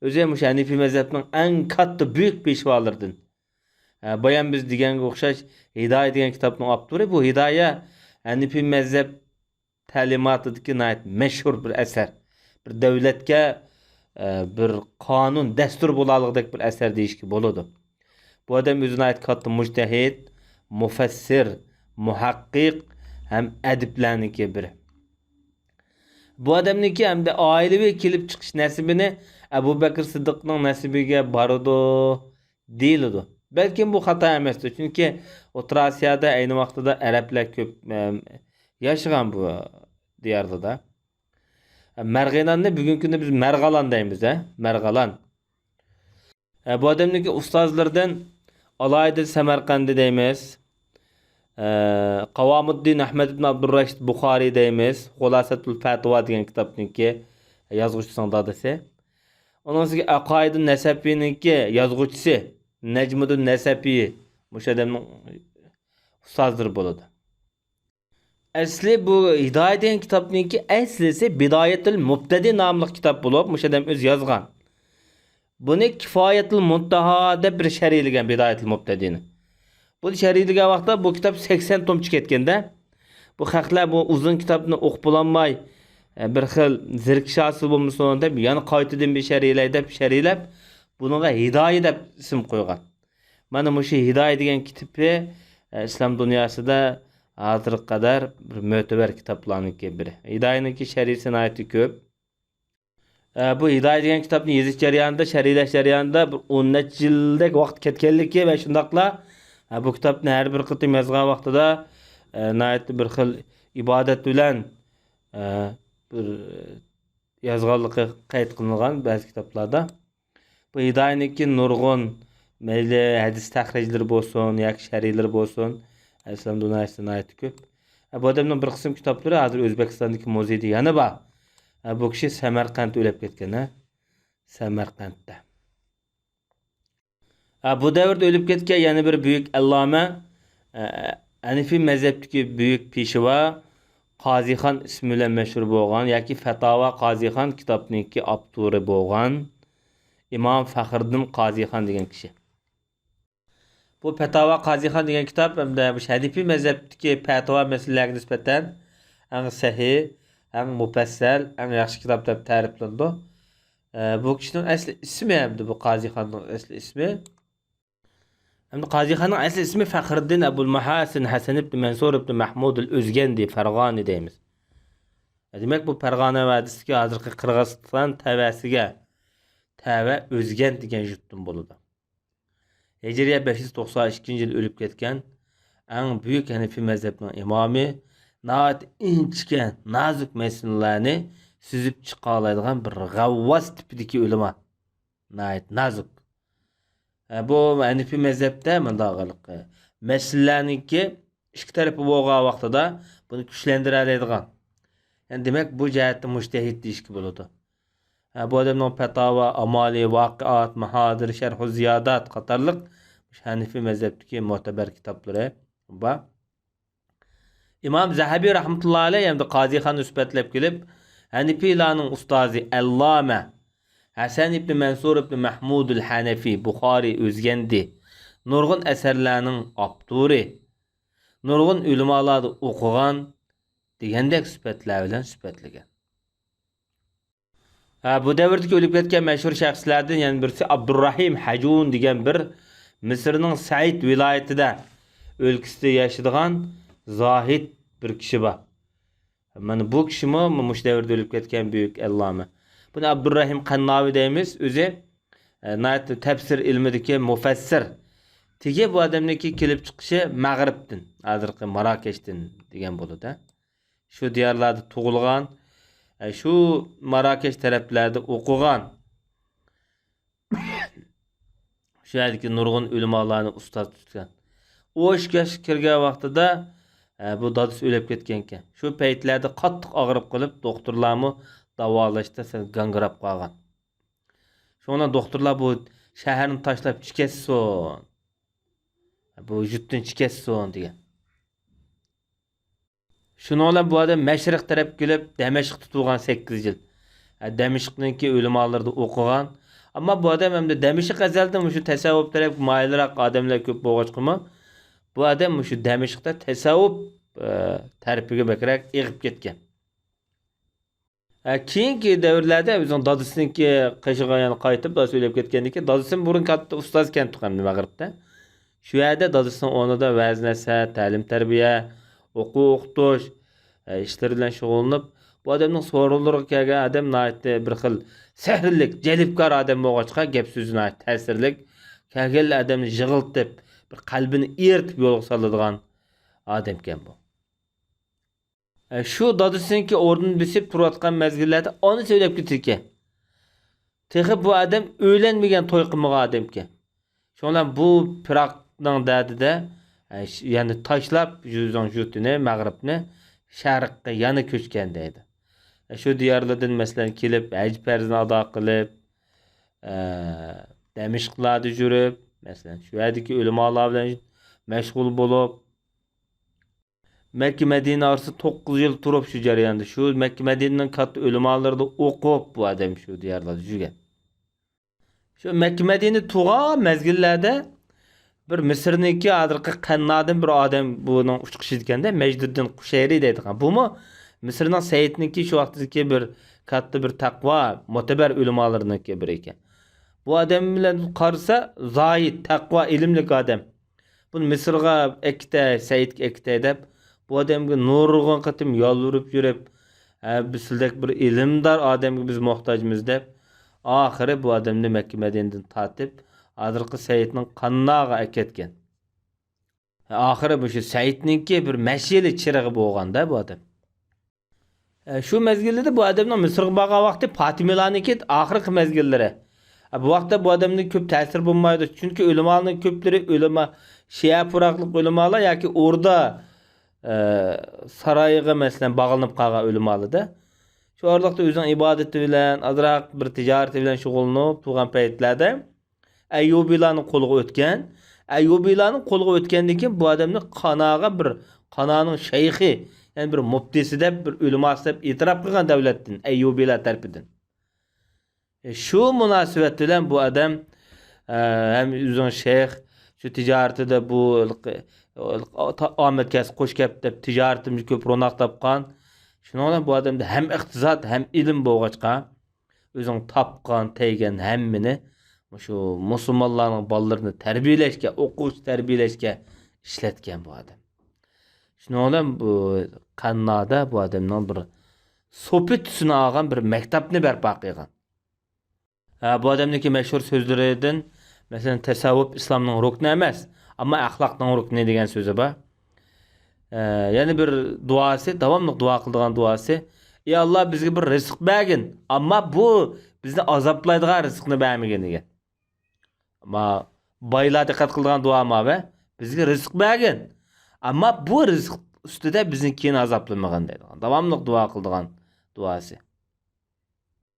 ئۆزى مۇشۇ ھەنىفىي مەزھەپنىڭ ئەڭ كاتتا بۈيۈك پېشۋالىرىدىن. ھە، بايام بىز دېگەنگە ئوخشاش، ھىدايە دېگەن كىتابنىڭ ئاپتورى، بۇ ھىدايە ھەنىفىي مەزھەپ تەلىماتىدىكى ناھايىتى مەشھۇر بىر ئەسەر. بىر دۆلەتكە، ئە، بىر قانۇن، دەستۇر بولالىغۇدەك بىر ئەسەر دېيىشكە بولىدۇ. بۇ ئادەم ئۆزى ناھايىتى كاتتا مۇجتەھىد، مۇفەسسىر، مۇھەققىق ھەم ئەدىبلەرنىڭكى بىرى. بۇ ئادەمنىڭكى ھەمدە ئائىلىۋى كېلىپ چىقىش نەسىبىنى ئەبۇ بەكرى سىددىقنىڭ نەسىبىگە بارىدۇ دېيىلىدۇ. بەلكىم بۇ خاتا ئەمەستۇر، چۈنكى ئوتتۇرا ئاسىيادا ئەينى ۋاقتىدا ئەرەبلەر كۆپ، ئەم، ياشىغان بۇ دىيارلىدا. مەرغىناننى بۈگۈنكى كۈندە بىز مەرغالان دەيمىز، ھە؟ مەرغالان. ئە، بۇ ئادەمنىڭكى ئۇستازلىرىدىن ئالايىدىن سەمەرقەندى دەيمىز. ئە، قاۋامۇددىن ئەھمەد ئىبن ئابدۇررەشىد بۇخارىي دەيمىز. خۇلاسەتۇل پەتىۋا دېگەن كىتابنىڭكى يازغۇچىسىنىڭ دادىسى. ئۇنىڭ ئۈستىگە ئەقايىدۇن نەسەپىنىڭكى يازغۇچىسى نەجمىدۇن نەسەپىي مۇشۇ ئادەمنىڭ ئۇستازلىرى بولىدۇ. ئەسلى بۇ ھىدايە دېگەن كىتابنىڭكى ئەسلىسى بىدايەتۇل مۇبتەدى ناملىق كىتاب بولۇپ، مۇشۇ ئادەم ئۆزى يازغان. بۇنى كىفايەتۇل مۇنتاھا دەپ بىر شەرھلىگەن بىدايەتۇل مۇبتەدىنى. بۇنى شەرھلىگەن ۋاقىتتا بۇ كىتاب سەكسەن توم چىقىپ كەتكەندە، بۇ خەقلەر بۇ ئۇزۇن كىتابنى ئوقۇپ بولالماي، ئە، بىر خىل زېرىكىش ھاسىل بولمىسۇن دەپ، يەنە قايتىدىن بىر شەرھلەي دەپ شەرھلەپ، بۇنىڭغا ھىدايە دەپ ئىسىم قويغان. مانا مۇشۇ ھىدايە دېگەن كىتابى، ئە، ئىسلام دۇنياسىدا ھازىرغا قەدەر بىر مۆتىبەر كىتابلارنىڭكى بىرى. ھىدايەنىڭكى شەرھسى ناھايىتى كۆپ. ئە، بۇ ھىدايە دېگەن كىتابنى يېزىش جەريانىدا، شەرھلەش جەريانىدا بىر ئون نەچچە يىلدەك ۋاقىت كەتكەنلىكى ۋە شۇنداقلا، ئە، بۇ كىتابنى ھەر بىر قېتىم يازغان ۋاقتىدا، ئە، ناھايىتى بىر خىل ئىبادەت بىلەن، ئە، بىر يازغانلىقى قەيت قىلىنغان بەزى كىتابلاردا. بۇ ھىدايىنىڭكى نۇرغۇن، مەيلى ھەدىس تەخرىجلىرى بولسۇن ياكى شەرھلىرى بولسۇن، ئىسلام دۇنياسىدا ناھايىتى كۆپ. ئە، بۇ ئادەمنىڭ بىر قىسىم كىتابلىرى ھازىر ئۆزبېكىستاندىكى مۇزېيدا يەنە بار. ئە، بۇ كىشى سەمەرقەنتتە ئۆلۈپ كەتكەن، ھە؟ سەمەرقەنتتە. ئە، بۇ دەۋردە ئۆلۈپ كەتكەن يەنە بىر بۈيۈك ئەللامە، ئە، ھەنىفىي مەزھەپتىكى بۈيۈك پېشۋا قازىخان ئىسمى بىلەن مەشھۇر بولغان ياكى فەتاۋا قازىخان كىتابنىڭكى ئاپتورى بولغان ئىمام فەخرىدىن قازىخان دېگەن كىشى. بۇ پەتاۋا قازىخان دېگەن كىتاب ھەمدە مۇشۇ ھەنىفىي مەزھەپتىكى پەتىۋا مەسىلىلەرگە نىسبەتەن ئەڭ سەھىھ، ئەڭ مۇپەسسەل، ئەڭ ياخشى كىتاب دەپ تەرىپلىنىدۇ. ئە، بۇ كىشىنىڭ ئەسلى ئىسمى ھەمدە بۇ قازىخاننىڭ ئەسلى ئىسمى. ھەمدە قازىخاننىڭ ئەسلى ئىسمى فەخرىددىن ئەبۇل مەھاسىن ھەسەن ئىبن مەنسۇر ئىبن مەھمۇدۇل ئۆزگەندى فەرغانى دەيمىز. دېمەك، بۇ پەرغانە ۋادىسىدىكى ھازىرقى قىرغىزىستان تەۋەسىگە تەۋە ئۆزگەنت دېگەن يۇرتتىن بولىدۇ. ھىجرىيە بەش يۈز توقسان ئىككىنچى يىل ئۆلۈپ كەتكەن ئەڭ بۈيۈك ھەنىفىي مەزھەپنىڭ ئىمامى، ناھايىتى ئىنچىكە، نازۇك مەسىلىلەرنى سۈزۈپ چىقالايدىغان بىر غەۋۋاس تىپىدىكى ئۆلىما. ناھايىتى نازۇك. ئە، بۇ ھەنىفىي مەزھەپتە مۇنداق، مەسىلىلەرنىڭكى ئىككى تەرىپى بولغان ۋاقتىدا بۇنى كۈچلەندۈرەلەيدىغان. يەنى دېمەك، بۇ جەھەتتە مۇجتەھىد دېيىشكە بولىدۇ. ھە، بۇ ئادەمنىڭ پەتاۋا، ئامالى، ۋاقىئات، ماھادىر، شەرھۇ زىيادات قاتارلىق ھەنىفىي مەزھەپتىكى مۆتىبەر كىتابلىرى بار. ئىمام زەھەبى رەھمەتۇللا ئەلەيھ ھەمدە قازىخاننى سۈپەتلەپ كېلىپ، ھەنىپىيلارنىڭ ئۇستازى ئەللامە ھەسەن ئىبنى مەنسۇر ئىبنى مەھمۇدۇل ھەنەفى، بۇخارى ئۆزگەندى، نۇرغۇن ئەسەرلەرنىڭ ئاپتورى، نۇرغۇن ئۆلىمالاردا ئوقۇغان دېگەندەك سۈپەتلەر بىلەن سۈپەتلىگەن. ھە، بۇ دەۋردىكى ئۆلۈپ كەتكەن مەشھۇر شەخسلەردىن يەنە بىرسى ئابدۇررەھىم ھەجۇن دېگەن بىر مىسىرنىڭ سەئىد ۋىلايىتىدە ئۆلكىسىدە ياشىدىغان زاھىد بىر كىشى بار. مانا بۇ كىشىمۇ مۇشۇ دەۋردە ئۆلۈپ كەتكەن بۈيۈك ئەللامە. بۇنى ئابدۇررەھىم قەنناۋى دەيمىز. ئۆزى، ئە، ناھايىتى تەپسىر ئىلمىدىكى مۇفەسسىر. تېگى بۇ ئادەمنىڭكى كېلىپ چىقىشى مەغرىبتىن، ھازىرقى ماراكەشتىن دېگەن بولىدۇ. شۇ دىيارلاردا تۇغۇلغان، ئە، شۇ ماراكەش تەرەپلەردە ئوقۇغان، شۇ يەردىكى نۇرغۇن ئۆلىمالارنى ئۇستاز تۇتقان. ئون ئۈچ ياشقا كىرگەن ۋاقتىدا، ئە، بۇ دادىسى ئۆلۈپ كەتكەنىكەن. شۇ پەيتلەردە قاتتىق ئاغرىپ قېلىپ، دوختۇرلارمۇ داۋالاشتا سەل گاڭگىراپ قالغان. شۇڭا دوختۇرلار بۇ شەھەرنى تاشلاپ چىكەتسۇن، بۇ يۇرتتىن چىكەتسۇن دېگەن. شۇنىڭ بىلەن بۇ ئادەم مەشرىق تەرەپكە كېلىپ، دەمەشقتا تۇرغان سەككىز يىل. ھە، دەمەشقنىڭكى ئۆلىمالىرىدا ئوقۇغان. ئەمما بۇ ئادەم ئەمدى دەمەشق ئەزەلدىن مۇشۇ تەسەۋۋۇپ تەرەپكە مايىلراق ئادەملەر كۆپ بولغاچقىمۇ، بۇ ئادەم مۇشۇ دەمەشقتە تەسەۋۋۇپ، ئە، تەرىپىگە بەكرەك ئېغىپ كەتكەن. ھە، كېيىنكى دەۋرلەردە ئۆزىنىڭ دادىسىنىڭكى قېشىغا يەنە قايتىپ، دادىسى ئۆلۈپ كەتكەندىن كېيىن، دادىسىمۇ بۇرۇن كاتتا ئۇستاز ئىكەن تۇغقان مەغرىبتە. شۇ يەردە دادىسىنىڭ ئورنىدا ۋەز-نەسىھەت، تەلىم-تەربىيە، ئوقۇ-ئوقۇتۇش، ئە، ئىشلىرى بىلەن شۇغۇللىنىپ، بۇ ئادەمنىڭ سورۇنلىرىغا كەلگەن ئادەم ناھايىتى بىر خىل سېھىرلىك، جەلپكار ئادەم بولغاچقا، گەپ-سۆزى ناھايىتى تەسىرلىك، كەلگەن ئادەمنى يىغلىتىپ، بىر قەلبىنى ئېرىتىپ يولغا سالىدىغان ئادەمكەن بۇ. ئە، شۇ دادىسىنىڭكى ئورنىنى بېسىپ تۇرۇۋاتقان مەزگىللەردە ئانىسى ئۆلۈپ كېتىدىكەن. تېخى بۇ ئادەم ئۆيلەنمىگەن، توي قىلمىغان ئادەمكەن. شۇنىڭ بىلەن بۇ پىراقنىڭ دەردىدە، ئە، ش-، يەنى تاشلاپ يۈزنىڭ يۇرتىنى، مەغرىبنى، شەرققە يەنە كۆچكەن دەيدۇ. ئە، شۇ دىيارلاردىن، مەسىلەن، كېلىپ ھەج پەرزىنى ئادا قىلىپ، ئە، دەمىشقلاردا يۈرۈپ، مەسىلەن، شۇ يەردىكى ئۆلىمالار بىلەن مەشغۇل بولۇپ، مەككە مەدىنە ئارىسىدا توققۇز يىل تۇرۇپ، شۇ جەرياندا، شۇ مەككە مەدىنىنىڭ كاتتا ئۆلىمالىرىدا ئوقۇپ، بۇ ئادەم شۇ دىيارلاردا يۈرگەن. شۇ مەككە مەدىنە تۇرغان مەزگىللەردە بىر مىسىرنىڭكى ھازىرقى قەننادىن بىر ئادەم بۇنىڭ ئۇچقۇچى ئىكەندە، مەجدۇددىن قۇشەيرى دەيدىغان. بۇمۇ مىسىرنىڭ سەيىدنىڭكى شۇ ۋاقىتتىكى بىر كاتتا بىر تەقۋا، مۆتىبەر ئۆلىمالىرىنىڭكى بىرى ئىكەن. بۇ ئادەم بىلەن قارىسا، زاھىد، تەقۋا، ئىلىملىك ئادەم. بۇنى مىسىرغا ئەكېتەي، سەيىدكە ئەكېتەي دەپ، بۇ ئادەمگە نۇرغۇن قېتىم يالۋۇرۇپ يۈرۈپ، ھە، بىز سىلدەك بىر ئىلىمدار ئادەمگە بىز موھتاجمىز دەپ، ئاخىرى بۇ ئادەمنى مەككە مەدىنىدىن تارتىپ، ھازىرقى سەيىدنىڭ قانناغا ئەكەتكەن. ئاخىرى مۇشۇ سەيىدنىڭكى بىر مەشئىلى، چىرىغى بولغاندا بۇ ئادەم. ئە، شۇ مەزگىلدە بۇ ئادەمنىڭ مىسىرغا بارغان ۋاقتى پاتىمىلارنىڭكى ئاخىرقى مەزگىللىرى. ئە، بۇ ۋاقىتتا بۇ ئادەمدىن كۆپ تەسىر بولمايدۇ. چۈنكى ئۆلىمالارنىڭ كۆپلىرى ئۆلىما، شىئە پىراقلىق ئۆلىمالار ياكى ئوردا، ئە، سارايىغا، مەسىلەن، باغلىنىپ قالغان ئۆلىمالىدا. شۇ ئارىلىقتا ئۆزىنىڭ ئىبادىتى بىلەن، ئازراق بىر تىجارىتى بىلەن شۇغۇللىنىپ تۇرغان پەيتلەردە، ئەييۇبىيلارنىڭ قولىغا ئۆتكەن. ئەييۇبىيلارنىڭ قولىغا ئۆتكەندىن كېيىن بۇ ئادەمنى قاناغا بىر، قانانىڭ شەيخى، يەنى بىر مۇپتىسى دەپ، بىر ئۆلىماسى دەپ ئېتىراپ قىلغان دەۋلەتتىن، ئەييۇبىيلار تەرىپىدىن. ئە، شۇ مۇناسىۋەت بىلەن بۇ ئادەم، ئە، ھەم ئۆزىنىڭ شەيخ، شۇ تىجارىتىدە بۇ، ئە، ئامەت كەلسە خوش كەپ دەپ، تىجارىتىمىز كۆپ روناق تاپقان. شۇنىڭ بىلەن بۇ ئادەمدە ھەم ئىقتىساد، ھەم ئىلىم بولغاچقا، ئۆزىنىڭ تاپقان، تەگكەن ھەممىنى مۇشۇ مۇسۇلمانلارنىڭ بالىلىرىنى تەربىيەلەشكە، ئوقۇغۇچى تەربىيەلەشكە ئىشلەتكەن بۇ ئادەم. شۇنىڭ بىلەن بۇ قەننادا بۇ ئادەمنىڭ بىر سوپى تۈسىنى ئالغان بىر مەكتەپنى بەرپا قىلغان. ھە، بۇ ئادەمنىڭكى مەشھۇر سۆزلىرىدىن، مەسىلەن، تەسەۋۋۇپ ئىسلامنىڭ رۇكنى ئەمەس، ئەمما ئەخلاقنىڭ رۇكنى دېگەن سۆزى بار. ئە، يەنە بىر دۇئاسى، داۋاملىق دۇئا قىلىدىغان دۇئاسى، ئى ئاللا، بىزگە بىر رىزىق بەرگىن، ئەمما بۇ بىزنى ئازابلايدىغان رىزىقنى بەرمىگىن دېگەن. ئەمما بايلار دىققەت قىلىدىغان دۇئا ماۋۇ، بىزگە رىزىق بەرگىن، ئەمما بۇ رىزىق ئۈستىدە بىزنى كېيىن ئازابلىمىغىن دەيدىغان، داۋاملىق دۇئا قىلىدىغان دۇئاسى.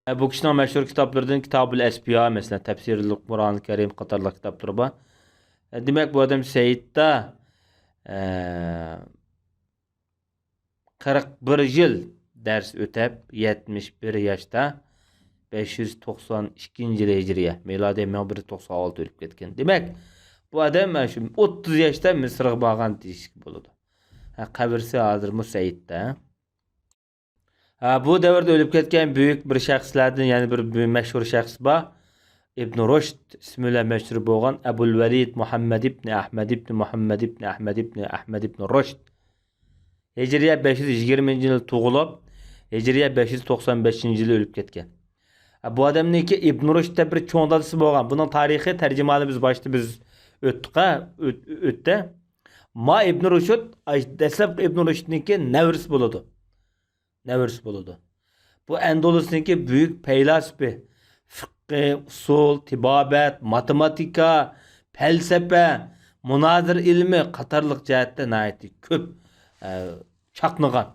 ئە، بۇ كىشىنىڭ مەشھۇر كىتابلىرىدىن كىتابۇل ئەسپىيا، مەسىلەن، تەپسىرۇل قۇرئان كەرىم قاتارلىق كىتابلىرى بار. ئە، دېمەك، بۇ ئادەم سەئىدتە، ئە، قىرىق بىر يىل دەرس ئۆتەپ، يەتمىش بىر ياشتا، بەش يۈز توقسان ئىككىنچى يىلى ھىجرىيە، مىلادىي مىڭ بىر يۈز توقسان ئالتە ئۆلۈپ كەتكەن. دېمەك، بۇ ئادەم مانا شۇ ئوتتۇز ياشتا مىسىرغا بارغان دېيىشكە بولىدۇ. ھە، قەبرىسى ھازىرمۇ سەئىدتە. ھە، بۇ دەۋردە ئۆلۈپ كەتكەن بۈيۈك بىر شەخسلەردىن يەنە بىر بۈ-، مەشھۇر شەخس بار. ئىبن رۇشد ئىسمى بىلەن مەشھۇر بولغان ئەبۇل ۋەلىد مۇھەممەد ئىبن ئەھمەد ئىبن مۇھەممەد ئىبن ئەھمەد ئىبن ئەھمەد ئىبن رۇشد. ھىجرىيە بەش يۈز يىگىرمىنچى يىلى تۇغۇلۇپ، ھىجرىيە بەش يۈز توقسان بەشىنچى يىلى ئۆلۈپ كەتكەن. ھە، بۇ ئادەمنىڭكى ئىبن رۇشد دەپ بىر چوڭ دادىسى بولغان. بۇنىڭ تارىخى تەرجىمىھالى بىز باشتا بىز ئۆتتۇق، ھە، ئۆت-، ئۆتتى. ما ئىبن رۇشد، ئاي، دەسلەپكى ئىبن رۇشدنىڭكى نەۋرىسى بولىدۇ. نەۋرىسى بولىدۇ. بۇ ئەندۇلۇسنىڭكى بۈيۈك پەيلاسوپى، فىققى، ئۇسۇل، تېبابەت، ماتېماتىكا، پەلسەپە، مۇنازىرە ئىلمى قاتارلىق جەھەتتە ناھايىتى كۆپ، ئە، چاقنىغان،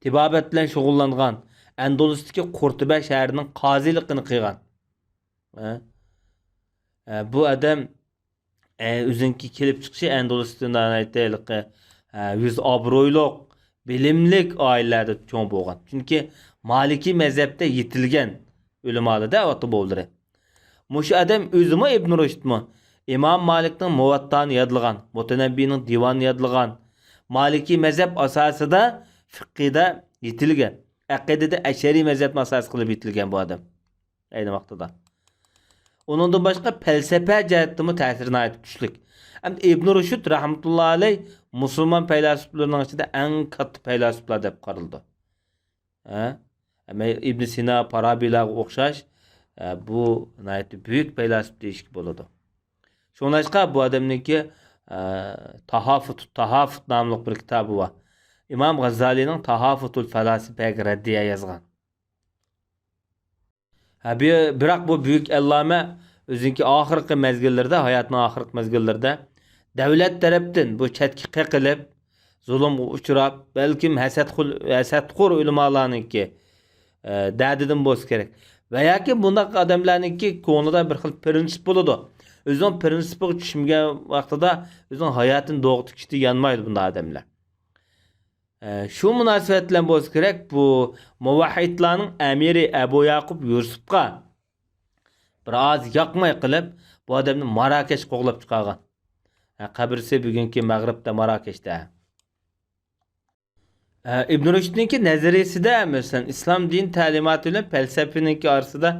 تېبابەت بىلەن شۇغۇللانغان، ئەندۇلۇستىكى قۇرتۇبە شەھىرىنىڭ قازىلىقىنى قىلغان. ئە، ئە، بۇ ئادەم ئە، ئۆزىنىڭكى كېلىپ چىقىشى ئەندۇلۇستا ناھايىتى ھېلىقى، ئە، يۈز ئابرۇيلۇق، بىلىملىك ئائىلىلەردە چوڭ بولغان. چۈنكى مالىكىي مەزھەپتە يېتىلگەن ئۆلىمالىدا ئاتا-بوۋىلىرى. مۇشۇ ئادەم ئۆزىمۇ ئىبن رۇشدمۇ ئىمام مالىكنىڭ مۇۋەتتانى يادلىغان، مۇتەنەببىنىڭ دىۋانىنى يادلىغان، مالىكىي مەزھەپ ئاساسىدا فىقھىدا يېتىلگەن، ئەقىدىدە ئەشئەرىي مەزھەپنى ئاساس قىلىپ يېتىلگەن بۇ ئادەم. ئەينى ۋاقتىدا. ئۇنىڭدىن باشقا پەلسەپە جەھەتتىمۇ تەسىرى ناھايىتى كۈچلۈك. ئەمدى ئىبن رۇشد رەھمەتۇللا ئەلەي مۇسۇلمان پەيلاسوپلىرىنىڭ ئىچىدە ئەڭ كاتتا پەيلاسوپلار دەپ قارىلىدۇ. ھە؟ ئەمما ئىبن سىنا، پارابىلارغا ئوخشاش، ئە، بۇ ناھايىتى بۈيۈك پەيلاسوپ دېيىشكە بولىدۇ. شۇڭلاشقا بۇ ئادەمنىڭكى، ئە، تاھافۇت، تاھافۇت ناملىق بىر كىتابى بار. ئىمام غازالىنىڭ تاھافۇتۇل فەلاسىپەگە رەددىيە يازغان. ھە، بۇ، بىراق بۇ بۈيۈك ئەللامە ئۆزىنىڭكى ئاخىرقى مەزگىللىرىدە، ھاياتىنىڭ ئاخىرقى مەزگىللىرىدە دەۋلەت تەرەپتىن بۇ چەتكە قېقىلىپ، زۇلۇمغا ئۇچراپ، بەلكىم ھەسەتخۇل-، ھەسەتخور ئۆلىمالارنىڭكى، ئە، دەردىدىن بولسا كېرەك. ۋە ياكى بۇنداق ئادەملەرنىڭكى كۆڭلىدە بىر خىل پىرىنسىپ بولىدۇ. ئۆزىنىڭ پىرىنسىپىغا چۈشمىگەن ۋاقتىدا ئۆزىنىڭ ھاياتىنى دوغا تىكىشتىن يانمايدۇ بۇنداق ئادەملەر. ئە، شۇ مۇناسىۋەت بىلەن بولسا كېرەك، بۇ مۇۋەھھىدلارنىڭ ئەمىرى ئەبۇ ياقۇپ يۈسۈپقا بىر ئاز ياقماي قېلىپ، بۇ ئادەمنى ماراكەشكە قوغلاپ چىقارغان. ئە، قەبرىسى بۈگۈنكى مەغرىبتە، ماراكەشتە. ئە، ئىبن رۇشدنىڭكى نەزەرىيىسىدە، مەسىلەن، ئىسلام دىن تەلىماتى بىلەن پەلسەپىنىڭكى ئارىسىدا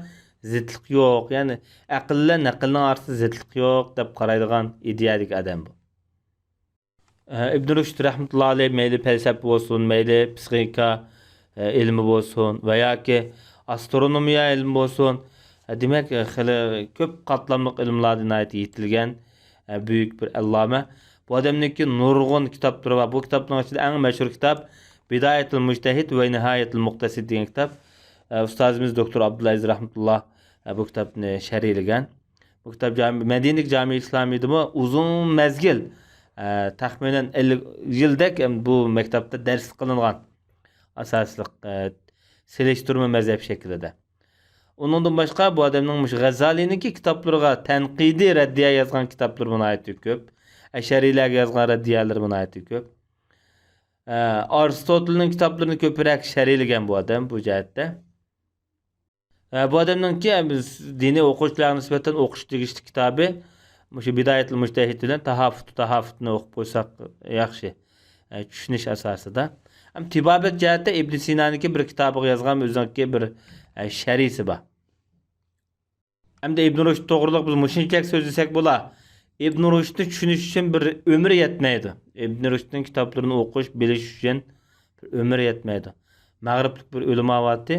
زىتلىق يوق، يەنى ئەقىل بىلەن نەقىلنىڭ ئارىسىدا زىتلىق يوق دەپ قارايدىغان ئىدىيەدىكى ئادەم بۇ. ئە، ئىبن رۇشد رەھمەتۇللا ئەلەيھ مەيلى پەلسەپە بولسۇن، مەيلى پسىخىكا، ئە، ئىلمى بولسۇن ۋە ياكى ئاسترونومىيە ئىلمى بولسۇن، ئە، دېمەك، ئە، خېلى كۆپ قاتلاملىق ئىلىملاردا ناھايىتى يېتىلگەن، ئە، بۈيۈك بىر ئەللامە. بۇ ئادەمنىڭكى نۇرغۇن كىتابلىرى بار. بۇ كىتابنىڭ ئىچىدە ئەڭ مەشھۇر كىتاب بىدايەتۇل مۇجتەھىد ۋە نىھايەتۇل مۇقتەسىد دېگەن كىتاب. ئە، ئۇستازىمىز دوكتور ئابدۇلئەزىز رەھمەتۇللا، ئە، بۇ كىتابنى شەرھلىگەن. بۇ كىتاب جامى-، مەدىنىدىكى جامىئە ئىسلامىيەدىمۇ ئۇزۇن مەزگىل، ئە، تەخمىنەن ئەللىك يىلدەك، ئەم، بۇ مەكتەپتە دەرسلىك قىلىنغان. ئاساسلىق، ئە، سېلىشتۇرما مەزھەپ شەكلىدە. ئۇنىڭدىن باشقا بۇ ئادەمنىڭ مۇشۇ غەززالىنىڭكى كىتابلىرىغا تەنقىدىي رەددىيە يازغان كىتابلىرىمۇ ناھايىتى كۆپ. ئەشئەرىيلەرگە يازغان رەددىيەلىرىمۇ ناھايىتى كۆپ. ئە، ئارستوتىلنىڭ كىتابلىرىنى كۆپرەك شەرھلىگەن بۇ ئادەم بۇ جەھەتتە. ئە، بۇ ئادەمنىڭكى، ئە، بىز دىنىي ئوقۇغۇچىلارغا نىسبەتەن ئوقۇش تېگىشلىك كىتابى مۇشۇ بىدايەتۇل مۇجتەھىد بىلەن تاھافۇت، تاھافۇتنى ئوقۇپ قويساق ياخشى. ئە، چۈشىنىش ئاساسىدا. ھەم تېبابەت جەھەتتە ئىبن سىنانىڭكى بىر كىتابىغا يازغان ئۆزىنىڭكى بىر، ئە، شەرھىسى بار. ئەمدى ئىبن رۇشد توغرىلىق بىز مۇشۇنچىلىك سۆزلىسەك بولا. ئىبن رۇشدنى چۈشىنىش ئۈچۈن بىر ئۆمۈر يەتمەيدۇ. ئىبن رۇشدنىڭ كىتابلىرىنى ئوقۇش، بىلىش ئۈچۈن بىر ئۆمۈر يەتمەيدۇ. مەغرىبلىك بىر ئۆلىما بارتى.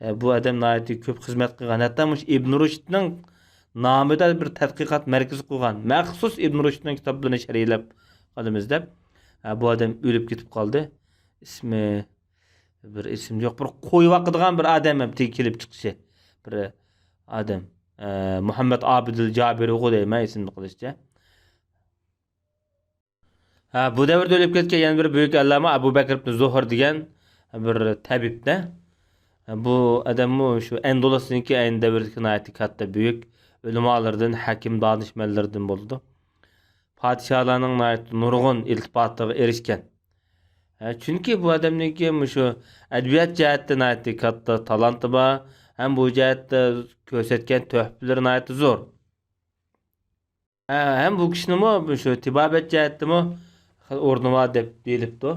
ئە، بۇ ئادەم ناھايىتى كۆپ خىزمەت قىلغان. ھەتتا مۇشۇ ئىبن رۇشدنىڭ نامىدا بىر تەتقىقات مەركىزى قۇرغان. مەخسۇس ئىبن رۇشدنىڭ كىتابلىرىنى شەرھلەپ قالىمىز دەپ. ھە، بۇ ئادەم ئۆلۈپ كېتىپ قالدى. ئىسمى، بىر ئېسىمدە يوق. بىر قوي باقىدىغان بىر ئادەم ھەم تېگى كېلىپ چىقىشى. بىر ئادەم. ئە، مۇھەممەد ئابىدىل جابىرىغۇ دەيمەن، ئېسىمدە قېلىشىچە. ھە، بۇ دەۋردە ئۆلۈپ كەتكەن يەنە بىر بۈيۈك ئەللامە ئەبۇ بەكر ئىبن زۇھۇر دېگەن بىر تەبىبتە. ھە، بۇ ئادەممۇ شۇ ئەندۇلۇسنىڭكى ئەينى دەۋردىكى ناھايىتى كاتتا بۈيۈك ئۆلىمالىرىدىن، ھەكىم دانىشمەنلىرىدىن بولىدۇ. پادىشاھلارنىڭ ناھايىتى نۇرغۇن ئىلتىپاتىغا ئېرىشكەن. ھە، چۈنكى بۇ ئادەمنىڭكى مۇشۇ ئەدەبىيات جەھەتتە ناھايىتى كاتتا تالانتى بار، ھەم بۇ جەھەتتە كۆرسەتكەن تۆھپىلىرى ناھايىتى زور. ھە، ھەم بۇ كىشىنىمۇ شۇ تېبابەت جەھەتتىمۇ خېلى ئورنى بار دەپ دېيىلىپتۇ.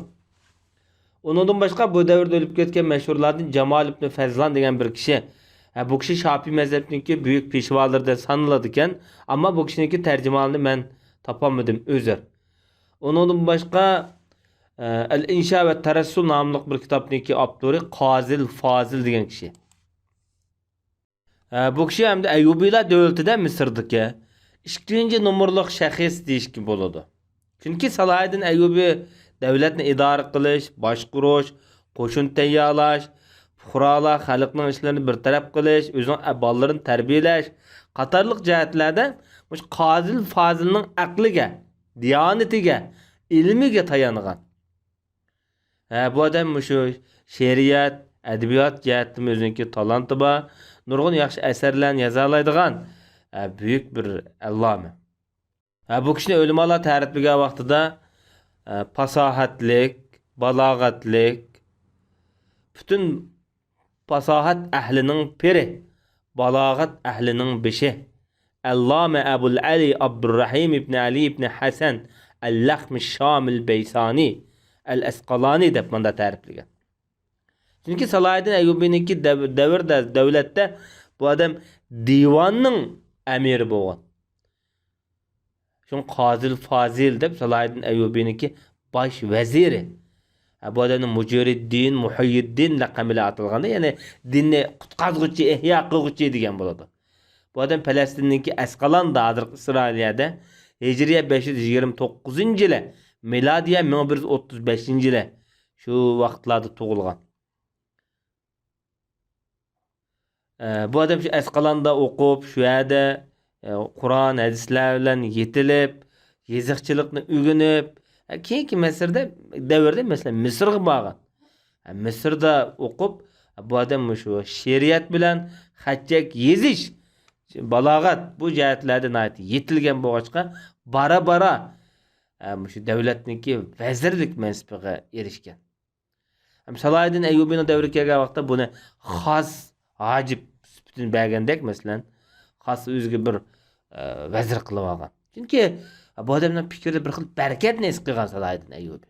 ئۇنىڭدىن باشقا بۇ دەۋردە ئۆلۈپ كەتكەن مەشھۇرلاردىن جامال ئىبن فەزلان دېگەن بىر كىشى. ھە، بۇ كىشى شاپىي مەزھەپنىڭكى بۈيۈك پېشۋالىرىدىن سانىلىدىكەن، ئەمما بۇ كىشىنىڭكى تەرجىمىھالىنى مەن تاپالمىدىم، ئۆزۈر. ئۇنىڭدىن باشقا، ئە، ئەل ئىنشا ۋە تەرەسسۇل ناملىق بىر كىتابنىڭكى ئاپتورى قازىل فازىل دېگەن كىشى. ئە، بۇ كىشى ھەمدە ئەييۇبىيلار دۆلىتىدە مىسىردىكى ئىككىنچى نومۇرلۇق شەخس دېيىشكە بولىدۇ. چۈنكى سالاھىدىن ئەييۇبى دۆلەتنى ئىدارە قىلىش، باشقۇرۇش، قوشۇن تەييارلاش، پۇقرالار، خەلقنىڭ ئىشلىرىنى بىر تەرەپ قىلىش، ئۆزىنىڭ ئە-، بالىلىرىنى تەربىيەلەش قاتارلىق جەھەتلەردە مۇشۇ قازىل فازىلنىڭ ئەقلىگە، دىيانىتىگە، ئىلمىگە تايانغان. ھە، بۇ ئادەم مۇشۇ شېئىرىيەت، ئەدەبىيات جەھەتتىمۇ ئۆزىنىڭكى تالانتى بار. نۇرغۇن ياخشى ئەسەرلەرنى يازالايدىغان، ھە، بۈيۈك بىر ئەللامە. ھە، بۇ كىشىنى ئۆلىمالار تەرىپلىگەن ۋاقتىدا، ھە، پاساھەتلىك، بالاغەتلىك، پۈتۈن پاساھەت ئەھلىنىڭ پىرى، بالاغەت ئەھلىنىڭ بېشى، ئەللامە ئەبۇل ئەلى ئابدۇررەھىم ئىبنى ئەلى ئىبنى ھەسەن ئەللەخمى شامىل بەيسانى ئەل ئەسقالانى دەپ مۇنداق تەرىپلىگەن. چۈنكى سالاھىدىن ئەييۇبىنىڭكى دەۋ-، دەۋردە، دۆلەتتە بۇ ئادەم دىۋاننىڭ ئەمىرى بولغان. شۇڭا قازىل فازىل دەپ سالاھىدىن ئەييۇبىنىڭكى باش ۋەزىرى. ھە، بۇ ئادەمنى مۇجىرىددىن، مۇھىيىددىن لەقەمى بىلەن ئاتالغاندا، يەنى دىننى قۇتقازغۇچى، ئىھيا قىلغۇچى دېگەن بولىدۇ. بۇ ئادەم پەلەستىندىكى ئەسقالاندا، ھازىرقى ئىسرائىلىيەدە، ھىجرىيە بەش يۈز يىگىرمە توققۇزىنچى يىلى، مىلادىيە مىڭ بىر يۈز ئوتتۇز بەشىنچى يىلى شۇ ۋاقىتلاردا تۇغۇلغان. ئە، بۇ ئادەم شۇ ئەسقالاندا ئوقۇپ، شۇ يەردە، ئە، قۇرئان، ھەدىسلەر بىلەن يېتىلىپ، يېزىقچىلىقنى ئۆگىنىپ، ئە، كېيىنكى مەسىردە، دەۋردە، مەسىلەن، مىسىرغا بارغان. ئە، مىسىردا ئوقۇپ، بۇ ئادەم مۇشۇ شېئىرىيەت بىلەن خەت-چەك يېزىش، بالاغەت، بۇ جەھەتلەردە ناھايىتى يېتىلگەن بولغاچقا، بارا-بارا، ئە، مۇشۇ دۆلەتنىڭكى ۋەزىرلىك مەنسىپىگە ئېرىشكەن. ھەم سالاھىدىن ئەييۇبىنىڭ دەۋرىگە كەلگەن ۋاقىتتا بۇنى خاس ھاجىپ سۈپىتىنى بەرگەندەك، مەسىلەن، خاس ئۆزىگە بىر، ئە، ۋەزىر قىلىپ ئالغان. چۈنكى بۇ ئادەمنىڭ پىكرىدە بىر خىل بەرىكەتنى ھېس قىلغان سالاھىدىن ئەييۇبى.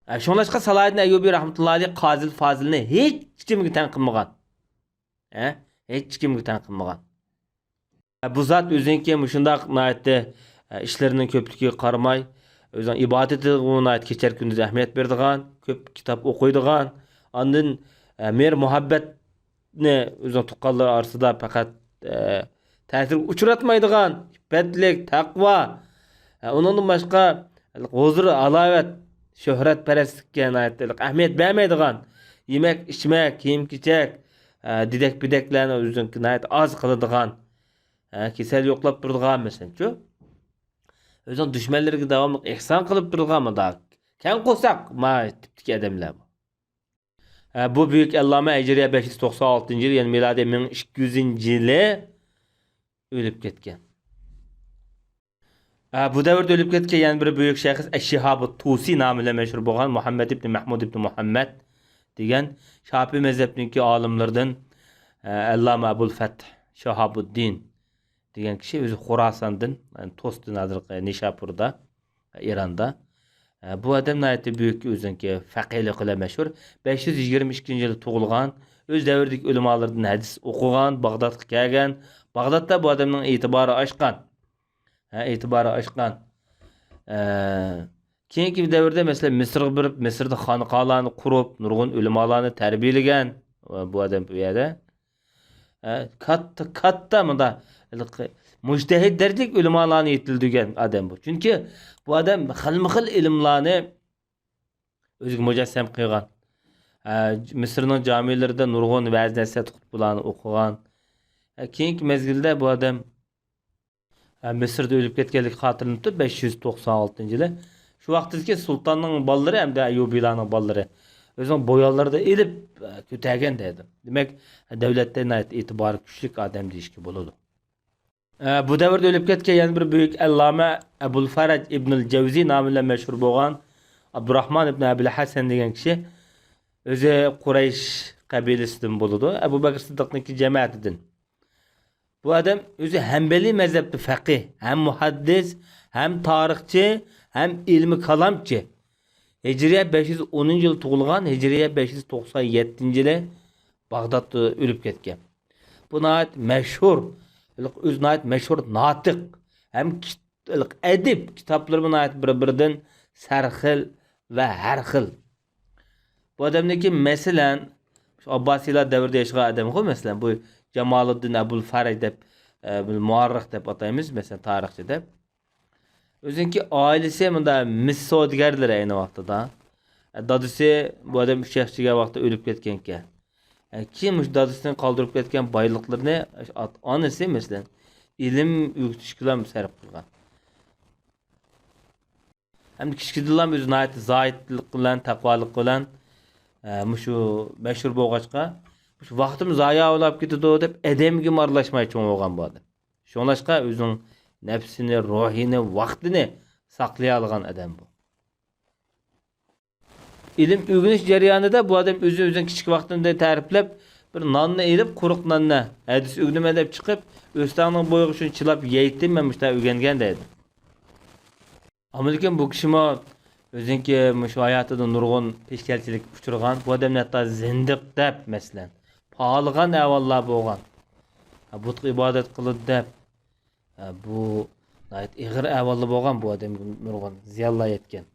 ئە، شۇڭلاشقا سالاھىدىن ئەييۇبى رەھمەتۇللاھى ئەلەيھ قازىل فازىلنى ھېچكىمگە تەڭ قىلمىغان. ھە؟ ھېچكىمگە تەڭ قىلمىغان. بۇ زات ئۆزىنىڭكى مۇشۇنداق ناھايىتى، ئە، ئىشلىرىنىڭ كۆپلۈكىگە قارىماي، ئۆزىنىڭ ئىبادىتىگە ناھايىتى كېچە-كۈندۈز ئەھمىيەت بېرىدىغان، كۆپ كىتاب ئوقۇيدىغان، ئاندىن، ئە، مېھىر-مۇھەببەتنى ئۆزىنىڭ تۇغقانلىرى ئارىسىدا پەقەت، ئە، تەسىرگە ئۇچراتمايدىغان، ئىپپەتلىك، تەقۋا، ئە، ئۇنىڭدىن باشقا ھۇزۇر-ھالاۋەت، شۆھرەتپەرەسلىككە ناھايىتى ئەھمىيەت بەرمەيدىغان، يېمەك-ئىچمەك، كىيىم-كېچەك، ئە، دېدەك-پىدەكلەرنى ئۆزىنىڭكى ناھايىتى ئاز قىلىدىغان، ھە، كېسەل يوقلاپ تۇرىدىغان مەسىلەنچۇ. ئۆزىنىڭ دۈشمەنلىرىگە داۋاملىق ئېھسان قىلىپ تۇرىدىغان مۇنداق كەڭ قورساق ما تىپتىكى ئادەملەر بۇ. ھە، بۇ بۈيۈك ئەللامە ھىجرىيە بەش يۈز توقسان ئالتىنچى يىل، يەنى مىلادىيە مىڭ ئىككى يۈزىنچى يىلى ئۆلۈپ كەتكەن. ھە، بۇ دەۋردە ئۆلۈپ كەتكەن يەنە بىر بۈيۈك شەخس ئەششىھابۇت تۇسى نامى بىلەن مەشھۇر بولغان مۇھەممەد ئىبنى مەھمۇد ئىبنى مۇھەممەد دېگەن شاپىي مەزھەپنىڭكى ئالىملىرىدىن، ئە، ئەللامە ئەبۇل فەتھ شاھابۇددىن دېگەن كىشى، ئۆزى خوراساندىن، يەنى توستىن، ھازىرقى نىشاپۇردا، ئىراندا. ئە، بۇ ئادەم ناھايىتى بۈيۈك، ئۆزىنىڭكى فەقىھلىقى بىلەن مەشھۇر. بەش يۈز يىگىرمە ئىككىنچى يىلى تۇغۇلغان، ئۆز دەۋرىدىكى ئۆلىمالىرىدىن ھەدىس ئوقۇغان، باغدادقا كەلگەن. باغدادتا بۇ ئادەمنىڭ ئېتىبارى ئاشقان. ھە، ئېتىبارى ئاشقان. ئە، كېيىنكى دەۋردە، مەسىلەن، مىسىرغا بېرىپ، مىسىردا خانقالارنى قۇرۇپ، نۇرغۇن ئۆلىمالارنى تەربىيەلىگەن، ئە، بۇ ئادەم بۇ يەردە. ئە، كاتتا، كاتتا مۇنداق ھېلىقى مۇجتەھىد دەرىجىلىك ئۆلىمالارنى يېتىلدۈرگەن ئادەم بۇ. چۈنكى بۇ ئادەم خىلمۇ خىل ئىلىملارنى ئۆزىگە مۇجەسسەم قىلغان. ئە، مىسىرنىڭ جامىلىرىدە نۇرغۇن ۋەز نەسىھەت خۇتبىلارنى ئوقۇغان. ئە، كېيىنكى مەزگىلدە بۇ ئادەم، ئە، مىسىردا ئۆلۈپ كەتكەنلىكى خاتىرىلىنىپتۇ، بەش يۈز توقسان ئالتىنچى يىلى. شۇ ۋاقىتتىكى سۇلتاننىڭ بالىلىرى ھەمدە ئەييۇبىيلارنىڭ بالىلىرى ئۆزىنىڭ بويانلىرىدا ئېلىپ، ئە، كۆتەرگەن دەيدۇ. دېمەك، دۆلەتتە ناھايىتى ئېتىبارى كۈچلۈك ئادەم دېيىشكە بولىدۇ. ئە، بۇ دەۋردە ئۆلۈپ كەتكەن يەنە بىر بۈيۈك ئەللامە ئەبۇل فەرەج ئىبنۇل جەۋزى نامى بىلەن مەشھۇر بولغان ئابدۇراخمان ئىبن ئەبىل ھەسەن دېگەن كىشى ئۆزى قۇرەيش قەبىلىسىدىن بولىدۇ. ئەبۇ بەكرى سىددىقنىڭكى جەمەتىدىن. بۇ ئادەم ئۆزى ھەنبەلىي مەزھەپتە فەقىھ، ھەم مۇھەددىس، ھەم تارىخچى، ھەم ئىلمىي كالامچى. ھىجرىيە بەش يۈز ئونىنچى يىلى تۇغۇلغان، ھىجرىيە بەش يۈز توقسان يەتتىنچى يىلى باغدادتا ئۆلۈپ كەتكەن. بۇ ناھايىتى مەشھۇر، ئۆزى ناھايىتى مەشھۇر ناتىق ھەم كىت-، ئەدىب، كىتابلىرىمۇ ناھايىتى بىر-بىرىدىن سەرخىل ۋە ھەر خىل. بۇ ئادەمنىڭكى، مەسىلەن، شۇ ئابباسىيلار دەۋرىدە ياشىغان ئادەمغۇ، مەسىلەن، بۇ جامالىددىن ئەبۇل فەرەج دەپ، ئە، بىر مۇئەررىخ دەپ ئاتايمىز، مەسىلەن، تارىخچى دەپ. ئۆزىنىڭكى ئائىلىسى مۇنداق مىس سودىگەرلىرى ئەينى ۋاقتىدا. ئە، دادىسى بۇ ئادەم ئۈچ ياشقا كىرگەن ۋاقىتتا ئۆلۈپ كەتكەنكەن. ئە، كېيىن مۇشۇ دادىسىنىڭ قالدۇرۇپ كەتكەن بايلىقلىرىنى ئات-، ئانىسى، مەسىلەن، ئىلىم ئۆگىتىشكىلا سەرپ قىلغان. ھەم كىچىكىدىنلا ئۆزى ناھايىتى زاھىدلىق بىلەن، تەقۋالىق بىلەن، ئە، مۇشۇ مەشھۇر بولغاچقا، مۇشۇ ۋاقتىم زايا بولاپ كېتىدۇ دەپ، ئادەمگىمۇ ئارىلاشماي چوڭ بولغان بۇ ئادەم. شۇڭلاشقا ئۆزىنىڭ نەپسىنى، روھىنى، ۋاقتىنى ساقلىيالىغان ئادەم بۇ. ئىلىم ئۆگىنىش جەريانىدا بۇ ئادەم ئۆزى ئۆزىنى كىچىك ۋاقتىدا تەرىپلەپ، بىر ناننى ئېلىپ، قۇرۇق ناننى، ھەدىس ئۆگىنىمەن دەپ چىقىپ، ئۆستەڭنىڭ بويىغا شۇنى چىلاپ يەيتتىم، مەن مۇشۇنداق ئۆگەنگەن دەيدۇ. ئەمما لېكىن بۇ كىشىمۇ ئۆزىنىڭكى مۇشۇ ھاياتىدا نۇرغۇن پېشكەلچىلىككە ئۇچرىغان. بۇ ئادەمنى ھەتتا زىندىق دەپ، مەسىلەن، پالىغان ئەھۋاللار بولغان. ھە، بۇتقا ئىبادەت قىلىدۇ دەپ، ھە، بۇ ناھايىتى ئېغىر ئەھۋالدا بولغان، بۇ ئادەمگە نۇرغۇن زىيانلار يەتكەن.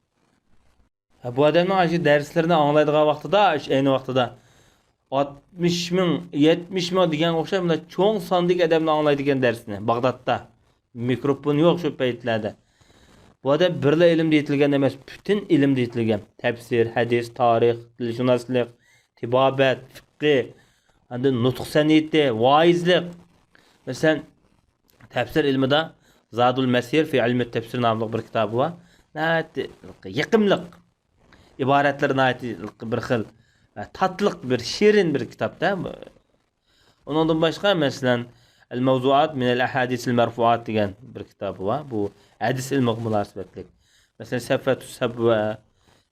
ھە، بۇ ئادەمنىڭ ئاشۇ دەرسلىرىنى ئاڭلايدىغان ۋاقتىدا، ئاشۇ ئەينى ۋاقتىدا ئاتمىش مىڭ، يەتمىش مىڭ دېگەنگە ئوخشاش، مۇنداق چوڭ ساندىكى ئادەملەر ئاڭلايدىكەن دەرسنى باغدادتا. مىكروفون يوق شۇ پەيتلەردە. بۇ ئادەم بىرلا ئىلىمدە يېتىلگەن ئەمەس، پۈتۈن ئىلىمدە يېتىلگەن. تەپسىر، ھەدىس، تارىخ، تىلشۇناسلىق، تېبابەت، فىققى، ئاندىن نۇتۇق سەنئىتى، ۋائىزلىق. مەسىلەن، تەپسىر ئىلمىدا زادۇل مەسىر فى ئىلمى تەپسىر ناملىق بىر كىتابى بار. ناھايىتى يېقىملىق. ئىبارەتلىرى ناھايىتى بىر خىل، ئە، تاتلىق، بىر شېرىن بىر كىتابتا. ئۇنىڭدىن باشقا، مەسىلەن، ئەل مەۋزۇئات مىنەل ئەھادىسىل مەرفۇئات دېگەن بىر كىتابى بار. بۇ ھەدىس ئىلمىغا مۇناسىۋەتلىك. مەسىلەن، سەفۋەتۇس سەبۋە،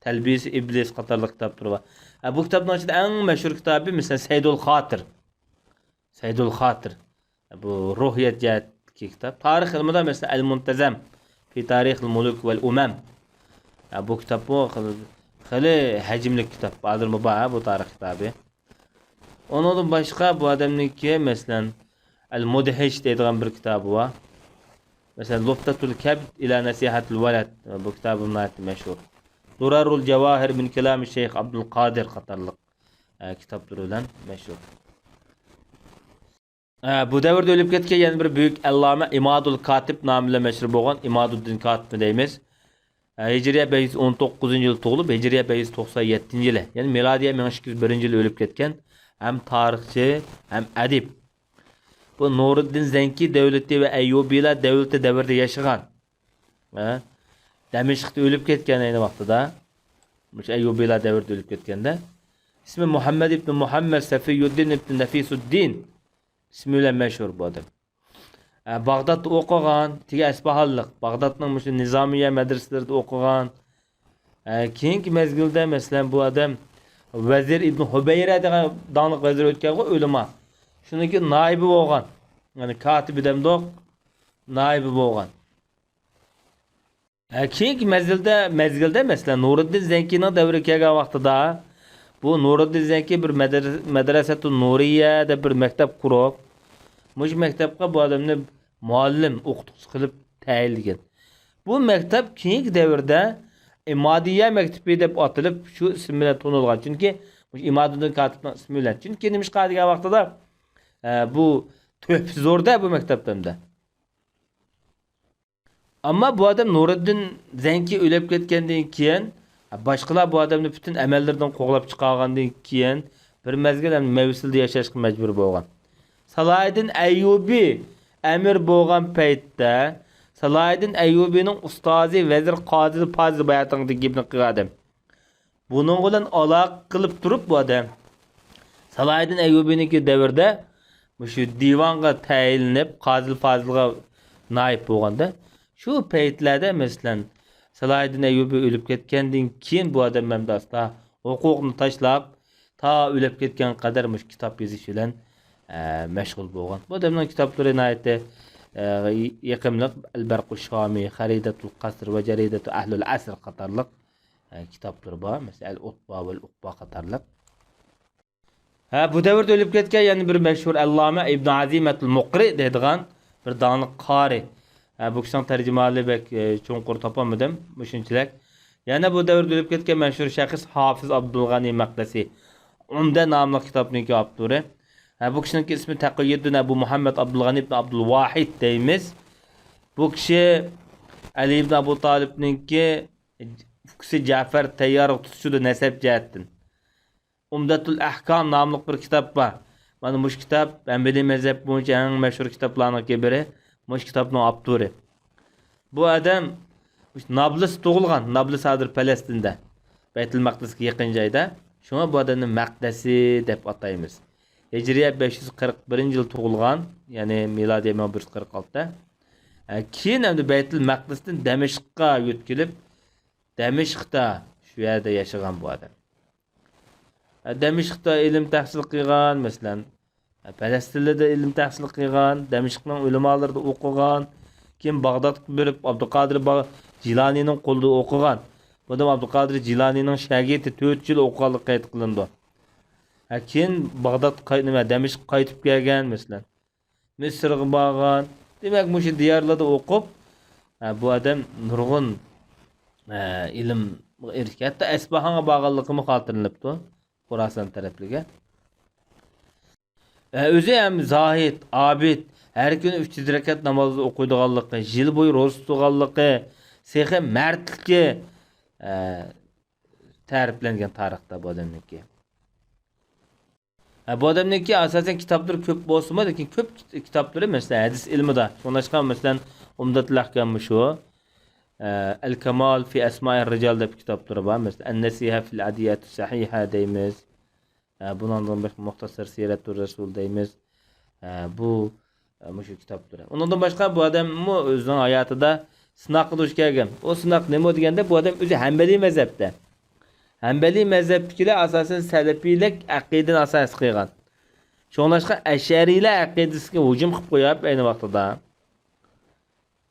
تەلبىس ئىبلىس قاتارلىق كىتابلىرى بار. ئە، بۇ كىتابنىڭ ئىچىدە ئەڭ مەشھۇر كىتابى، مەسىلەن، سەيدۇل خاتىر. سەيدۇل خاتىر. بۇ روھىيەت جەھەتتىكى كىتاب. تارىخ ئىلمىدا، مەسىلەن، ئەل مۇنتەزەم فى تارىخىل مۇلۇك ۋەل ئۇمەم. ھە، بۇ كىتابمۇ خېلى، خېلى ھەجىملىك كىتاب. ھازىرمۇ بار، ھە، بۇ تارىخ كىتابى. ئۇنىڭدىن باشقا بۇ ئادەمنىڭكى، مەسىلەن، ئەل مۇدھىش دەيدىغان بىر كىتابى بار. مەسىلەن، لۇفتەتۇل كەبد ئىلە نەسىھەتىل ۋەلەد. بۇ كىتابى ناھايىتى مەشھۇر. دۇرەرۇل جەۋاھىر مىن كالامى شەيخ ئابدۇل قادىر قاتارلىق، ئە، كىتابلىرى بىلەن مەشھۇر. ئە، بۇ دەۋردە ئۆلۈپ كەتكەن يەنە بىر بۈيۈك ئەللامە ئىمادۇل كاتىب نامى بىلەن مەشھۇر بولغان ئىمادۇددىن كاتىبنى دەيمىز. ئە، ھىجرىيە بەش يۈز ئون توققۇزىنچى يىلى تۇغۇلۇپ، ھىجرىيە بەش يۈز توقسان يەتتىنچى يىلى، يەنى مىلادىيە مىڭ ئىككى يۈز بىرىنچى يىلى ئۆلۈپ كەتكەن ھەم تارىخچى، ھەم ئەدىب. بۇ نۇرىددىن زەنكى دەۋلىتى ۋە ئەييۇبىيلار دەۋلىتى دەۋرىدە ياشىغان. ھە؟ دەمىشقتا ئۆلۈپ كەتكەن ئەينى ۋاقتىدا. مۇشۇ ئەييۇبىيلار دەۋرىدە ئۆلۈپ كەتكەندە. ئىسمى مۇھەممەد ئىبن مۇھەممەد سەفىيۇددىن ئىبن نەفىسۇددىن. ئىسمى بىلەن مەشھۇر بۇ ئادەم. ئە، باغدادتا ئوقۇغان، تېگى ئەسپاھانلىق. باغدادنىڭ مۇشۇ نىزامىيە مەدرىسىلىرىدە ئوقۇغان. ئە، كېيىنكى مەزگىلدە، مەسىلەن، بۇ ئادەم ۋەزىر ئىبن ھۇبەيرە دېگەن داڭلىق ۋەزىر ئۆتكەنغۇ، ئۆلىما. شۇنىڭكى نايىبى بولغان. يەنى كاتىبى دەمدۇق، نايىبى بولغان. ھە، كېيىنكى مەزگىلدە، مەزگىلدە، مەسىلەن، نۇرىددىن زەنكىنىڭ دەۋرىگە كەلگەن ۋاقتىدا، بۇ نۇرىددىن زەنكى بىر مەدر-، مەدرەسەتۇ نۇرىيە دەپ بىر مەكتەپ قۇرۇپ، مۇشۇ مەكتەپكە بۇ ئادەمنى مۇئەللىم، ئوقۇتقۇچى قىلىپ تەيىنلىگەن. بۇ مەكتەپ كېيىنكى دەۋردە ئىمادىيە مەكتىپى دەپ ئاتىلىپ، شۇ ئىسىم بىلەن تونۇلغان. چۈنكى مۇشۇ ئىمادۇددىن كاتىپنىڭ ئىسمى بىلەن. چۈنكى نېمىشقا دېگەن ۋاقتىدا، ئە، بۇ تۆھپە زور-دە بۇ مەكتەپتە ئەمدى. ئەمما بۇ ئادەم نۇرىدىن زەنكى ئۆلۈپ كەتكەندىن كېيىن، باشقىلار بۇ ئادەمنى پۈتۈن ئەمەللىرىدىن قوغلاپ چىقارغاندىن كېيىن، بىر مەزگىل ئەمدى مەۋسىلدە ياشاشقا مەجبۇر بولغان. سالاھىدىن ئەييۇبى ئەمىر بولغان پەيتتە، سالاھىدىن ئەييۇبىنىڭ ئۇستازى ۋەزىر قازىل پازىل باياتىڭدىكى گېپىنى قىلغان ئادەم. بۇنىڭ بىلەن ئالاقە قىلىپ تۇرۇپ بۇ ئادەم سالاھىدىن ئەييۇبىنىڭكى دەۋرىدە مۇشۇ دىۋانغا تەيىنلىنىپ، قازىل پازىلغا نائىب بولغاندا، شۇ پەيتلەردە، مەسىلەن، سالاھىدىن ئەييۇبى ئۆلۈپ كەتكەندىن كېيىن بۇ ئادەم ئەمدى ئاستا ھوقۇقنى تاشلاپ، تا ئۆلۈپ كەتكەن قەدەر مۇشۇ كىتاب يېزىش بىلەن، ئە، مەشغۇل بولغان. بۇ ئادەمنىڭ كىتابلىرى ناھايىتى، ئە، يېقىملىق. ئەلبەرقۇ شامى، خەرىدەتۇل قەسر ۋە جەرىدەتۇ ئەھلۇل ئەسر قاتارلىق، ئە، كىتابلىرى بار. مەسىلەن، ئەل ئۇتبا ۋەل ئۇقبا قاتارلىق. ھە، بۇ دەۋردە ئۆلۈپ كەتكەن يەنە بىر مەشھۇر ئەللامە ئىبن ئەزىمەتۇل مۇقرى دەيدىغان بىر داڭلىق قارى. ھە، بۇ كىشىنىڭ تەرجىمىھالى بەك، ئە، چوڭقۇر تاپالمىدىم، مۇشۇنچىلىك. يەنە بۇ دەۋردە ئۆلۈپ كەتكەن مەشھۇر شەخس ھافىز ئابدۇلغەنى مەقدىسى، ئۇمدە ناملىق كىتابنىڭكى ئاپتورى. ھە، بۇ كىشىنىڭكى ئىسمى تەقىيۇددىن ئەبۇ مۇھەممەد ئابدۇلغەنى ئىبن ئابدۇلۋاھىد دەيمىز. بۇ كىشى ئەلى ئىبن ئەبۇ تالىپنىڭكى ئۇكىسى جەفەر تەييارغا تۇتىشىدۇ نەسەب جەھەتتىن. ئۇمدەتۇل ئەھكام ناملىق بىر كىتاب بار. مانا مۇشۇ كىتاب ھەمبىلىي مەزھەپ بويىچە ئەڭ مەشھۇر كىتابلارنىڭكى بىرى. مۇشۇ كىتابنىڭ ئاپتورى. بۇ ئادەم مۇشۇ نابلۇستا تۇغۇلغان. نابلۇس ھازىر پەلەستىندە. بەيتۇل مەقدىسكە يېقىن جايدا. شۇڭا بۇ ئادەمنى مەقدىسى دەپ ئاتايمىز. ھىجرىيە بەش يۈز قىرىق بىرىنچى يىل تۇغۇلغان، يەنى مىلادىيە مىڭ بىر يۈز قىرىق ئالتە. ئە، كېيىن ئەمدى بەيتۇل مەقدىستىن دەمىشققا يۆتكىلىپ، دەمىشقتا شۇ يەردە ياشىغان بۇ ئادەم. دەمىشقتا ئىلىم تەھسىل قىلغان، مەسىلەن، پەلەستىنلەردە ئىلىم تەھسىل قىلغان، دەمىشقنىڭ ئۆلىمالىرىدا ئوقۇغان، كېيىن باغدادقا بېرىپ، ئابدۇقادىر با-، جىلانىنىڭ قولىدا ئوقۇغان. بۇ ئادەم ئابدۇقادىر جىلانىنىڭ شاگىرتى، تۆت يىل ئوقۇغانلىقى قەيت قىلىنىدۇ. ھە، كېيىن باغدادقا قايت-، نېمە، دەمىشققە قايتىپ كەلگەن، مەسىلەن. مىسىرغا بارغان. دېمەك، مۇشۇ دىيارلاردا ئوقۇپ، ھە، بۇ ئادەم نۇرغۇن، ھە، ئىلىمغا ئېرىشكەن. ھەتتا ئەسپاھانغا بارغانلىقىمۇ خاتىرىلىنىپتۇ، خوراسان تەرەپلىرىگە. ھە، ئۆزى ھەم زاھىد، ئابىد، ھەر كۈنى ئۈچ يۈز رەكەت ناماز ئوقۇيدىغانلىقى، يىل بويى روزا تۇتىدىغانلىقى، سېخىي مەردلىكى، ھە، تەرىپلەنگەن تارىختا بۇ ئادەمنىڭكى. ھە، بۇ ئادەمنىڭكى ئاساسەن كىتابلىرى كۆپ بولسىمۇ، لېكىن كۆپ كىت-، كىتابلىرى، مەسىلەن، ھەدىس ئىلمىدا. شۇڭلاشقا، مەسىلەن، ئۇمدەتۇل ئەھكام مۇشۇ. ئە، ئەل كامال فى ئەسمائىر رىجال دەپ كىتابلىرى بار. مەسىلەن، ئەن نەسىھە فىل ئەدىيەتۇ سەھىھە دەيمىز. ئە، بۇنىڭدىن باشقا مۇختەسەر سىرەتۇر رەسۇل دەيمىز. ئە، بۇ ئە، مۇشۇ كىتابلىرى. ئۇنىڭدىن باشقا بۇ ئادەممۇ ئۆزىنىڭ ھاياتىدا سىناققا دۇچ كەلگەن. ئۇ سىناق نېمە دېگەندە، بۇ ئادەم ئۆزى ھەمبەلىي مەزھەپتە. ھەمبەلىي مەزھەپتىكىلەر ئاساسەن سەلەپىيلىك ئەقىدىنى ئاساس قىلغان. شۇڭلاشقا ئەشئەرىيلەر ئەقىدىسىگە ھۇجۇم قىلىپ قويۇپ ئەينى ۋاقتىدا.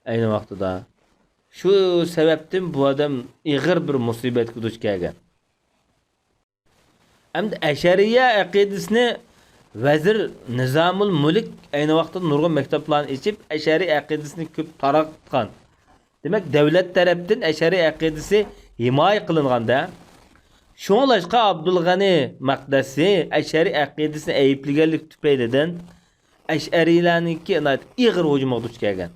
ئەينى ۋاقتىدا. شۇ سەۋەبتىن بۇ ئادەم ئېغىر بىر مۇسىبەتكە دۇچ كەلگەن. ئەمدى ئەشەرىيە ئەقىدىسىنى ۋەزىر نىزامۇل مۈلۈك ئەينى ۋاقىتتا نۇرغۇن مەكتەپلەرنى ئېچىپ، ئەشەرىي ئەقىدىسىنى كۆپ تارقاتقان. دېمەك، دۆلەت تەرەپتىن ئەشەرىي ئەقىدىسى ھىمايە قىلىنغاندا، شۇڭلاشقا ئابدۇلغەنى مەقدەسى ئەشەرىي ئەقىدىسىنى ئەيىبلىگەنلىك تۈپەيلىدىن ئەشئەرىيلەرنىڭكى ناھايىتى ئېغىر ھۇجۇمىغا دۇچ كەلگەن.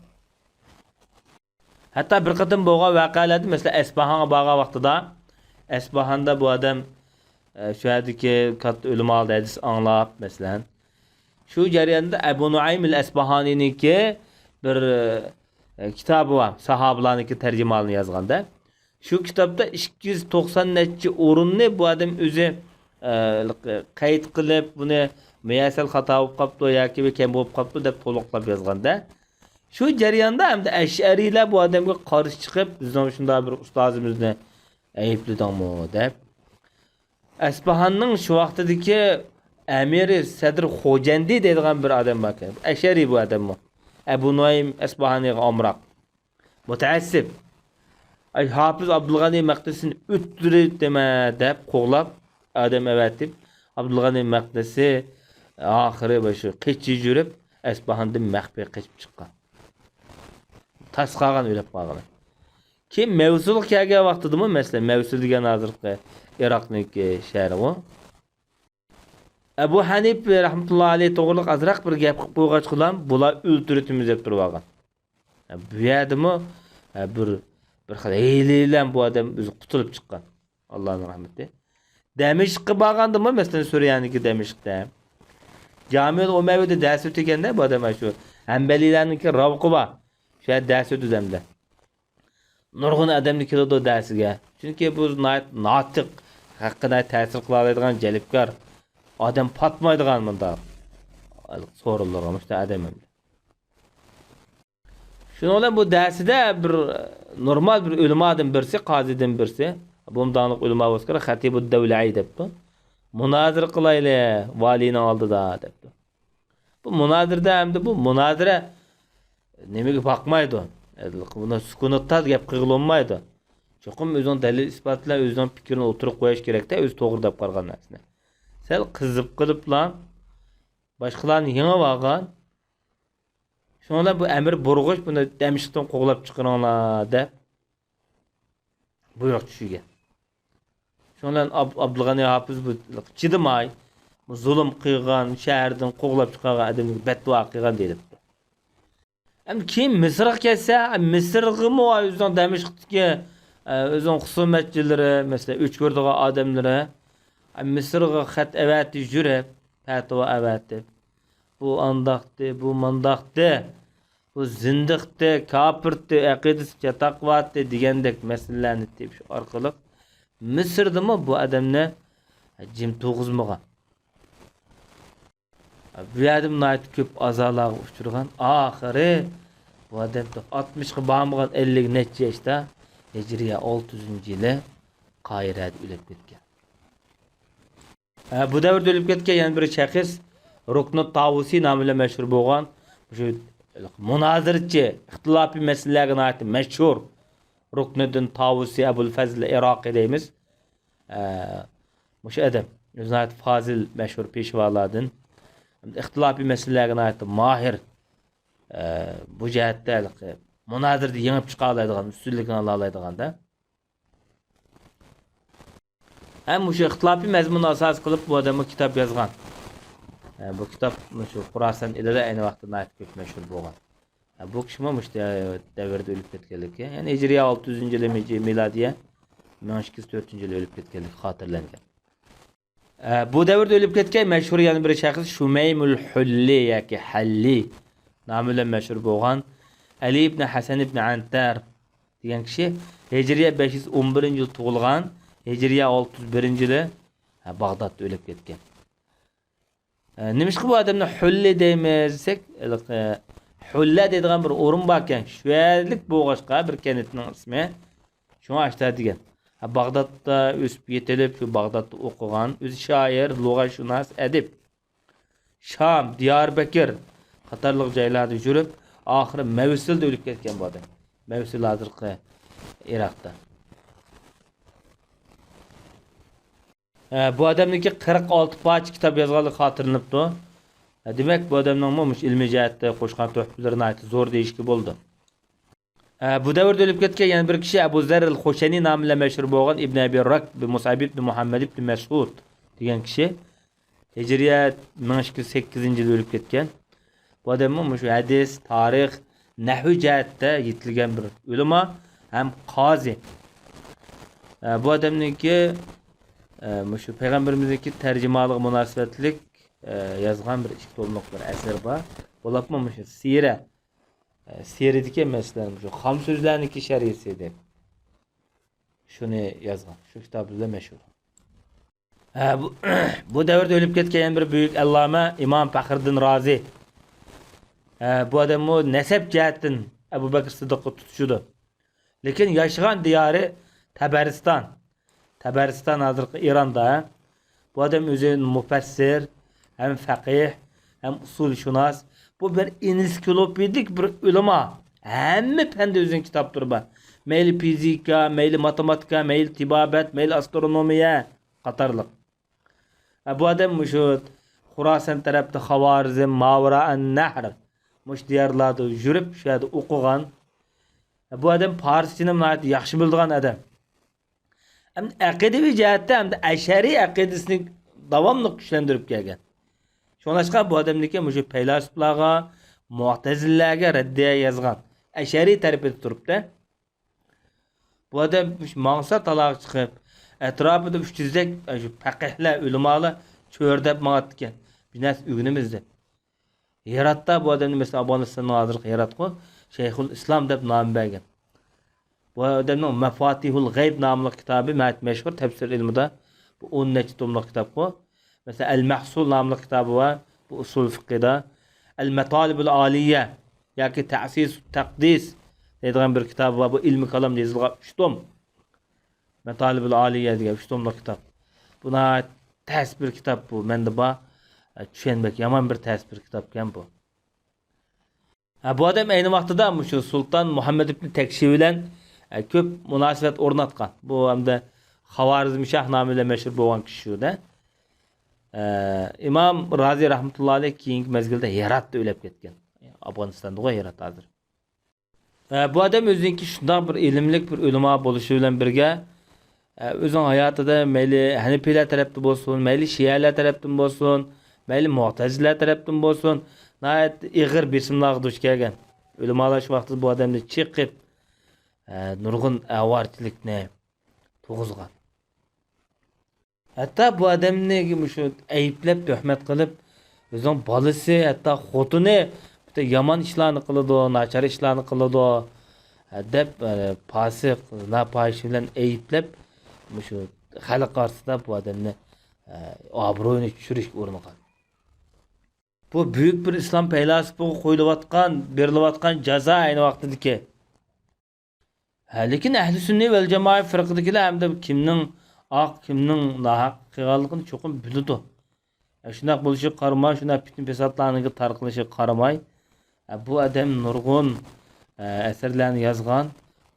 ھەتتا بىر قېتىم بولغان ۋەقەلەردە، مەسىلەن، ئەسپاھانغا بارغان ۋاقتىدا، ئەسپاھاندا بۇ ئادەم، ئە، شۇ يەردىكى كاتتا ئۆلىمالاردا ھەدىس ئاڭلاپ، مەسىلەن، شۇ جەرياندا ئەبۇ نۇئەيم ئەل ئەسپاھانىنىڭكى بىر، ئە، كىتابى بار، ساھابىلارنىڭكى تەرجىمىھالىنى يازغاندا، شۇ كىتابتا ئىككى يۈز توقسان نەچچە ئورۇننى بۇ ئادەم ئۆزى، ئە، قەيت قىلىپ، بۇنى مۇيەسسەر خاتا بولۇپ قاپتۇ ياكى بىر كەم بولۇپ قاپتۇ دەپ تولۇقلاپ يازغاندا، شۇ جەرياندا ئەمدى ئەشئەرىيلەر بۇ ئادەمگە قارشى چىقىپ، بىزنىڭ شۇنداق بىر ئۇستازىمىزنى ئەيىبلىدىڭمۇ دەپ. ئەسپاھاننىڭ شۇ ۋاقتىدىكى ئەمىرى سەدر خوجەندى دەيدىغان بىر ئادەم باركەن. ئەشئەرىي بۇ ئادەممۇ. ئەبۇ نۇئەيم ئەسپاھانىغا ئامراق. مۇتەئەسسىپ. ئاي، ھاپىز ئابدۇلغەنى مەقدىسىنى ئۆلتۈرۈۋېتىمەن دەپ قوغلاپ، ئادەم ئەۋەتىپ، ئابدۇلغەنى مەقدىسى ئاخىرى شۇ قېچىپ يۈرۈپ، ئەسپاھاندىن مەخپىي قېچىپ چىققان. تاس قالغان ئۆلۈپ قالغىنى. كېيىن مەۋسۇلغا كەلگەن ۋاقتىدىمۇ، مەسىلەن، مەۋسۇل دېگەن ھازىرقى ئىراقنىڭكى شەھىرىغۇ. ئەبۇ ھەنىپە رەھمەتۇللاھى ئەلەيھ توغرىلىق ئازراق بىر گەپ قىلىپ قويغاچقىلا، بۇلار ئۆلتۈرۈۋېتىمىز دەپ تۇرۇۋالغان. بۇ يەردىمۇ، ئە، بىر، بىر خىل ھىيلە بىلەن بۇ ئادەم ئۆزى قۇتۇلۇپ چىققان. ئاللانىڭ رەھمىتى. دەمىشققە بارغاندىمۇ، مەسىلەن، سۈرىيەنىڭكى دەمىشقتە جامىئۇل ئۇمەۋىدە دەرس ئۆتىدىكەندە بۇ ئادەم، شۇ ھەمبەلىيلەرنىڭكى راۋىقى بار. شۇ يەردە دەرس ئۆتىدۇ ئەمدى. نۇرغۇن ئادەملەر كېلىدۇ دەرسىگە. چۈنكى بۇ ناھايىتى ناتىق، خەلققە ناھايىتى تەسىر قىلالايدىغان جەلپكار ئادەم، پاتمايدىغان مۇنداق سورۇنلارغا مۇشۇنداق ئادەم ئەمدى. شۇنىڭ بىلەن بۇ دەرسىدە بىر نورمال بىر ئۆلىمادىن بىرسى، قازىدىن بىرسى، بۇمۇ داڭلىق ئۆلىما بولسا كېرەك، خەتىبۇد دەۋلەي دەپتۇ. مۇنازىرە قىلايلى ۋالىينىڭ ئالدىدا دەپتۇ. بۇ مۇنازىرىدە ئەمدى بۇ مۇنازىرە نېمىگە باقمايدۇ. بۇنى سۈكۈناتتا گەپ قىلغىلى بولمايدۇ. چوقۇم ئۆزىنىڭ دەلىل ئىسپات بىلەن ئۆزىنىڭ پىكرىنى ئوتتۇرىغا قويۇش كېرەكتە، ئۆزى توغرا دەپ قارىغان نەرسىنى. سەل قىزىپ قىلىپلا باشقىلارنى يېڭىۋالغان. شۇنىڭ بىلەن بۇ ئەمىر بۇرغۇچ بۇنى دەمىشقتىن قوغلاپ چىقىرىڭلار دەپ بۇيرۇق چۈشۈرگەن. شۇنىڭ بىلەن ئاب-، ئابدۇلغەنى ھاپىز بۇ چىدىماي، بۇ زۇلۇم قىلغان، شەھەردىن قوغلاپ چىقارغان ئادەمگە بەتدۇئا قىلغان دېيىلىپتۇ. ئەمدى كېيىن مىسىرغا كەلسە، مىسىرغىمۇ ئۆزىنىڭ دەمىشقتىكى، ئۆزىنىڭ خۇسۇمەتچىلىرى، مەسىلەن، ئۆچ كۆرىدىغان ئادەملىرى، مىسىرغا خەت ئەۋەتىپ يۈرۈپ، پەتىۋا ئەۋەتىپ، بۇ ئانداقتى، بۇ مانداقتى، بۇ زىندىقتى، كاپىرتى، ئەقىدىسى چاتاق بارتى دېگەندەك مەسىلىلەرنى تېپىش ئارقىلىق مىسىردىمۇ بۇ ئادەمنى جىم تۇرغۇزمىغان. بۇ يەردىمۇ ناھايىتى كۆپ ئازالارغا ئۇچرىغان. ئاخىرى بۇ ئادەم ئاتمىشقا بارمىغان، ئەللىك نەچچە ياشتا، ھىجرىيە ئالتە يۈزىنچى يىلى قاھىرەدە ئۆلۈپ كەتكەن. ھە، بۇ دەۋردە ئۆلۈپ كەتكەن يەنە بىر شەخس رۇكنۇت تاۋۇسى نامى بىلەن مەشھۇر بولغان، مۇشۇ مۇنازىرىچى، ئىختىلاپىي مەسىلىلەرگە ناھايىتى مەشھۇر رۇكنۇددىن تاۋۇسى ئەبۇل فەزل ئىراقىي دەيمىز. ھە، مۇشۇ ئادەم ئۆزى ناھايىتى فازىل، مەشھۇر پېشۋالاردىن. ئىختىلاپىي مەسىلىلەرگە ناھايىتى ماھىر. ھە، بۇ جەھەتتە ھېلىقى مۇنازىرىدە يېڭىپ چىقالايدىغان، ئۈستۈنلۈكنى ئالالايدىغاندا. ھەم مۇشۇ ئىختىلاپىي مەزمۇننى ئاساس قىلىپ بۇ ئادەممۇ كىتاب يازغان. ھە، بۇ كىتاب مۇشۇ خۇراسان ئېلىدا ئەينى ۋاقىتتا ناھايىتى كۆپ مەشھۇر بولغان. ھە، بۇ كىشىمۇ مۇشۇ دە-، دەۋردە ئۆلۈپ كەتكەنلىكى، يەنى ھىجرىيە ئالتە يۈزىنچى يىلى مىجى-، مىلادىيە مىڭ ئىككى يۈز تۆتىنچى يىلى ئۆلۈپ كەتكەنلىكى خاتىرىلەنگەن. ئە، بۇ دەۋردە ئۆلۈپ كەتكەن مەشھۇر يەنە بىر شەخس شۇمەيمۇل ھۇللى ياكى ھەللى نامى بىلەن مەشھۇر بولغان ئەلى ئىبنى ھەسەن ئىبنى ئەنتەر دېگەن كىشى ھىجرىيە بەش يۈز ئون بىرىنچى يىل تۇغۇلغان، ھىجرىيە ئالتە يۈز بىرىنچى يىلى، ھە، باغدادتا ئۆلۈپ كەتكەن. ئە، نېمىشقا بۇ ئادەمنى ھۇللى دەيمىز دېسەك، ھېلىقى ھۇللە دەيدىغان بىر ئورۇن باركەن، شۇ يەرلىك بولغاچقا بىر كەنتنىڭ ئىسمى، شۇڭا ئاشتا دېگەن. ھە، باغدادتا ئۆسۈپ يېتىلىپ، شۇ باغدادتا ئوقۇغان، ئۆزى شائىر، لۇغەتشۇناس، ئەدىب. شام، دىياربەكىر قاتارلىق جايلاردا يۈرۈپ، ئاخىرى مەۋسىلدە ئۆلۈپ كەتكەن بۇ ئادەم. مەۋسىل ھازىرقى ئىراقتا. ھە، بۇ ئادەمنىڭكى قىرىق ئالتە پارچە كىتاب يازغانلىقى خاتىرىلىنىپتۇ. ھە، دېمەك، بۇ ئادەمنىڭمۇ مۇشۇ ئىلمىي جەھەتتە قوشقان تۆھپىلىرى ناھايىتى زور دېيىشكە بولىدۇ. ھە، بۇ دەۋردە ئۆلۈپ كەتكەن يەنە بىر كىشى ئەبۇ زەررىل خۇشەنى نامى بىلەن مەشھۇر بولغان ئىبن ئەبى راك بىن مۇسئەب ئىبن مۇھەممەد ئىبن مەسئۇد دېگەن كىشى. ھىجرىيە مىڭ ئىككى يۈز سەككىزىنچى يىلى ئۆلۈپ كەتكەن. بۇ ئادەممۇ مۇشۇ ھەدىس، تارىخ، نەھۋ جەھەتتە يېتىلگەن بىر ئۆلىما ھەم قازى. ئە، بۇ ئادەمنىڭكى، ئە، مۇشۇ پەيغەمبىرىمىزنىڭكى تەرجىمانلىقىغا مۇناسىۋەتلىك، ئە، يازغان بىر ئىككى توملۇق بىر ئەسەر بار. بولۇپمۇ مۇشۇ سىيرە، ئە، سىيرىدىكى، مەسىلەن، مۇشۇ خام سۆزلەرنىڭكى شەرھىسى دەپ شۇنى يازغان. شۇ كىتابى بىلەن مەشھۇر. ھە، بۇ، بۇ دەۋردە ئۆلۈپ كەتكەن يەنە بىر بۈيۈك ئەللامە ئىمام پەخرىدىن رازى. ھە، بۇ ئادەممۇ نەسەب جەھەتتىن ئەبۇ بەكرى سىددىققا تۇتىشىدۇ. لېكىن ياشىغان دىيارى تەبەرىستان. تەبەرىستان ھازىرقى ئىراندا. بۇ ئادەم ئۆزى مۇپەسسىر، ھەم فەقىھ، ھەم ئۇسۇلشۇناس. بۇ بىر ئېنسىكلوپېدىك بىر ئۆلىما. ھەممە پەندە ئۆزىنىڭ كىتابلىرى بار. مەيلى فىزىكا، مەيلى ماتېماتىكا، مەيلى تېبابەت، مەيلى ئاسترونومىيە قاتارلىق. ئە، بۇ ئادەم مۇشۇ خۇراسان تەرەپتە خاۋارزم، ماۋرائەن نەھر، مۇشۇ دىيارلاردا يۈرۈپ، شۇ يەردە ئوقۇغان. ئە، بۇ ئادەم پارسچىنى ناھايىتى ياخشى بىلىدىغان ئادەم. ئەمدى ئەقىدىۋى جەھەتتە ئەمدى ئەشەرىي ئەقىدىسىنى داۋاملىق كۈچلەندۈرۈپ كەلگەن. شۇڭلاشقا بۇ ئادەمدىكى مۇشۇ پەيلاسوپلارغا، مۇئتەزىلىلەرگە رەددىيە يازغان. ئەشئەرىي تەرىپىدە تۇرۇپتۇ. بۇ ئادەم مۇشۇ ماڭسا تالاغا چىقىپ، ئەتراپىدا ئۈچ يۈزدەك شۇ پەقىھلەر، ئۆلىمالار چۆرىدەپ ماڭاتتىكەن. بىر نەرسە ئۆگىنىمىز دەپ. ھىراتتا بۇ ئادەمنى، مەسىلەن، ئافغانىستاننىڭ ھازىرقى ھىراتقۇ، شەيخۇل ئىسلام دەپ نام بەرگەن. بۇ ئادەمنىڭ مەفاتىھۇل غەيب ناملىق كىتابى ناھايىتى مەشھۇر تەپسىر ئىلمىدا. بۇ ئون نەچچە توملۇق كىتابقۇ. مەسىلەن، ئەل مەھسۇل ناملىق كىتابى بار. بۇ ئۇسۇل فىقھىدا. ئەل مەتالىبۇل ئالىيە ياكى تەسىس تەقدىس دەيدىغان بىر كىتابى بار. بۇ ئىلمىي كالامدا يېزىلغان ئۈچ توم. مەتالىبۇل ئالىيە دېگەن ئۈچ توملۇق كىتاب. بۇ ناھايىتى تەس بىر كىتاب بۇ. مەندە بار. ئە، چۈشەنمەك يامان بىر تەس بىر كىتابكەن بۇ. ھە، بۇ ئادەم ئەينى ۋاقتىدا مۇشۇ سۇلتان مۇھەممەد ئىبنى تەكشى بىلەن، ئە، كۆپ مۇناسىۋەت ئورناتقان. بۇ ھەمدە خاۋارىزمشاھ نامى بىلەن مەشھۇر بولغان كىشى شۇ-دە. ئە، ئىمام رازى رەھمەتۇللا ئەلەيھ كېيىنكى مەزگىلدە ھىراتتا ئۆلۈپ كەتكەن. ئافغانىستاندىغۇ ھىرات ھازىر. ئە، بۇ ئادەم ئۆزىنىڭكى شۇنداق بىر ئىلىملىك بىر ئۆلىما بولۇشى بىلەن بىرگە، ئە، ئۆزىنىڭ ھاياتىدا مەيلى ھەنىپىيلەر تەرەپتىن بولسۇن، مەيلى شىئەلەر تەرەپتىن بولسۇن، مەيلى مۇئتەزىلەر تەرەپتىن بولسۇن، ناھايىتى ئېغىر بېسىملارغا دۇچ كەلگەن. ئۆلىمالار شۇ ۋاقىتتا بۇ ئادەمنى چېقىپ، ئە، نۇرغۇن ئاۋارىچىلىكنى تۇغۇزغان. ھەتتا بۇ ئادەمنى مۇشۇ ئەيىبلەپ، تۆھمەت قىلىپ، ئۆزىنىڭ بالىسى، ھەتتا خوتۇنى بىر يامان ئىشلارنى قىلىدۇ، ناچار ئىشلارنى قىلىدۇ، دەپ، ئە، پاسىق، ناپاھىش بىلەن ئەيىبلەپ، مۇشۇ خەلق ئارىسىدا بۇ ئادەمنى، ئە، ئابرۇيىنى چۈشۈرۈشكە ئۇرۇنغان. بۇ بۈيۈك بىر ئىسلام پەيلاسوپىغا قويۇلۇۋاتقان، بېرىلىۋاتقان جازا ئەينى ۋاقتىدىكى. ھە، لېكىن ئەھلى سۈننە ۋەل جامائە فىرقىدىكىلەر ھەمدە كىمنىڭ ھەق، كىمنىڭ ناھەق قىلغانلىقىنى چوقۇم بىلىدۇ. ھە، شۇنداق بولۇشىغا قارىماي، شۇنداق پىتنە-پەساتلارنىڭ تارقىلىشىغا قارىماي، ھە، بۇ ئادەم نۇرغۇن، ھە، ئەسەرلەرنى يازغان.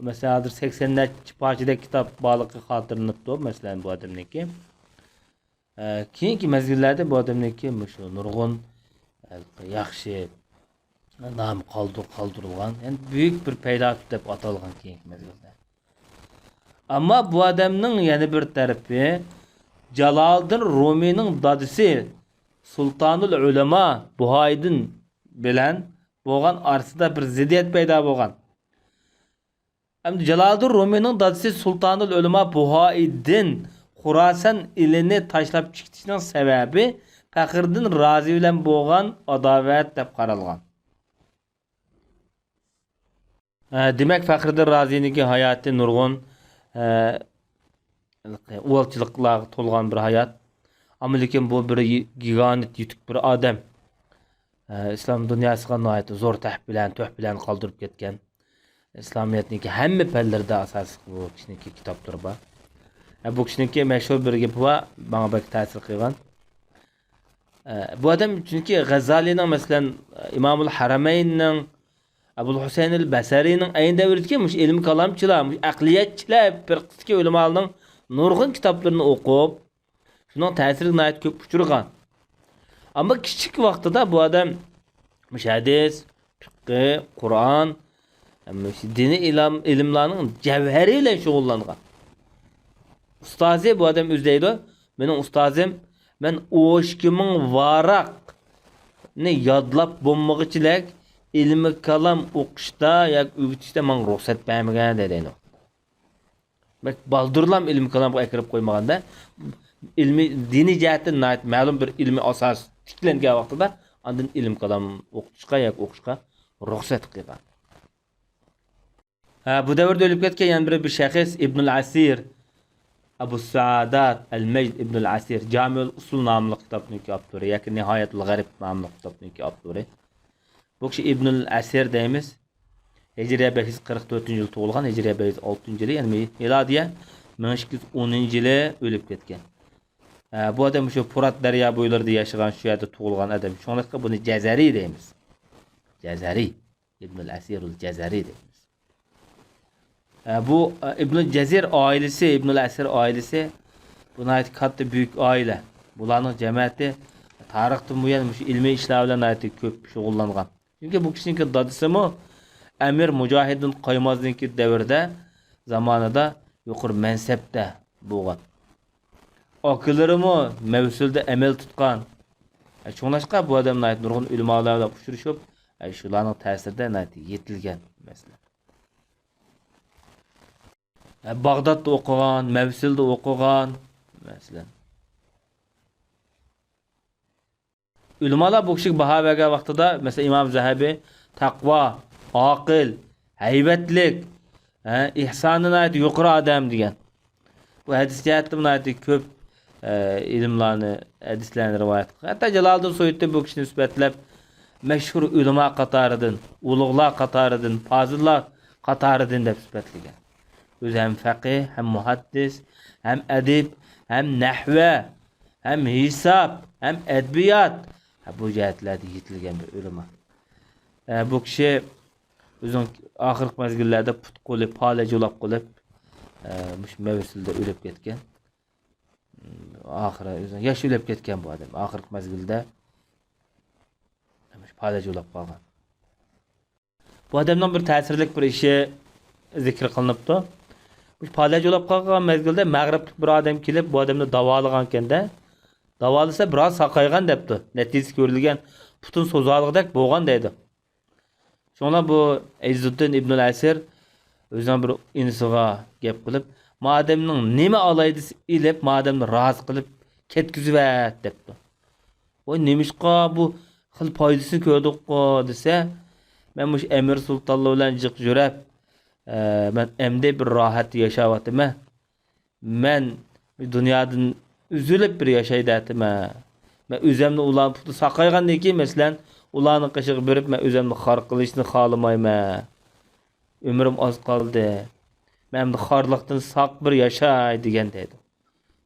مەسىلەن، ھازىر سەكسەن نەچچە پارچىدەك كىتاب بارلىقى خاتىرىلىنىپتۇ، مەسىلەن، بۇ ئادەمنىڭكى. ئە، كېيىنكى مەزگىللەردە بۇ ئادەمنىڭكى مۇشۇ نۇرغۇن، ئە، ياخشى نامى قالدۇر-، قالدۇرۇلغان، يەنى بۈيۈك بىر پەيلاسوپ دەپ ئاتالغان كېيىنكى مەزگىلدە. ئەمما بۇ ئادەمنىڭ يەنە بىر تەرىپى، جالالىدىن رۇمىينىڭ دادىسى سۇلتانۇل ئۆلەما بۇھايىدىن بىلەن بولغان ئارىسىدا بىر زىددىيەت پەيدا بولغان. ئەمدى جالالىدىن رۇمىينىڭ دادىسى سۇلتانۇل ئۆلىما بۇھائىدىن خۇراسان ئېلىنى تاشلاپ چىقىشنىڭ سەۋەبى پەخرىدىن رازى بىلەن بولغان ئاداۋەت دەپ قارالغان. ئە، دېمەك، پەخرىدىن رازىنىڭكى ھاياتى نۇرغۇن، ئە، ئۇۋالچىلىقلارغا تولغان بىر ھايات. ئەمما لېكىن بۇ بىر يېگانە يېتۈك بىر ئادەم. ئە، ئىسلام دۇنياسىغا ناھايىتى زور تەھپە بىلەن، تۆھپە بىلەن قالدۇرۇپ كەتكەن. ئىسلامىيەتنىڭكى ھەممە پەنلىرىدە ئاساسلىق بۇ كىشىنىڭكى كىتابلىرى بار. ئە، بۇ كىشىنىڭكى مەشھۇر بىر گېپى بار، ماڭا بەك تەسىر قىلغان. ئە، بۇ ئادەم چۈنكى غەززالىنىڭ، مەسىلەن، ئىمامۇل ھەرەمەيننىڭ، ئەبۇل ھۈسەينىل بەسەرىنىڭ ئەينى دەۋردىكى مۇشۇ ئىلىم كالامچىلار، مۇشۇ ئەقلىيەتچىلەر پىرقىسىدىكى ئۆلىمالارنىڭ نۇرغۇن كىتابلىرىنى ئوقۇپ، شۇنىڭ تەسىرىگە ناھايىتى كۆپ ئۇچرىغان. ئەمما كىچىك ۋاقتىدا بۇ ئادەم مۇشۇ ھەدىس، پىققى، قۇرئان، مۇشۇ دىنىي ئىلىم، ئىلىملارنىڭ جەۋھىرى بىلەن شۇغۇللانغان. ئۇستازى، بۇ ئادەم ئۆزى دەيدۇ، مېنىڭ ئۇستازىم، مەن ئون ئىككى مىڭ ۋاراقنى يادلاپ بولمىغۇچىلىك ئىلمىي كالام ئوقۇشتا ياكى ئۆگىتىشتە ماڭا رۇخسەت بەرمىگەن دەيدۇ. بەك بالدۇرلام ئىلمىي كالامغا ئەكىرىپ قويمىغاندا، ئىلمىي، دىنىي جەھەتتىن ناھايىتى مەلۇم بىر ئىلمىي ئاساس تىكلەنگەن ۋاقتىدا ئاندىن ئىلمىي كالام ئوقۇتۇشقا ياكى ئوقۇشقا رۇخسەت قىلغان. ھە، بۇ دەۋردە ئۆلۈپ كەتكەن يەنە بىر، بىر شەخس ئىبنۇل ئەسىر، ئەبۇ سائادات ئەل مەجد ئىبنۇل ئەسىر، جامىئۇل ئۇسۇل ناملىق كىتابنىڭكى ئاپتورى ياكى نىھايەتۇل غەرىب ناملىق كىتابنىڭكى ئاپتورى. بۇ كىشى ئىبنۇل ئەسىر دەيمىز. ھىجرىيە بەش يۈز قىرىق تۆتىنچى يىلى تۇغۇلغان، ھىجرىيە بەش يۈز ئالتىنچى يىلى، يەنى مىلادىيە مىڭ ئىككى يۈز ئونىنچى يىلى ئۆلۈپ كەتكەن. ئە، بۇ ئادەم شۇ پۇرات دەريا بويلىرىدا ياشىغان، شۇ يەردە تۇغۇلغان ئادەم. شۇڭلاشقا بۇنى جەزەرى دەيمىز. جەزەرى. ئىبنۇل ئەسىرۇل جەزەرى دەيمىز. ئە، بۇ، ئە، ئىبنۇل جەزىر ئائىلىسى، ئىبنۇل ئەسىر ئائىلىسى، بۇ ناھايىتى كاتتا، بۈيۈك ئائىلە. بۇلارنىڭ جەمەتى تارىختىن بۇيان مۇشۇ ئىلمىي ئىشلار بىلەن ناھايىتى كۆپ شۇغۇللانغان. چۈنكى بۇ كىشىنىڭكى دادىسىمۇ ئەمىر مۇجاھىدىن قايمازنىڭكى دەۋرىدە، زامانىدا يۇقىرى مەنسەپتە بولغان. ئاكىلىرىمۇ مەۋسۇلدا ئەمەل تۇتقان. شۇڭلاشقا بۇ ئادەم ناھايىتى نۇرغۇن ئۆلىمالار بىلەن ئۇچرىشىپ، شۇلارنىڭ تەسىرىدە ناھايىتى يېتىلگەن، مەسىلەن. باغدادتا ئوقۇغان، مەۋسىلدە ئوقۇغان، مەسىلەن. ئۆلىمالار بۇ كىشىگە باھا بەرگەن ۋاقتىدا، مەسىلەن، ئىمام زەھەبى تەقۋا، ئاقىل، ھەيۋەتلىك، ھە، ئېھسانى ناھايىتى يۇقىرى ئادەم دېگەن. بۇ ھەدىس جەھەتتىمۇ ناھايىتى كۆپ، ئە، ئىلىملارنى، ھەدىسلەرنى رىۋايەت قىلغان. ھەتتا جالالىدىن سۇيۇتى بۇ كىشىنى سۈپەتلەپ، مەشھۇر ئۆلىما قاتارىدىن، ئۇلۇغلار قاتارىدىن، پازىللار قاتارىدىن دەپ سۈپەتلىگەن. ئۆزى ھەم فەقىھ، ھەم مۇھەددىس، ھەم ئەدىب، ھەم نەھۋە، ھەم ھېساب، ھەم ئەدەبىيات، ھە، بۇ جەھەتلەردە يېتىلگەن بىر ئۆلىما. ئە، بۇ كىشى ئۆزىنىڭ ئاخىرقى مەزگىللەردە پۇت-قولى پالەچ بولاپ قېلىپ، ئە، مۇشۇ مەۋسىلدە ئۆلۈپ كەتكەن. ئاخىرى ئۆزىنىڭ ياش ئۆلۈپ كەتكەن بۇ ئادەم. ئاخىرقى مەزگىلدە مۇشۇ پالەچ بولاپ قالغان. بۇ ئادەمنىڭ بىر تەسىرلىك بىر ئىشى زىكىر قىلىنىپتۇ. مۇشۇ پالەچ بولاپ قالغان مەزگىلدە مەغرىبلىك بىر ئادەم كېلىپ، بۇ ئادەمنى داۋالىغانكەن-دە، داۋالىسا بىراز ساقايغان دەپتۇ. نەتىجىسى كۆرۈلگەن، پۇتىنى سوزالىغۇدەك بولغان دەيدۇ. شۇڭا بۇ ئىززۇددىن ئىبنۇل ئەسىر ئۆزىنىڭ بىر ئىنىسىغا گەپ قىلىپ، ما ئادەمنىڭ نېمە ئالاھىدىسى ئېلىپ، ما ئادەمنى رازى قىلىپ كەتكۈزۈۋەت دەپتۇ. ۋاي، نېمىشقا بۇ خېلى پايدىسىنى كۆردۇققۇ دېسە، مەن مۇشۇ ئەمىر سۇلتانلار بىلەن جىق يۈرەپ، ئە، مەن ئەمدى بىر راھەتتە ياشاۋاتىمەن. مەن دۇنيادىن ئۈزۈلۈپ بىر ياشايدىتىمەن. مەن ئۆزەمنى ئۇلارنىڭ پۇتى ساقايغاندىن كېيىن، مەسىلەن، ئۇلارنىڭ قېشىغا بېرىپ، مەن ئۆزەمنى خار قىلىشنى خالىمايمەن. ئۆمرۈم ئاز قالدى. مەن ئەمدى خارلىقتىن ساق بىر ياشاي دېگەن دەيدۇ.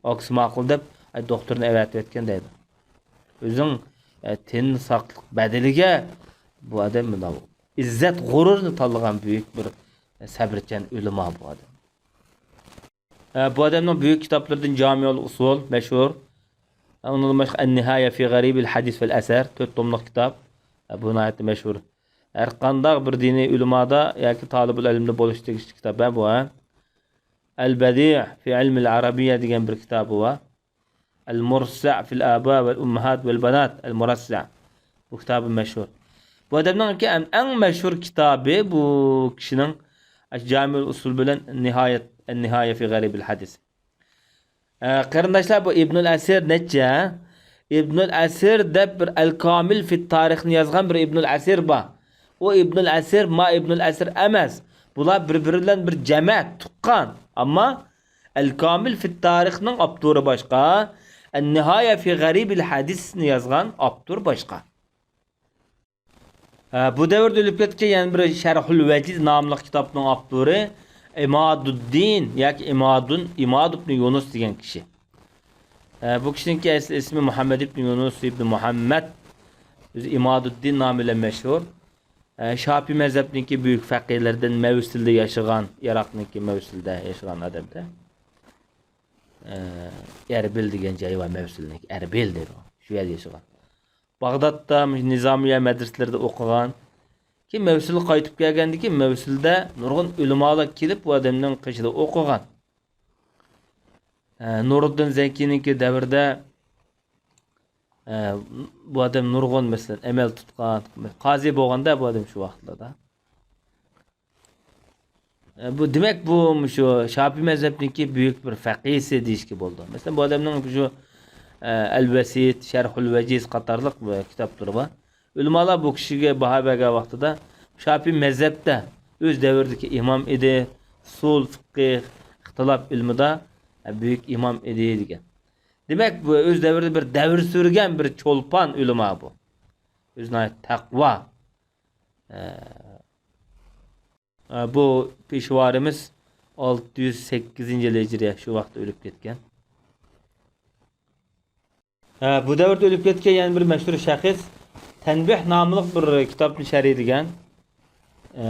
ئاكىسى ماقۇل دەپ، ئاي، دوختۇرنى ئەۋەتىۋەتكەن دەيدۇ. ئۆزىنىڭ، ئە، تېنىنى ساقلىق بەدىلىگە بۇ ئادەم مۇنداق ئىززەت، غۇرۇرنى تاللىغان بۈيۈك بىر، ئە، سەۋرچان ئۆلىما بۇ ئادەم. ئە، بۇ ئادەمنىڭ بۈيۈك كىتابلىرىدىن جامىئۇل ئۇسۇل مەشھۇر. ئە، ئۇنىڭدىن باشقا ئەن-نىھايە فى غەرىبىل ھەدىس ۋەل ئەسەر، تۆت توملۇق كىتاب. ئە، بۇ ناھايىتى مەشھۇر. ھەر قانداق بىر دىنىي ئۆلىمادا ياكى تالىبۇل ئىلىمدە بولۇشقا تېگىشلىك كىتاب، ھە، بۇ، ھە. ئەل بەدىئ فى ئىلمىل ئەرەبىيە دېگەن بىر كىتابى بار. ئەل مۇرسە فىل ئابا ۋەل ئۇممەھات ۋەل بانات، ئەل مۇرەسسە. بۇ كىتابى مەشھۇر. بۇ ئادەمنىڭكى ئەڭ، ئەڭ مەشھۇر كىتابى بۇ كىشىنىڭ جامىئۇل ئۇسۇل بىلەن نىھايەت، نىھايە فى غەرىبىل ھەدىس. ئە، قېرىنداشلار، بۇ ئىبنۇل ئەسىر نەچچە؟ ئىبنۇل ئەسىر دەپ بىر ئەل كامىل فىت تارىخنى يازغان بىر ئىبنۇل ئەسىر بار. ئۇ ئىبنۇل ئەسىر، ما ئىبنۇل ئەسىر ئەمەس. بۇلار بىر-بىرى بىلەن بىر جەمەت، تۇغقان. ئەمما ئەل كامىل فىت تارىخنىڭ ئاپتورى باشقا، ئەن نىھايە فى غەرىبىل ھەدىسنى يازغان ئاپتور باشقا. ھە، بۇ دەۋردە ئۆلۈپ كەتكەن يەنە بىر شەرھۇل ۋەجىز ناملىق كىتابنىڭ ئاپتورى ئىمادۇددىن ياكى ئىمادۇن، ئىماد ئىبنى يۇنۇس دېگەن كىشى. ھە، بۇ كىشىنىڭكى ئەسلى ئىسمى مۇھەممەد ئىبنى يۇنۇس ئىبنى مۇھەممەد، ئۆزى ئىمادۇددىن نامى بىلەن مەشھۇر. ھە، شاپىي مەزھەپنىڭكى بۈيۈك فەقىھلىرىدىن، مەۋسىلدە ياشىغان، ئىراقنىڭكى مەۋسىلدە ياشىغان ئادەمدە. ھە، ئەربىل دېگەن جاي بار، مەۋسىلنىڭكى ئەربىل دەيدۇ. شۇ يەردە ياشىغان. باغدادتا مۇشۇ نىزامىيە مەدرىسىلىرىدە ئوقۇغان. كېيىن مەۋسىلگە قايتىپ كەلگەندىن كېيىن، مەۋسىلدە نۇرغۇن ئۆلىمالار كېلىپ، بۇ ئادەمنىڭ قېشىدا ئوقۇغان. ئە، نۇرۇددىن زەكىينىڭكى دەۋرىدە، ئە، بۇ ئادەم نۇرغۇن، مەسىلەن، ئەمەل تۇتقان، قازى بولغاندا بۇ ئادەم شۇ ۋاقىتلاردا. ئە، بۇ، دېمەك، بۇ مۇشۇ شاپىي مەزھەپنىڭكى بۈيۈك بىر فەقىھسى دېيىشكە بولىدۇ. مەسىلەن، بۇ ئادەمنىڭ شۇ، ئە، ئەل ۋەسىيت، شەرھۇل ۋەجىز قاتارلىق، ئە، كىتابلىرى بار. ئۆلىمالار بۇ كىشىگە باھا بەرگەن ۋاقتىدا شاپىي مەزھەپتە ئۆز دەۋرىدىكى ئىمام ئىدى، ئۇسۇل، فىقىھ، ئىختىلاپ ئىلمىدا، ئە، بۈيۈك ئىمام ئىدى دېگەن. دېمەك، بۇ ئۆز دەۋرىدە بىر دەۋر سۈرگەن بىر چولپان ئۆلىما بۇ. ئۆزى ناھايىتى تەقۋا. ئە، ئە، بۇ پېشىۋارىمىز ئالتە يۈز سەككىزىنچى يىل ھىجرىيە، شۇ ۋاقىتتا ئۆلۈپ كەتكەن. ئە، بۇ دەۋردە ئۆلۈپ كەتكەن يەنە بىر مەشھۇر شەخس تەنبىھ ناملىق بىر كىتابنى شەرھلىگەن. ئە،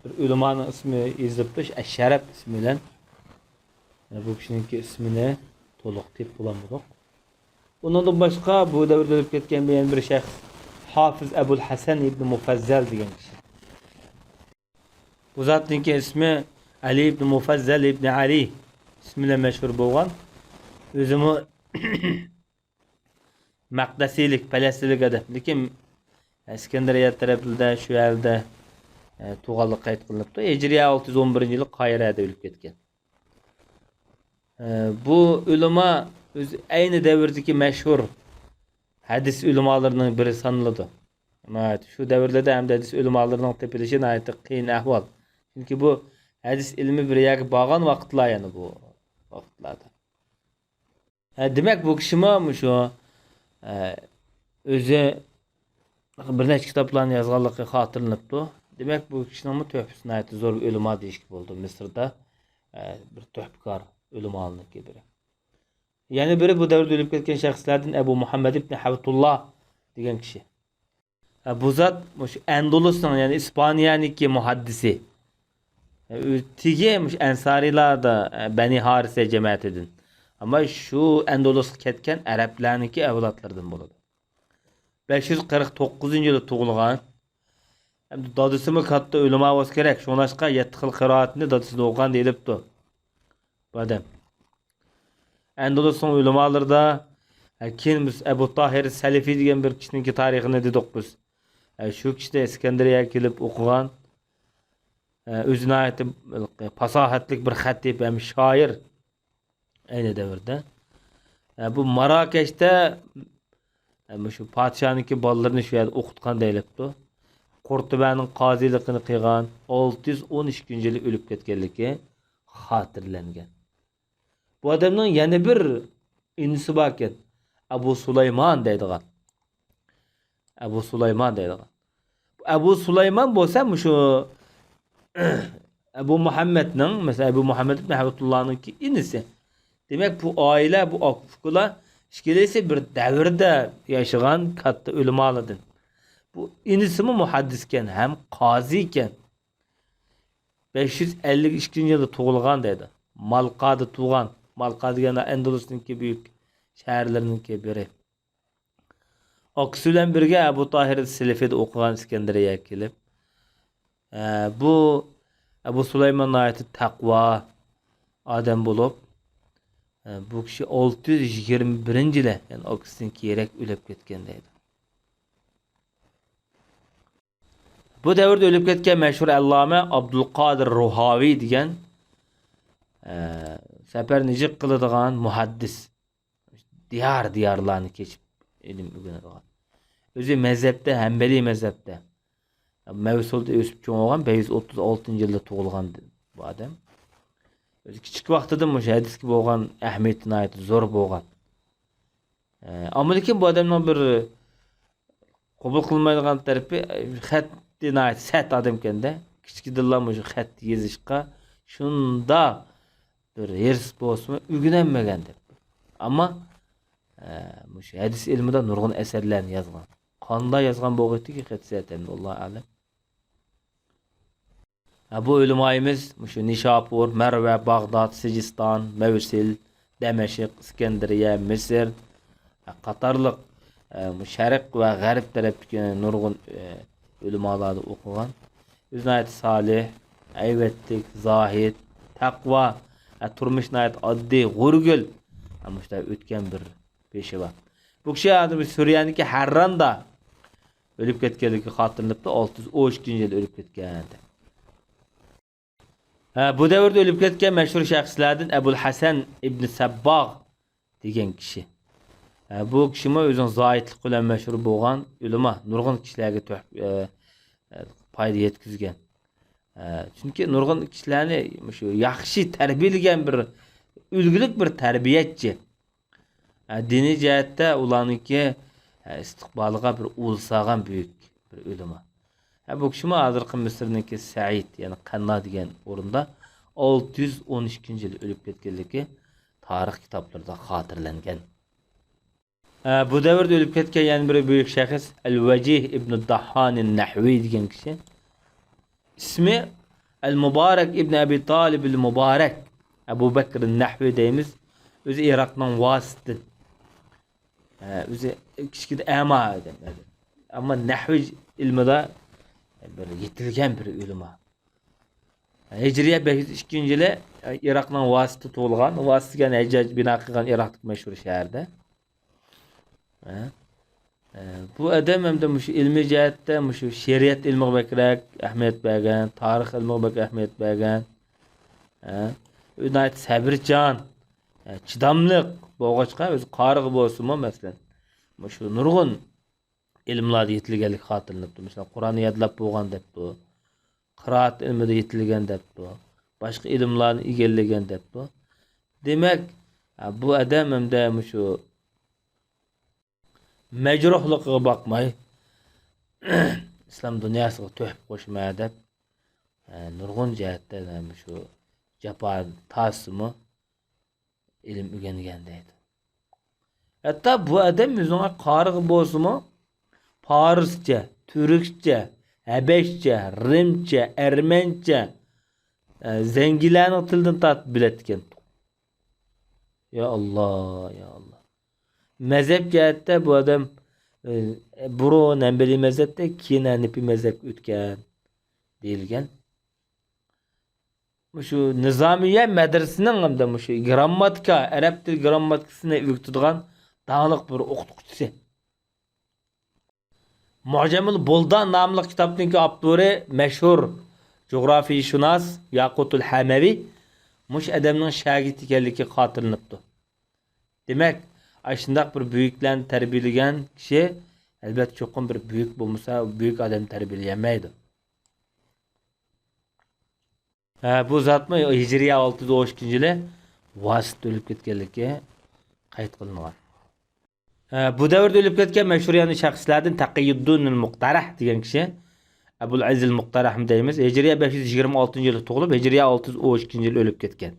بىر ئۆلىمانىڭ ئىسمى يېزىلىپتۇ، شۇ ئەششەرەپ ئىسمى بىلەن. ئە، بۇ كىشىنىڭكى ئىسمىنى تولۇق تېپىپ بولالمىدۇق. ئۇنىڭدىن باشقا بۇ دەۋردە ئۆلۈپ كەتكەن يەنە بىر شەخس ھافىز ئەبۇل ھەسەن ئىبنى مۇفەززەل دېگەن كىشى. بۇ زاتنىڭكى ئىسمى ئەلى ئىبنى مۇفەززەل ئىبنى ئەلى ئىسمى بىلەن مەشھۇر بولغان. ئۆزىمۇ مەقدەسىيلىك، پەلەستىنلىك ئادەم. لېكىن ئىسكەندەرىيە تەرەپلىرىدە، شۇ يەردە، ئە، تۇغانلىقى قەيت قىلىنىپتۇ. ھىجرىيە ئالتە يۈز ئون بىرىنچى يىلى قاھىرەدە ئۆلۈپ كەتكەن. ئە، بۇ ئۆلىما ئۆزى ئەينى دەۋردىكى مەشھۇر ھەدىس ئۆلىمالىرىنىڭ بىرى سانىلىدۇ. ناھايىتى شۇ دەۋرلەردە ھەمدە ھەدىس ئۆلىمالىرىنىڭ تېپىلىشى ناھايىتى قىيىن ئەھۋال. چۈنكى بۇ ھەدىس ئىلمى بىر يەرگە بارغان ۋاقىتلار، يەنى بۇ ۋاقىتلاردا. ھە، دېمەك، بۇ كىشىمۇ مۇشۇ، ئە، ئۆزى بىر نەچچە كىتابلارنى يازغانلىقى خاتىرىلىنىپتۇ. دېمەك، بۇ كىشىنىڭمۇ تۆھپىسى ناھايىتى زور، ئۆلىما دېيىشكە بولىدۇ. مىسىردا، ئە، بىر تۆھپىكار ئۆلىمالارنىڭكى بىرى. يەنە بىرى بۇ دەۋردە ئۆلۈپ كەتكەن شەخسلەردىن ئەبۇ مۇھەممەد ئىبنى ھەبتۇللا دېگەن كىشى. ئە، بۇ زات مۇشۇ ئەندۇلۇسنىڭ، يەنى ئىسپانىيەنىڭكى مۇھەددىسى. ئە، ئۆ-، تېگى مۇشۇ ئەنسارىيلاردا، ئە، بەنى ھارىسە جەمەتىدىن. ئەمما شۇ ئەندۇلۇسقا كەتكەن ئەرەبلەرنىڭكى ئەۋلادلىرىدىن بولىدۇ. بەش يۈز قىرىق توققۇزىنچى يىلى تۇغۇلغان. ھەمدە دادىسىمۇ كاتتا ئۆلىما بولسا كېرەك، شۇڭلاشقا يەتتە خىل قىرائەتنى دادىسىدىن ئوقۇغان دېيىلىپتۇ بۇ ئادەم. ئەندۇلۇسنىڭ ئۆلىمالىرىدا، ھە، كېيىن بىز ئەبۇ تاھىر سەلىفى دېگەن بىر كىشىنىڭكى تارىخىنى دېدۇق بىز. ھە، شۇ كىشى ئىسكەندەرىيەگە كېلىپ ئوقۇغان. ھە، ئۆزى ناھايىتى پاساھەتلىك بىر خەتىپ ھەم شائىر ئەينى دەۋردە. ھە، بۇ ماراكەشتە، ھە، مۇشۇ پادىشاھنىڭكى بالىلىرىنى شۇ يەردە ئوقۇتقان دەيلىپتۇ. قۇرتۇبەنىڭ قازىلىقىنى قىلغان، ئالتە يۈز ئون ئىككىنچى يىلى ئۆلۈپ كەتكەنلىكى خاتىرىلەنگەن. بۇ ئادەمنىڭ يەنە بىر ئىنىسى باركەن. ئەبۇ سۇلايمان دەيدىغان. ئەبۇ سۇلايمان دەيدىغان. ئەبۇ سۇلايمان بولسا مۇشۇ ئەبۇ مۇھەممەدنىڭ، مەسىلەن، ئەبۇ مۇھەممەد ئىبن ھەبىبۇللانىڭكى ئىنىسى. دېمەك، بۇ ئائىلە، بۇ ئاكا-ئۇكىلار ئىككىلىسى بىر دەۋردە ياشىغان كاتتا ئۆلىمالاردىن. بۇ ئىنىسىمۇ مۇھەددىسكەن ھەم قازىكەن. بەش يۈز ئەللىك ئىككىنچى يىلدا تۇغۇلغان دەيدۇ. مالقادا تۇغان. مالقا دېگەن ئەندۇلۇسنىڭكى بۈيۈك شەھەرلىرىنىڭكى بىرى. ئاكىسى بىلەن بىرگە ئەبۇ تاھىر سىلىفىدا ئوقۇغان ئىسكەندەرىيەگە كېلىپ. ئە، بۇ ئەبۇ سۇلايمان ناھايىتى تەقۋا ئادەم بولۇپ، ئە، بۇ كىشى ئالتە يۈز يىگىرمە بىرىنچى يىلى، يەنى ئاكىسىدىن كېيىنرەك ئۆلۈپ كەتكەن دەيدۇ. بۇ دەۋردە ئۆلۈپ كەتكەن مەشھۇر ئەللامە ئابدۇلقادىر روھاۋى دېگەن، ئە، سەپەرنى جىق قىلىدىغان مۇھەددىس. دىيار-دىيارلارنى كېچىپ ئىلىم ئۆگىنىدىغان. ئۆزى مەزھەپتە، ھەمبەلىي مەزھەپتە. مەۋسۇلدا ئۆسۈپ چوڭ بولغان، بەش يۈز ئوتتۇز ئالتىنچى يىلدا تۇغۇلغان بۇ ئادەم. ئۆزى كىچىك ۋاقتىدىن مۇشۇ ھەدىسكە بولغان ئەھمىيىتى ناھايىتى زور بولغان. ئە، ئەمما لېكىن بۇ ئادەمنىڭ بىر قوبۇل قىلمايدىغان تەرىپى، خەتى ناھايىتى سەت ئادەمكەندە، كىچىكىدىنلا مۇشۇ خەت يېزىشقا شۇنداق بىر ھېرىس بولسىمۇ، ئۆگىنەلمىگەن دەپ. ئەمما، ئە، مۇشۇ ھەدىس ئىلمىدا نۇرغۇن ئەسەرلەرنى يازغان. قانداق يازغان بولغىيتىكى خەت سەتەن، ۋاللاھۇ ئەلەم. ھە، بۇ ئۆلىمايىمىز مۇشۇ نىشاپۇر، مەرۋە، باغداد، سىجىستان، مەۋسىل، دەمەشق، ئىسكەندەرىيە، مىسىر، ھە، قاتارلىق، ھە، مۇ شەرق ۋە غەرب تەرەپتىكى نۇرغۇن، ھە، ئۆلىمالاردا ئوقۇغان. ئۆزى ناھايىتى سالىھ، ھەيۋەتلىك، زاھىد، تەقۋا، ھە، تۇرمۇش ناھايىتى ئاددىي، غورىگىل، ھە، مۇشۇنداق ئۆتكەن بىر بېشى بار. بۇ كىشى ھازىر سۈرىيەنىڭكى ھەرراندا ئۆلۈپ كەتكەنلىكى خاتىرىلىنىپتۇ، ئالتە يۈز ئون ئىككىنچى يىلى ئۆلۈپ كەتكەن. ھە، بۇ دەۋردە ئۆلۈپ كەتكەن مەشھۇر شەخسلەردىن ئەبۇل ھەسەن ئىبنى سەبباغ دېگەن كىشى. ھە، بۇ كىشىمۇ ئۆزىنىڭ زاھىدلىقى بىلەن مەشھۇر بولغان ئۆلىما، نۇرغۇن كىشىلەرگە تۆھ-، ئە، ئە، پايدا يەتكۈزگەن. ئە، چۈنكى نۇرغۇن كىشىلەرنى مۇشۇ ياخشى تەربىيەلىگەن بىر ئۈلگىلىك بىر تەربىيەچى. ھە، دىنىي جەھەتتە ئۇلارنىڭكى، ھە، ئىستىقبالىغا بىر ئۇل سالغان بۈيۈك بىر ئۆلىما. ھە، بۇ كىشىمۇ ھازىرقى مىسىرنىڭكى سەئىد، يەنى قەننا دېگەن ئورۇندا ئالتە يۈز ئون ئىككىنچى يىلى ئۆلۈپ كەتكەنلىكى تارىخ كىتابلىرىدا خاتىرىلەنگەن. ھە، بۇ دەۋردە ئۆلۈپ كەتكەن يەنە بىر بۈيۈك شەخس ئەل ۋەجىھ ئىبنى داھھانى نەھۋى دېگەن كىشى. ئىسمى ئەل مۇبارەك ئىبن ئەبى تالىب ئەل مۇبارەك، ئەبۇ بەكر نەھۋى دەيمىز. ئۆزى ئىراقنىڭ ۋاسىتىدىن. ھە، ئۆزى كىچىكىدە ئەما ئىدى. ئەمما نەھۋى ئىلمىدا بىر يېتىلگەن بىر ئۆلىما. ھىجرىيە بەش يۈز ئىككىنچى يىلى ئىراقنىڭ ۋاسىتىدە تۇغۇلغان. ۋاسىت دېگەن ھەججاج بىنا قىلغان ئىراقتىكى مەشھۇر شەھەردە. ھە؟ بۇ ئادەم ھەمدە مۇشۇ ئىلمىي جەھەتتە مۇشۇ شەرىئەت ئىلمىغا بەكرەك ئەھمىيەت بەرگەن، تارىخ ئىلمىغا بەك ئەھمىيەت بەرگەن. ئە، ئۇ ناھايىتى سەۋرچان، ئە، چىداملىق بولغاچقا، ئۆزى قارىغا بولسىمۇ، مەسىلەن، مۇشۇ نۇرغۇن ئىلىملاردا يېتىلگەنلىكى خاتىرىلىنىپتۇ. مەسىلەن، قۇرئاننى يادلاپ بولغان دەپتۇ، قىرائەت ئىلمىدا يېتىلگەن دەپتۇ، باشقا ئىلىملارنى ئىگىلىگەن دەپتۇ. دېمەك، ئە، بۇ ئادەم ھەمدە مۇشۇ مەجرۇھلۇقىغا باقماي، ئىسلام دۇنياسىغا تۆھپە قوشىمەن دەپ، ئە، نۇرغۇن جەھەتتە مۇشۇ جاپا تارتسىمۇ، ئىلىم ئۆگەنگەن دەيدۇ. ھەتتا بۇ ئادەم ئۆزىنىڭ قارىغى بولسىمۇ، پارسچە، تۈركچە، ھەبەشچە، رىمچە، ئەرمەنچە، ئە، زەڭگىلەرنىڭ تىلىدىن تارتىپ بىلەتتىكەن. يا ئاللا، يا ئاللا. مەزھەپ جەھەتتە بۇ ئادەم، ئە، بۇرۇن ھەنبەلىي مەزھەپتە، كېيىن ھەنىپىي مەزھەپكە ئۆتكەن دېيىلگەن. مۇشۇ نىزامىيە مەدرىسىنىڭ ھەمدە مۇشۇ گىرامماتىكا، ئەرەب تىل گىرامماتىكىسىنى ئۆگىتىدىغان داڭلىق بىر ئوقۇتقۇچىسى. مۇئجەمۇل بۇلدان ناملىق كىتابنىڭكى ئاپتورى مەشھۇر جۇغراپىيشۇناس ياقۇتۇل ھەمەۋى مۇشۇ ئادەمنىڭ شاگىرتى ئىكەنلىكى خاتىرىلىنىپتۇ. دېمەك، ئاشۇنداق بىر بۈيۈكلەرنى تەربىيەلىگەن كىشى، ئەلۋەتتە، چوقۇم بىر بۈيۈك بولمىسا، بۈيۈك ئادەم تەربىيەلىيەلمەيدۇ. ھە، بۇ زاتمۇ ھىجرىيە ئالتە يۈز ئون ئىككىنچى يىلى ۋاسىتتا ئۆلۈپ كەتكەنلىكى قەيت قىلىنغان. ھە، بۇ دەۋردە ئۆلۈپ كەتكەن مەشھۇر يەنە شەخسلەردىن تەقىيۇددىن مۇقتەرەھ دېگەن كىشى، ئەبۇل ئەزىز مۇقتەرەھمۇ دەيمىز. ھىجرىيە بەش يۈز يىگىرمە ئالتىنچى يىلى تۇغۇلۇپ، ھىجرىيە ئالتە يۈز ئون ئىككىنچى يىلى ئۆلۈپ كەتكەن.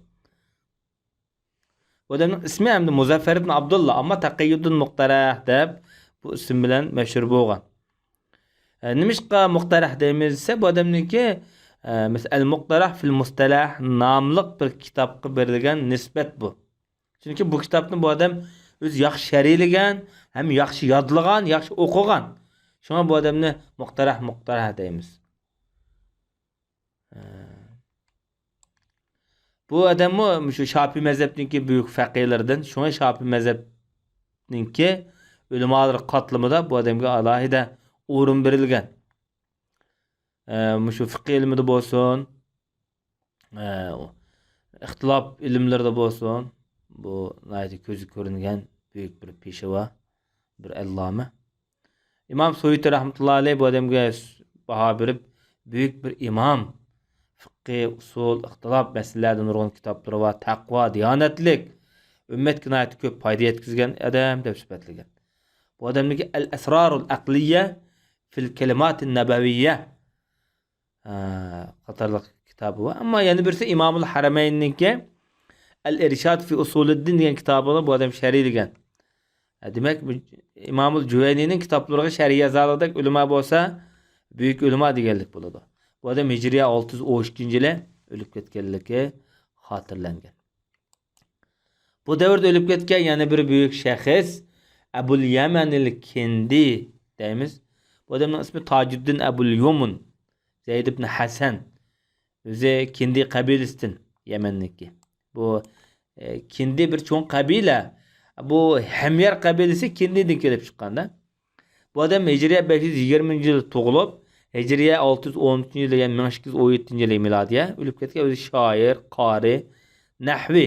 بۇ ئادەمنىڭ ئىسمى ھەمدە مۇزەففەر ئىبن ئابدۇللا، ئەمما تەقىيۇددىن مۇقتەرەھ دەپ بۇ ئىسىم بىلەن مەشھۇر بولغان. ئە، نېمىشقا مۇقتەرەھ دەيمىز دېسە، بۇ ئادەمنىڭكى، ئە، مەسىلەن، ئەل مۇقتەرەھ فىل مۇستەلەھ ناملىق بىر كىتابقا بېرىلگەن نىسبەت بۇ. چۈنكى بۇ كىتابنى بۇ ئادەم ئۆزى ياخشى شەرھلىگەن، ھەم ياخشى يادلىغان، ياخشى ئوقۇغان. شۇڭا بۇ ئادەمنى مۇقتەرەھ، مۇقتەرەھ دەيمىز. بۇ ئادەممۇ مۇشۇ شاپىي مەزھەپنىڭكى بۈيۈك فەقىھلىرىدىن، شۇڭا شاپىي مەزھەپنىڭكى ئۆلىمالىرى قاتلىمىدا بۇ ئادەمگە ئالاھىدە ئورۇن بېرىلگەن. مۇشۇ فىقىھ ئىلمىدا بولسۇن، ئىختىلاپ ئىلىملىرىدا بولسۇن، بۇ ناھايىتى كۆزگە كۆرۈنگەن بۈيۈك بىر پېشۋا، بىر ئەللامە. ئىمام سۇيۇتى رەھمەتۇللا ئەلەيھ بۇ ئادەمگە باھا بېرىپ، بۈيۈك بىر ئىمام، فىقھى، ئۇسۇل، ئىختىلاپ مەسىلىلەردە نۇرغۇن كىتابلىرى بار، تەقۋا، دىيانەتلىك، ئۈممەتكە ناھايىتى كۆپ پايدا يەتكۈزگەن ئادەم دەپ سۈپەتلىگەن. بۇ ئادەمنىڭكى ئەل ئەسرارۇل ئەقلىيە فىل كەلىماتىن نەبەۋىيە، ئە، قاتارلىق كىتابى بار. ئەمما يەنە بىرسى ئىمامۇل ھەرەمەيننىڭكى ئەل ئىرشاد فى ئۇسۇلىددىن دېگەن كىتابىنى بۇ ئادەم شەرھلىگەن. ئە، دېمەك، بۇ ئىمامۇل جۇۋەينىنىڭ كىتابلىرىغا شەرھ يازالىدەك ئۆلىما بولسا، بۈيۈك ئۆلىما دېگەنلىك بولىدۇ. بۇ ئادەم ھىجرىيە ئالتە يۈز ئون ئىككىنچى يىلى ئۆلۈپ كەتكەنلىكى خاتىرىلەنگەن. بۇ دەۋردە ئۆلۈپ كەتكەن يەنە بىر بۈيۈك شەخس ئەبۇل يەمەنىل كىندى دەيمىز. بۇ ئادەمنىڭ ئىسمى تاجۇددىن ئەبۇل يۇمۇن زەيد ئىبن ھەسەن. ئۆزى كىندى قەبىلىسىدىن، يەمەننىڭكى. بۇ، ئە، كىندى بىر چوڭ قەبىلە. بۇ ھەميەر قەبىلىسى كىندىدىن كېلىپ چىققاندا. بۇ ئادەم ھىجرىيە بەش يۈز يىگىرمىنچى يىلى تۇغۇلۇپ، ھىجرىيە ئالتە يۈز ئون ئۈچىنچى يىلى، يەنى مىڭ ئىككى يۈز ئون يەتتىنچى يىلى مىلادىيە ئۆلۈپ كەتكەن. ئۆزى شائىر، قارى، نەھۋى،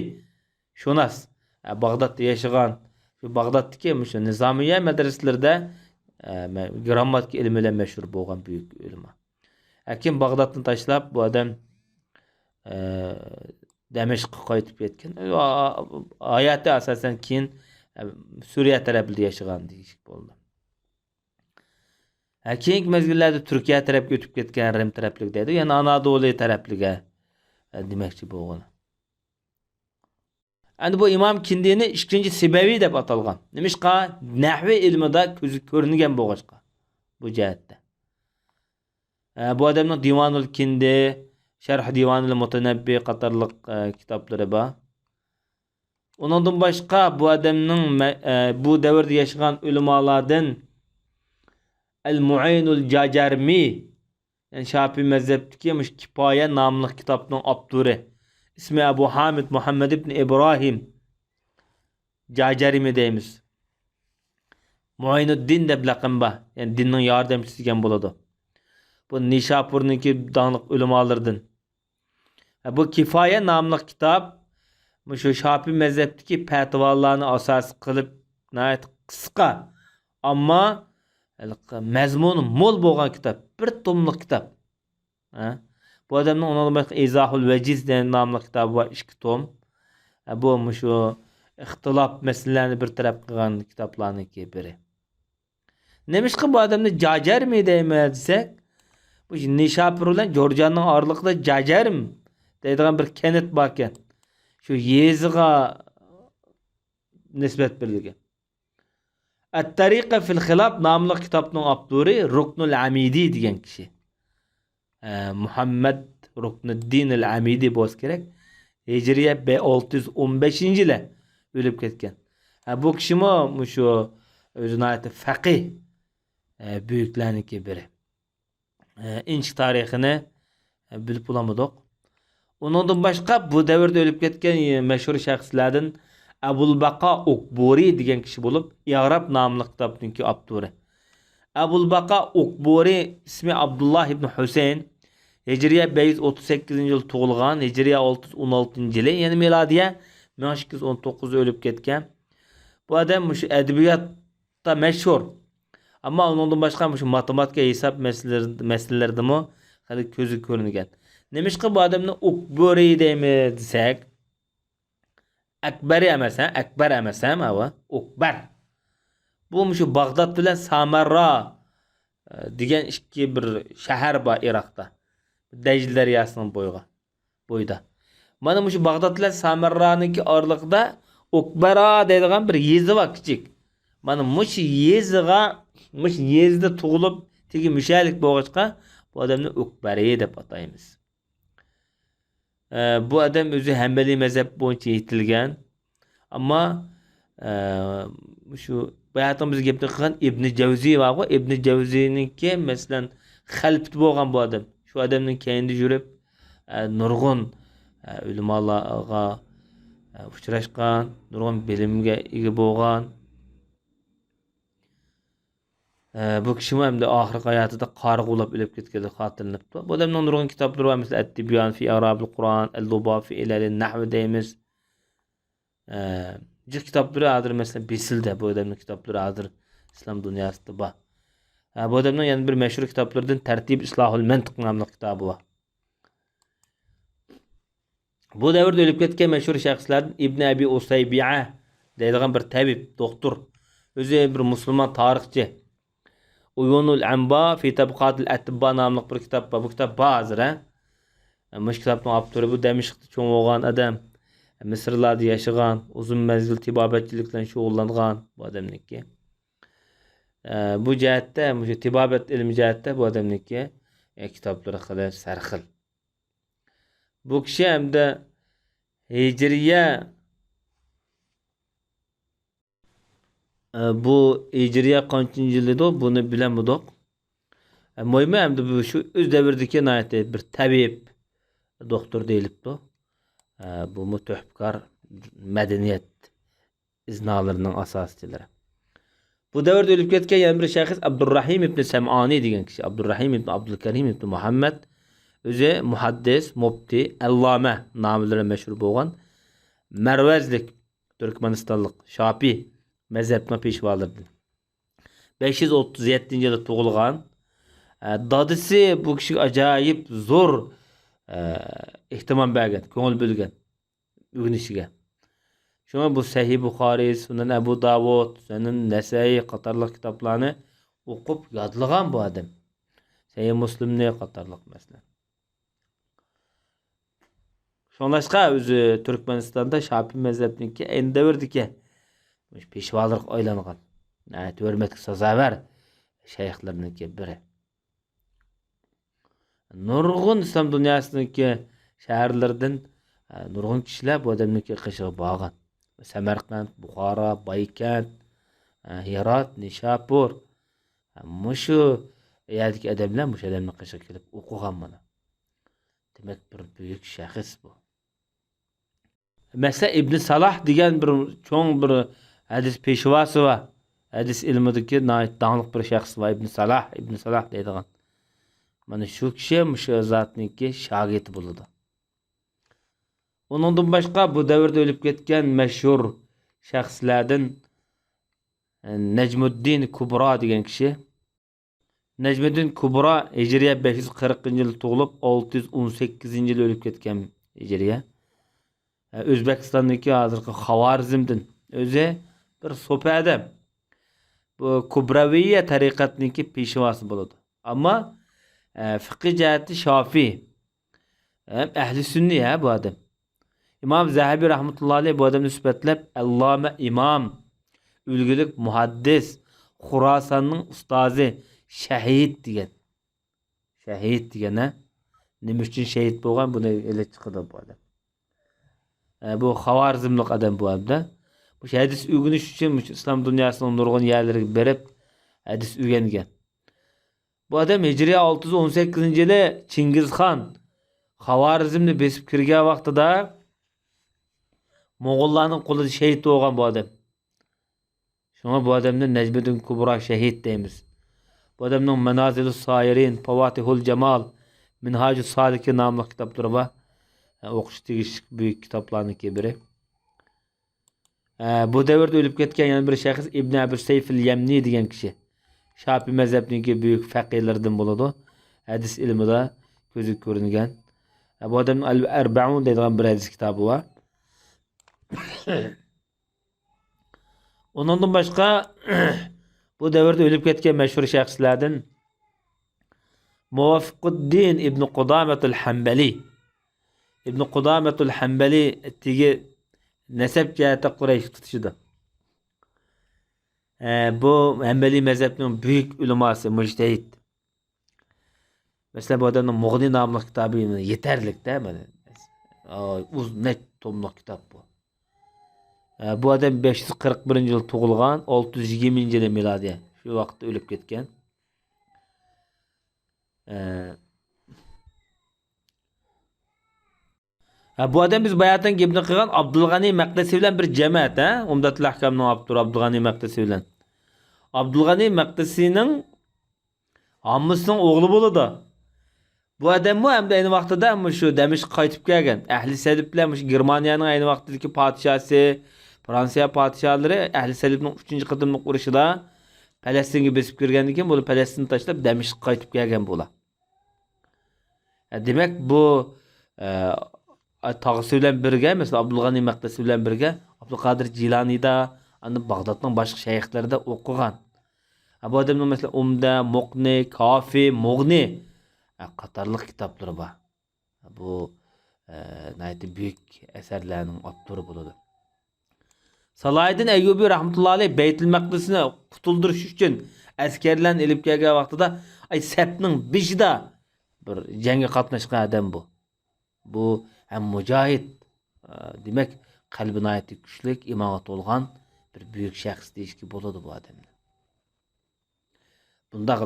شۇناس. ئە، باغدادتا ياشىغان، شۇ باغدادتىكى مۇشۇ نىزامىيە مەدرىسىلىرىدە، ئە، مە-، گىرامماتىكا ئىلمى بىلەن مەشھۇر بولغان بۈيۈك ئۆلىما. ئە، كېيىن باغدادنى تاشلاپ، بۇ ئادەم، ئە، دەمەشققە قايتىپ كەتكەن. ئا-، ئا-، ھاياتى ئاساسەن كېيىن، ئە، سۈرىيە تەرەپلىرىدە ياشىغان دېيىشكە بولىدۇ. ھە، كېيىنكى مەزگىللەردە تۈركىيە تەرەپكە ئۆتۈپ كەتكەن، رىم تەرەپلىك دەيدۇ. يەنى ئانادولى تەرەپلىككە، ئە، دېمەكچى بولغىنى. ئەمدى بۇ ئىمام كىندىنى ئىككىنچى سىبەۋىي دەپ ئاتالغان. نېمىشقا؟ نەھۋى ئىلمىدا كۆزگە كۆرۈنگەن بولغاچقا، بۇ جەھەتتە. ئە، بۇ ئادەمنىڭ دىۋانۇل كىندى، شەرھ دىۋانىل مۇتەنەببى قاتارلىق، ئە، كىتابلىرى بار. ئۇنىڭدىن باشقا بۇ ئادەمنىڭ مە-، ئە، بۇ دەۋردە ياشىغان ئۆلىمالاردىن ئەل مۇئىنۇل جاجارمى، يەنى شاپىي مەزھەپتىكى مۇشۇ كىپايە ناملىق كىتابنىڭ ئاپتورى. ئىسمى ئەبۇ ھامىد مۇھەممەد ئىبن ئىبراھىم جاجارمى دەيمىز. مۇئىنۇددىن دەپ لەقەم بار. يەنى دىننىڭ ياردەمچىسى دېگەن بولىدۇ. بۇ نىشاپۇرنىڭكى داڭلىق ئۆلىمالىرىدىن. ھە، بۇ كىفايە ناملىق كىتاب مۇشۇ شاپىي مەزھەپتىكى پەتىۋالارنى ئاساس قىلىپ ناھايىتى قىسقا، ئەمما مەزمۇنى مول بولغان كىتاب. بىر توملۇق كىتاب. ھە؟ بۇ ئادەمنىڭ ئۇنىڭدىن باشقا ئىزاھۇل ۋەجىز دېگەن ناملىق كىتابى بار، ئىككى توم. ھە، بۇ مۇشۇ ئىختىلاپ مەسىلىلەرنى بىر تەرەپ قىلغان كىتابلارنىڭكى بىرى. نېمىشقا بۇ ئادەمنى جاجەرمى دەيمەن دېسەك، بۇ نىشاپۇر بىلەن جۇرجاننىڭ ئارىلىقىدا جاجەرم دەيدىغان بىر كەنت باركەن. شۇ يېزىغا نىسبەت بېرىلگەن. ئەت-تەرىقە فىل خىلاپ ناملىق كىتابنىڭ ئاپتورى رۇكنۇل ئەمىدى دېگەن كىشى. ئە، مۇھەممەد رۇكنۇددىن ئەل ئەمىدى بولسا كېرەك. ھىجرىيە بە-، ئالتە يۈز ئون بەشىنچى يىلى ئۆلۈپ كەتكەن. ھە، بۇ كىشىمۇ مۇشۇ ئۆزى ناھايىتى فەقىھ، ئە، بۈيۈكلەرنىڭكى بىرى. ئە، ئىنچىكە تارىخىنى، ئە، بىلىپ بولالمىدۇق. ئۇنىڭدىن باشقا بۇ دەۋردە ئۆلۈپ كەتكەن مەشھۇر شەخسلەردىن ئەبۇلباقا ئۇكبۇرى دېگەن كىشى بولۇپ، ئىئراب ناملىق كىتابنىڭكى ئاپتورى. ئەبۇلباقا ئۇكبۇرى ئىسمى ئابدۇللا ئىبن ھۈسەيىن. ھىجرىيە بەش يۈز ئوتتۇز سەككىزىنچى يىل تۇغۇلغان، ھىجرىيە ئالتە يۈز ئون ئالتىنچى يىلى، يەنى مىلادىيە مىڭ ئىككى يۈز ئون توققۇزدا ئۆلۈپ كەتكەن. بۇ ئادەم مۇشۇ ئەدەبىياتتا مەشھۇر. ئەمما ئۇنىڭدىن باشقا مۇشۇ ماتېماتىكا، ھېساب مەسىلىلىرى-، مەسىلىلىرىدىمۇ خېلى كۆزگە كۆرۈنگەن. نېمىشقا بۇ ئادەمنى ئۇكبۇرى دەيمىز دېسەك، ئەكبەرى ئەمەس، ھە؟ ئەكبەر ئەمەس، ھە؟ ماۋۇ ئۇكبەر. بۇ مۇشۇ باغداد بىلەن سامەررا، ئە، دېگەن ئىككى بىر شەھەر بار ئىراقتا. دەجلە دەرياسىنىڭ بويىغا، بويىدا. مانا مۇشۇ باغداد بىلەن سامەررانىڭكى ئارىلىقىدا ئۇكبەرا دەيدىغان بىر يېزا بار، كىچىك. مانا مۇشۇ يېزىغا، مۇشۇ يېزىدا تۇغۇلۇپ، تېگى مۇشەلىك بولغاچقا، بۇ ئادەمنى ئۇكبەرى دەپ ئاتايمىز. ئە، بۇ ئادەم ئۆزى ھەنبەلىي مەزھەپ بويىچە يېتىلگەن. ئەمما، ئە، مۇشۇ باياتىن بىز گەپنى قىلغان ئىبنى جەۋزى بارغۇ، ئىبنى جەۋزىنىڭكى، مەسىلەن، خەلپىتى بولغان بۇ ئادەم. شۇ ئادەمنىڭ كەينىدە يۈرۈپ، ئە، نۇرغۇن، ئە، ئۆلىمالارغا، ئە، ئۇچراشقان، نۇرغۇن بىلىمگە ئىگە بولغان. ئە، بۇ كىشىمۇ ئەمدى ئاخىرقى ھاياتىدا قارىغۇ بولاپ ئۆلۈپ كەتكەنلىكى خاتىرىلىنىپتۇ. بۇ ئادەمنىڭ نۇرغۇن كىتابلىرى بار، مەسىلەن، ئەت-تىبيان فى ئەرابىل قۇرئان، ئەل-لۇبا فى ئىلەلىن نەھۋ دەيمىز. ئە، جىق كىتابلىرى ھازىر، مەسىلەن، بېسىلدى. بۇ ئادەمنىڭ كىتابلىرى ھازىر ئىسلام دۇنياسىدا بار. ئە، بۇ ئادەمنىڭ يەنە بىر مەشھۇر كىتابلىرىدىن تەرتىب ئىسلاھۇل مەنتىق ناملىق كىتابى بار. بۇ دەۋردە ئۆلۈپ كەتكەن مەشھۇر شەخسلەردىن ئىبنى ئەبى ئۇسەيبىئە دەيدىغان بىر تەبىب، دوختۇر. ئۆزى بىر مۇسۇلمان تارىخچى. ئۇيۇنۇل ئەنبا فى تەبقاتىل ئەتىببا ناملىق بىر كىتاب بار. بۇ كىتاب بار ھازىر، ھە؟ مۇشۇ كىتابنىڭ ئاپتورى بۇ دەمىشقتا چوڭ بولغان ئادەم. مىسىرلاردا ياشىغان، ئۇزۇن مەزگىل تېبابەتچىلىك بىلەن شۇغۇللانغان بۇ ئادەمنىڭكى. ئە، بۇ جەھەتتە، مۇشۇ تېبابەت ئىلمى جەھەتتە بۇ ئادەمنىڭكى، ئە، كىتابلىرى خېلى سەرخىل. بۇ كىشى ئەمدى ھىجرىيە، ئە، بۇ ھىجرىيە قانچىنچى يىل ئىدى، بۇنى بىلەلمىدۇق. ئە، مۇھىمى ئەمدى بۇ شۇ ئۆز دەۋرىدىكى ناھايىتى بىر تەبىب، دوختۇر دېيىلىپتۇ. ئە، بۇمۇ تۆھپىكار مەدەنىيەت ئىزنالىرىنىڭ ئاساسچىلىرى. بۇ دەۋردە ئۆلۈپ كەتكەن يەنە بىر شەخس ئابدۇررەھىم ئىبنى سەمئانى دېگەن كىشى. ئابدۇررەھىم ئىبنى ئابدۇلكەرىم ئىبنى مۇھەممەد، ئۆزى مۇھەددىس، مۇپتى، ئەللامە نامى بىلەن مەشھۇر بولغان مەرۋەزلىك تۈركمەنىستانلىق شاپىي مەزھەپنىڭ پېشۋالىرىدىن. بەش يۈز ئوتتۇز يەتتىنچى يىلدا تۇغۇلغان. ئە، دادىسى بۇ كىشىگە ئاجايىپ زور، ئە، ئېھتىمام بەرگەن، كۆڭۈل بۆلگەن ئۆگىنىشىگە. شۇڭا بۇ سەھىھ بۇخارىي، سۇنەن ئەبۇ داۋۇد، سۇنەن نەسەئىي قاتارلىق كىتابلارنى ئوقۇپ يادلىغان بۇ ئادەم. سەھىھ مۇسلىمنى قاتارلىق، مەسىلەن. شۇڭلاشقا ئۆزى تۈركمەنىستاندا شاپىي مەزھەپنىڭكى ئەينى دەۋردىكى پېشۋالىرىغا ئايلانغان، ناھايىتى ھۆرمەتكە سازاۋەر شەيخلىرىنىڭكى بىرى. نۇرغۇن ئىسلام دۇنياسىنىڭكى شەھەرلىرىدىن، ئە، نۇرغۇن كىشىلەر بۇ ئادەمنىڭكى قېشىغا بارغان. سەمەرقەنت، بۇخارا، بايكەنت، ئە، ھىرات، نىشاپۇر. ئە، مۇشۇ يەردىكى ئادەملەر مۇشۇ ئادەمنىڭ قېشىغا كېلىپ ئوقۇغان مانا. دېمەك، بىر بۈيۈك شەخس بۇ. مەسىلەن، ئىبنى سالاھ دېگەن بىر چوڭ بىر ھەدىس پېشۋاسى بار. ھەدىس ئىلمىدىكى ناھايىتى داڭلىق بىر شەخس بار، ئىبن سالاھ، ئىبن سالاھ دەيدىغان. مانا شۇ كىشى مۇشۇ زاتنىڭكى شاگىرتى بولىدۇ. ئۇنىڭدىن باشقا بۇ دەۋردە ئۆلۈپ كەتكەن مەشھۇر شەخسلەردىن، ئە، نەجمۇددىن كۇبرا دېگەن كىشى. نەجمۇددىن كۇبرا ھىجرىيە بەش يۈز قىرىقىنچى يىلى تۇغۇلۇپ، ئالتە يۈز ئون سەككىزىنچى يىلى ئۆلۈپ كەتكەن ھىجرىيە. ئە، ئۆزبېكىستاندىكى ھازىرقى خاۋارزمدىن. ئۆزى بىر سوپى ئادەم. بۇ كۇبراۋىيە تەرىقەتنىڭكى پېشۋاسى بولىدۇ. ئەمما، ئە، فىقھىي جەھەتتە شافىي. ھەم ئەھلى سۈننىي ھە بۇ ئادەم. ئىمام زەھەبى رەھمەتۇللا ئەلەيھ بۇ ئادەمنى سۈپەتلەپ، ئەللامە ئىمام، ئۈلگىلىك مۇھەددىس، خۇراساننىڭ ئۇستازى، شەھىد دېگەن. شەھىد دېگەن ھە؟ نېمە ئۈچۈن شەھىد بولغان؟ بۇنى ئېلىپ چىقىدۇ بۇ ئادەم. ئە، بۇ خاۋارزملىق ئادەم بۇ ئادەم. مۇشۇ ھەدىس ئۆگىنىش ئۈچۈن مۇشۇ ئىسلام دۇنياسىنىڭ نۇرغۇن يەرلىرىگە بېرىپ ھەدىس ئۆگەنگەن. بۇ ئادەم ھىجرىيە ئالتە يۈز ئون سەككىزىنچى يىلى چىڭگىزخان خاۋارزمنى بېسىپ كىرگەن ۋاقتىدا موڭغۇللارنىڭ قولىدا شېھىت بولغان بۇ ئادەم. شۇڭا بۇ ئادەمنى نەجمىدىن كۇبرا شەھىد دەيمىز. بۇ ئادەمنىڭ مانازىلۇس سائىرىن، پاۋاتىھۇل جامال، مىنھاجۇس سالىكىن ناملىق كىتابلىرى بار. ئوقۇشقا تېگىشلىك بۈيۈك كىتابلارنىڭكى بىرى. ئە، بۇ دەۋردە ئۆلۈپ كەتكەن يەنە بىر شەخس ئىبن ئەبى سەيفىل يەمنى دېگەن كىشى. شاپىي مەزھەپنىڭكى بۈيۈك فەقىھلىرىدىن بولىدۇ. ھەدىس ئىلمىدا كۆزگە كۆرۈنگەن. ئە، بۇ ئادەمنىڭ ئەل ئەربەئۇن دەيدىغان بىر ھەدىس كىتابى بار. ئۇنىڭدىن باشقا، بۇ دەۋردە ئۆلۈپ كەتكەن مەشھۇر شەخسلەردىن مۇۋەففىقۇددىن ئىبن قۇدامەتۇل ھەمبەلى. ئىبن قۇدامەتۇل ھەمبەلى تېگى نەسەب جەھەتتە قۇرەيش تۇتىشىدۇ. ئە، بۇ ھەمبەلىي مەزھەپنىڭ بۈيۈك ئۆلىماسى، مۇجتەھىد. مەسىلەن، بۇ ئادەمنىڭ مۇغنى ناملىق كىتابى يېتەرلىك-دە، مانا. ئۇز-، نەچچە توملۇق كىتاب بۇ. ئە، بۇ ئادەم بەش يۈز قىرىق بىرىنچى يىل تۇغۇلغان، ئالتە يۈز يىگىرمىنچى يىلى مىلادىيە. شۇ ۋاقىتتا ئۆلۈپ كەتكەن. ئە، ھە، بۇ ئادەم بىز باياتىن گېپىنى قىلغان ئابدۇلغەنى مەقدىسى بىلەن بىر جەمەت، ھە؟ ئۇمدەتۇل ئەھكامنىڭ ئاپتورى ئابدۇلغەنى مەقدىسى بىلەن. ئابدۇلغەنى مەقدىسىنىڭ ھاممىسىنىڭ ئوغلى بولىدۇ. بۇ ئادەممۇ ئەمدى ئەينى ۋاقتىدا مۇشۇ دەمىشققە قايتىپ كەلگەن. ئەھلى سەلىپ بىلەن مۇشۇ گېرمانىيەنىڭ ئەينى ۋاقتىدىكى پادىشاھسى، فرانسىيە پادىشاھلىرى ئەھلى سەلىپنىڭ ئۈچىنچى قېتىملىق ئۇرۇشىدا پەلەستىنگە بېسىپ كىرگەندىن كېيىن، بۇلار پەلەستىننى تاشلاپ دەمىشققە قايتىپ كەلگەن بۇلار. ئە، دېمەك، بۇ، ئە، تاغىسى بىلەن بىرگە، مەسىلەن، ئابدۇلغەنى مەقدىسى بىلەن بىرگە ئابدۇلقادىر جىلانىدا، ئاندىن باغدادنىڭ باشقا شەيخلىرىدە ئوقۇغان. ئە، بۇ ئادەمنىڭ، مەسىلەن، ئۇمدە، مۇقنى، كافى، مۇغنى، ئە، قاتارلىق كىتابلىرى بار. بۇ، ئە، ناھايىتى بۈيۈك ئەسەرلەرنىڭ ئاپتورى بولىدۇ. سالاھىدىن ئەييۇبى رەھمەتۇللا ئەلەيھ بەيتۇل مەقدىسنى قۇتۇلدۇرۇش ئۈچۈن ئەسكەرلەرنى ئېلىپ كەلگەن ۋاقتىدا، ئاي، سەپنىڭ بېشىدا بىر جەڭگە قاتناشقان ئادەم بۇ. بۇ ھەم مۇجاھىد، ئە، دېمەك، قەلبى ناھايىتى كۈچلۈك، ئىمانغا تولغان بىر بۈيۈك شەخس دېيىشكە بولىدۇ بۇ ئادەمنى. بۇنداق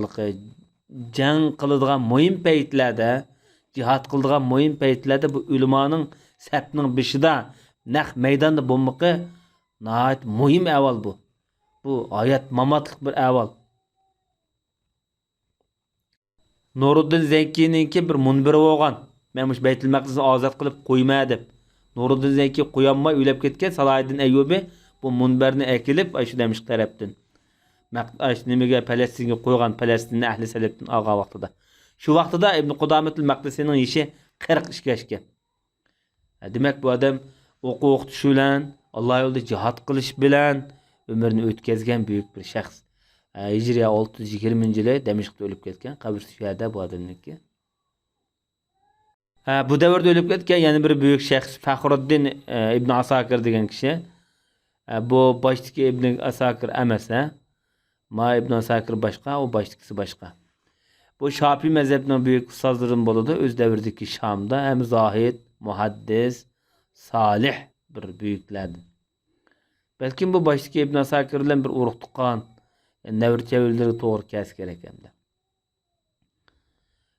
جەڭ قىلىدىغان مۇھىم پەيتلەردە، جىھاد قىلىدىغان مۇھىم پەيتلەردە بۇ ئۆلىمانىڭ سەپنىڭ بېشىدا، نەق مەيداندا بولمىقى ناھايىتى مۇھىم ئەھۋال بۇ. بۇ ھايات-ماماتلىق بىر ئەھۋال. نۇرۇددىن زەنكىنىڭكى بىر مۇنبىرى بولغان. مەن مۇشۇ بەيتۇل مەقدىسنى ئازاد قىلىپ قويىمەن دەپ. نۇرۇددىن زەنكى قويالماي ئۆلۈپ كەتكەن، سالاھىدىن ئەييۇبى بۇ مۇنبەرنى ئەكېلىپ، ئاشۇ دەمىشق تەرەپتىن. مەق-، ئاشۇ نېمىگە، پەلەستىنگە قويغان، پەلەستىننى ئەھلى سەلەپتىن ئالغان ۋاقتىدا. شۇ ۋاقتىدا ئىبن قۇدامەتۇل مەقدىسىنىڭ يېشى قىرىق ئىككى ياشكەن. دېمەك، بۇ ئادەم ئوقۇ ئوقۇتۇش بىلەن، ئاللا يولىدا جىھاد قىلىش بىلەن ئۆمرىنى ئۆتكەزگەن بۈيۈك بىر شەخس. ھىجرىيە ئالتە يۈز يىگىرمىنچى يىلى دەمىشقتا ئۆلۈپ كەتكەن، قەبرىسى شۇ يەردە بۇ ئادەمنىڭكى. ھە، بۇ دەۋردە ئۆلۈپ كەتكەن يەنە بىر بۈيۈك شەخس فەخرۇددىن، ئە، ئىبن ئاساكىر دېگەن كىشى. ئە، بۇ باشتىكى ئىبن ئاساكىر ئەمەس، ھە؟ ما ئىبن ئاساكىر باشقا، ئۇ باشتىكىسى باشقا. بۇ شاپىي مەزھەپنىڭ بۈيۈك ئۇستازلىرىدىن بولىدۇ، ئۆز دەۋرىدىكى شامدا ھەم زاھىد، مۇھەددىس، سالىھ بىر بۈيۈكلەردىن. بەلكىم بۇ باشتىكى ئىبن ئاساكىر بىلەن بىر ئۇرۇق تۇغقان، نەۋرە چەۋرىلىرىگە توغرا كەلسە كېرەك ئەمدى.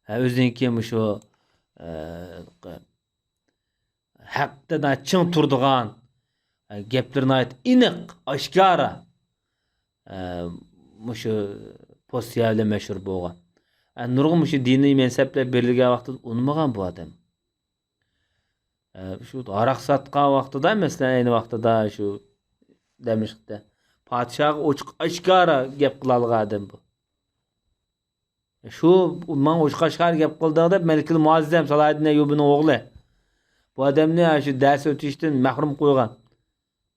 ھە، ئۆزىنىڭكى مۇشۇ، ئە، ھەقتە ناھايىتى چىڭ تۇرىدىغان، ئە، گەپلىرى ناھايىتى ئېنىق، ئاشكارا. ئە، مۇشۇ پوستىيا بىلەن مەشھۇر بولغان. ئە، نۇرغۇن مۇشۇ دىنىي مەنسەپلەر بېرىلگەن ۋاقتىدا ئۇنىمىغان بۇ ئادەم. ئە، شۇ ھاراق ساتقان ۋاقتىدا، مەسىلەن، ئەينى ۋاقتىدا شۇ دەمىشقتە پادىشاھقا ئوچۇق ئاشكارا گەپ قىلالىغان ئادەم بۇ. شۇ ماڭا ئوچۇق ئاشكارا گەپ قىلدىڭ دەپ مەلىكىل مۇئەززەم سالاھىدىن ئەييۇبىنىڭ ئوغلى بۇ ئادەمنى شۇ دەرس ئۆتۈشتىن مەھرۇم قويغان.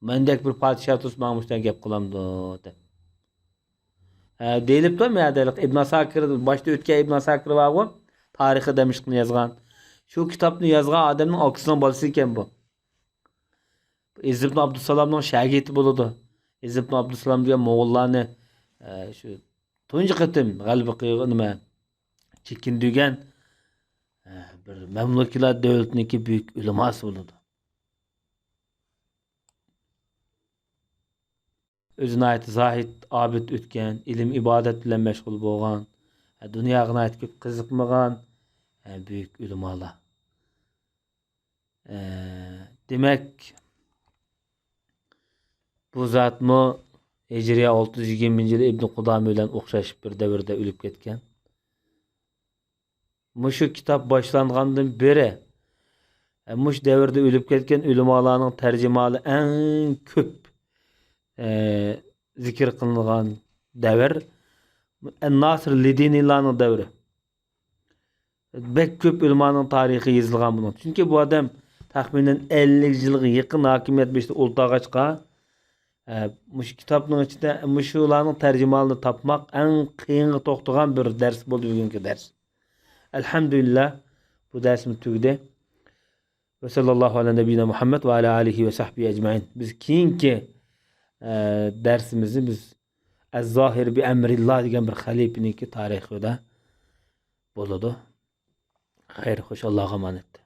مەندەك بىر پادىشاھ تۇرسا ماڭا مۇشۇنداق گەپ قىلامدۇ دەپ. ھە، دېيىلىپتۇ، مەدەلىق ئىبن ئاساكىر، باشتا ئۆتكەن ئىبن ئاساكىر بارغۇ، تارىخى دەمىشقنى يازغان. شۇ كىتابنى يازغان ئادەمنىڭ ئاكىسىنىڭ بالىسى ئىكەن بۇ. ئىزز ئىبن ئابدۇسالامنىڭ شاگىرتى بولىدۇ. ئىزز ئىبن ئابدۇسالام دېگەن موغۇللارنى، ئە، شۇ تۇنجى قېتىم غەلىبە قىلغان، نېمە، چېكىندۈرگەن، ئە، بىر مەملۇكىيلار دۆلىتىنىڭكى بۈيۈك ئۆلىماسى بولىدۇ. ئۆزى ناھايىتى زاھىد، ئابىد ئۆتكەن، ئىلىم-ئىبادەت بىلەن مەشغۇل بولغان، دۇنياغا ناھايىتى كۆپ قىزىقمىغان، بۈيۈك ئۆلىمالار. دېمەك، بۇ زاتمۇ ھىجرىيە ئالتە يۈز يىگىرمىنچى يىلى ئىبن قۇدامە بىلەن ئوخشاش بىر دەۋردە ئۆلۈپ كەتكەن. مۇشۇ كىتاب باشلانغاندىن بېرى، ئە، مۇشۇ دەۋردە ئۆلۈپ كەتكەن ئۆلىمالارنىڭ تەرجىمىھالى ئەڭ كۆپ، ئە، زىكىر قىلىنغان دەۋر ئەن-ناسىر لىدىنىلارنىڭ دەۋرى. بەك كۆپ ئۆلىمانىڭ تارىخى يېزىلغان بۇنىڭ. چۈنكى بۇ ئادەم تەخمىنەن ئەللىك يىلغا يېقىن ھاكىمىيەت بېشىدا ئولتۇرغاچقا، ئە، مۇشۇ كىتابنىڭ ئىچىدە مۇشۇلارنىڭ تەرجىمىھالىنى تاپماق ئەڭ قىيىنغا توختىغان بىر دەرس بولدى بۈگۈنكى دەرس. ئەلھەمدۇلىللا، بۇ دەرسىمىز تۈگىدى. ۋە ساللاللاھۇ ئەلا نەبىييىنا مۇھەممەد ۋە ئەلا ئالىھى ۋە سەھبىھى ئەجمەئىن. بىز كېيىنكى، ئە، دەرسىمىزنى بىز ئەز-زاھىر بى ئەمرىللا دېگەن بىر خەلىپىنىڭكى تارىخىدا بولىدۇ. خەير، خوش، ئاللاغا ئامانەت.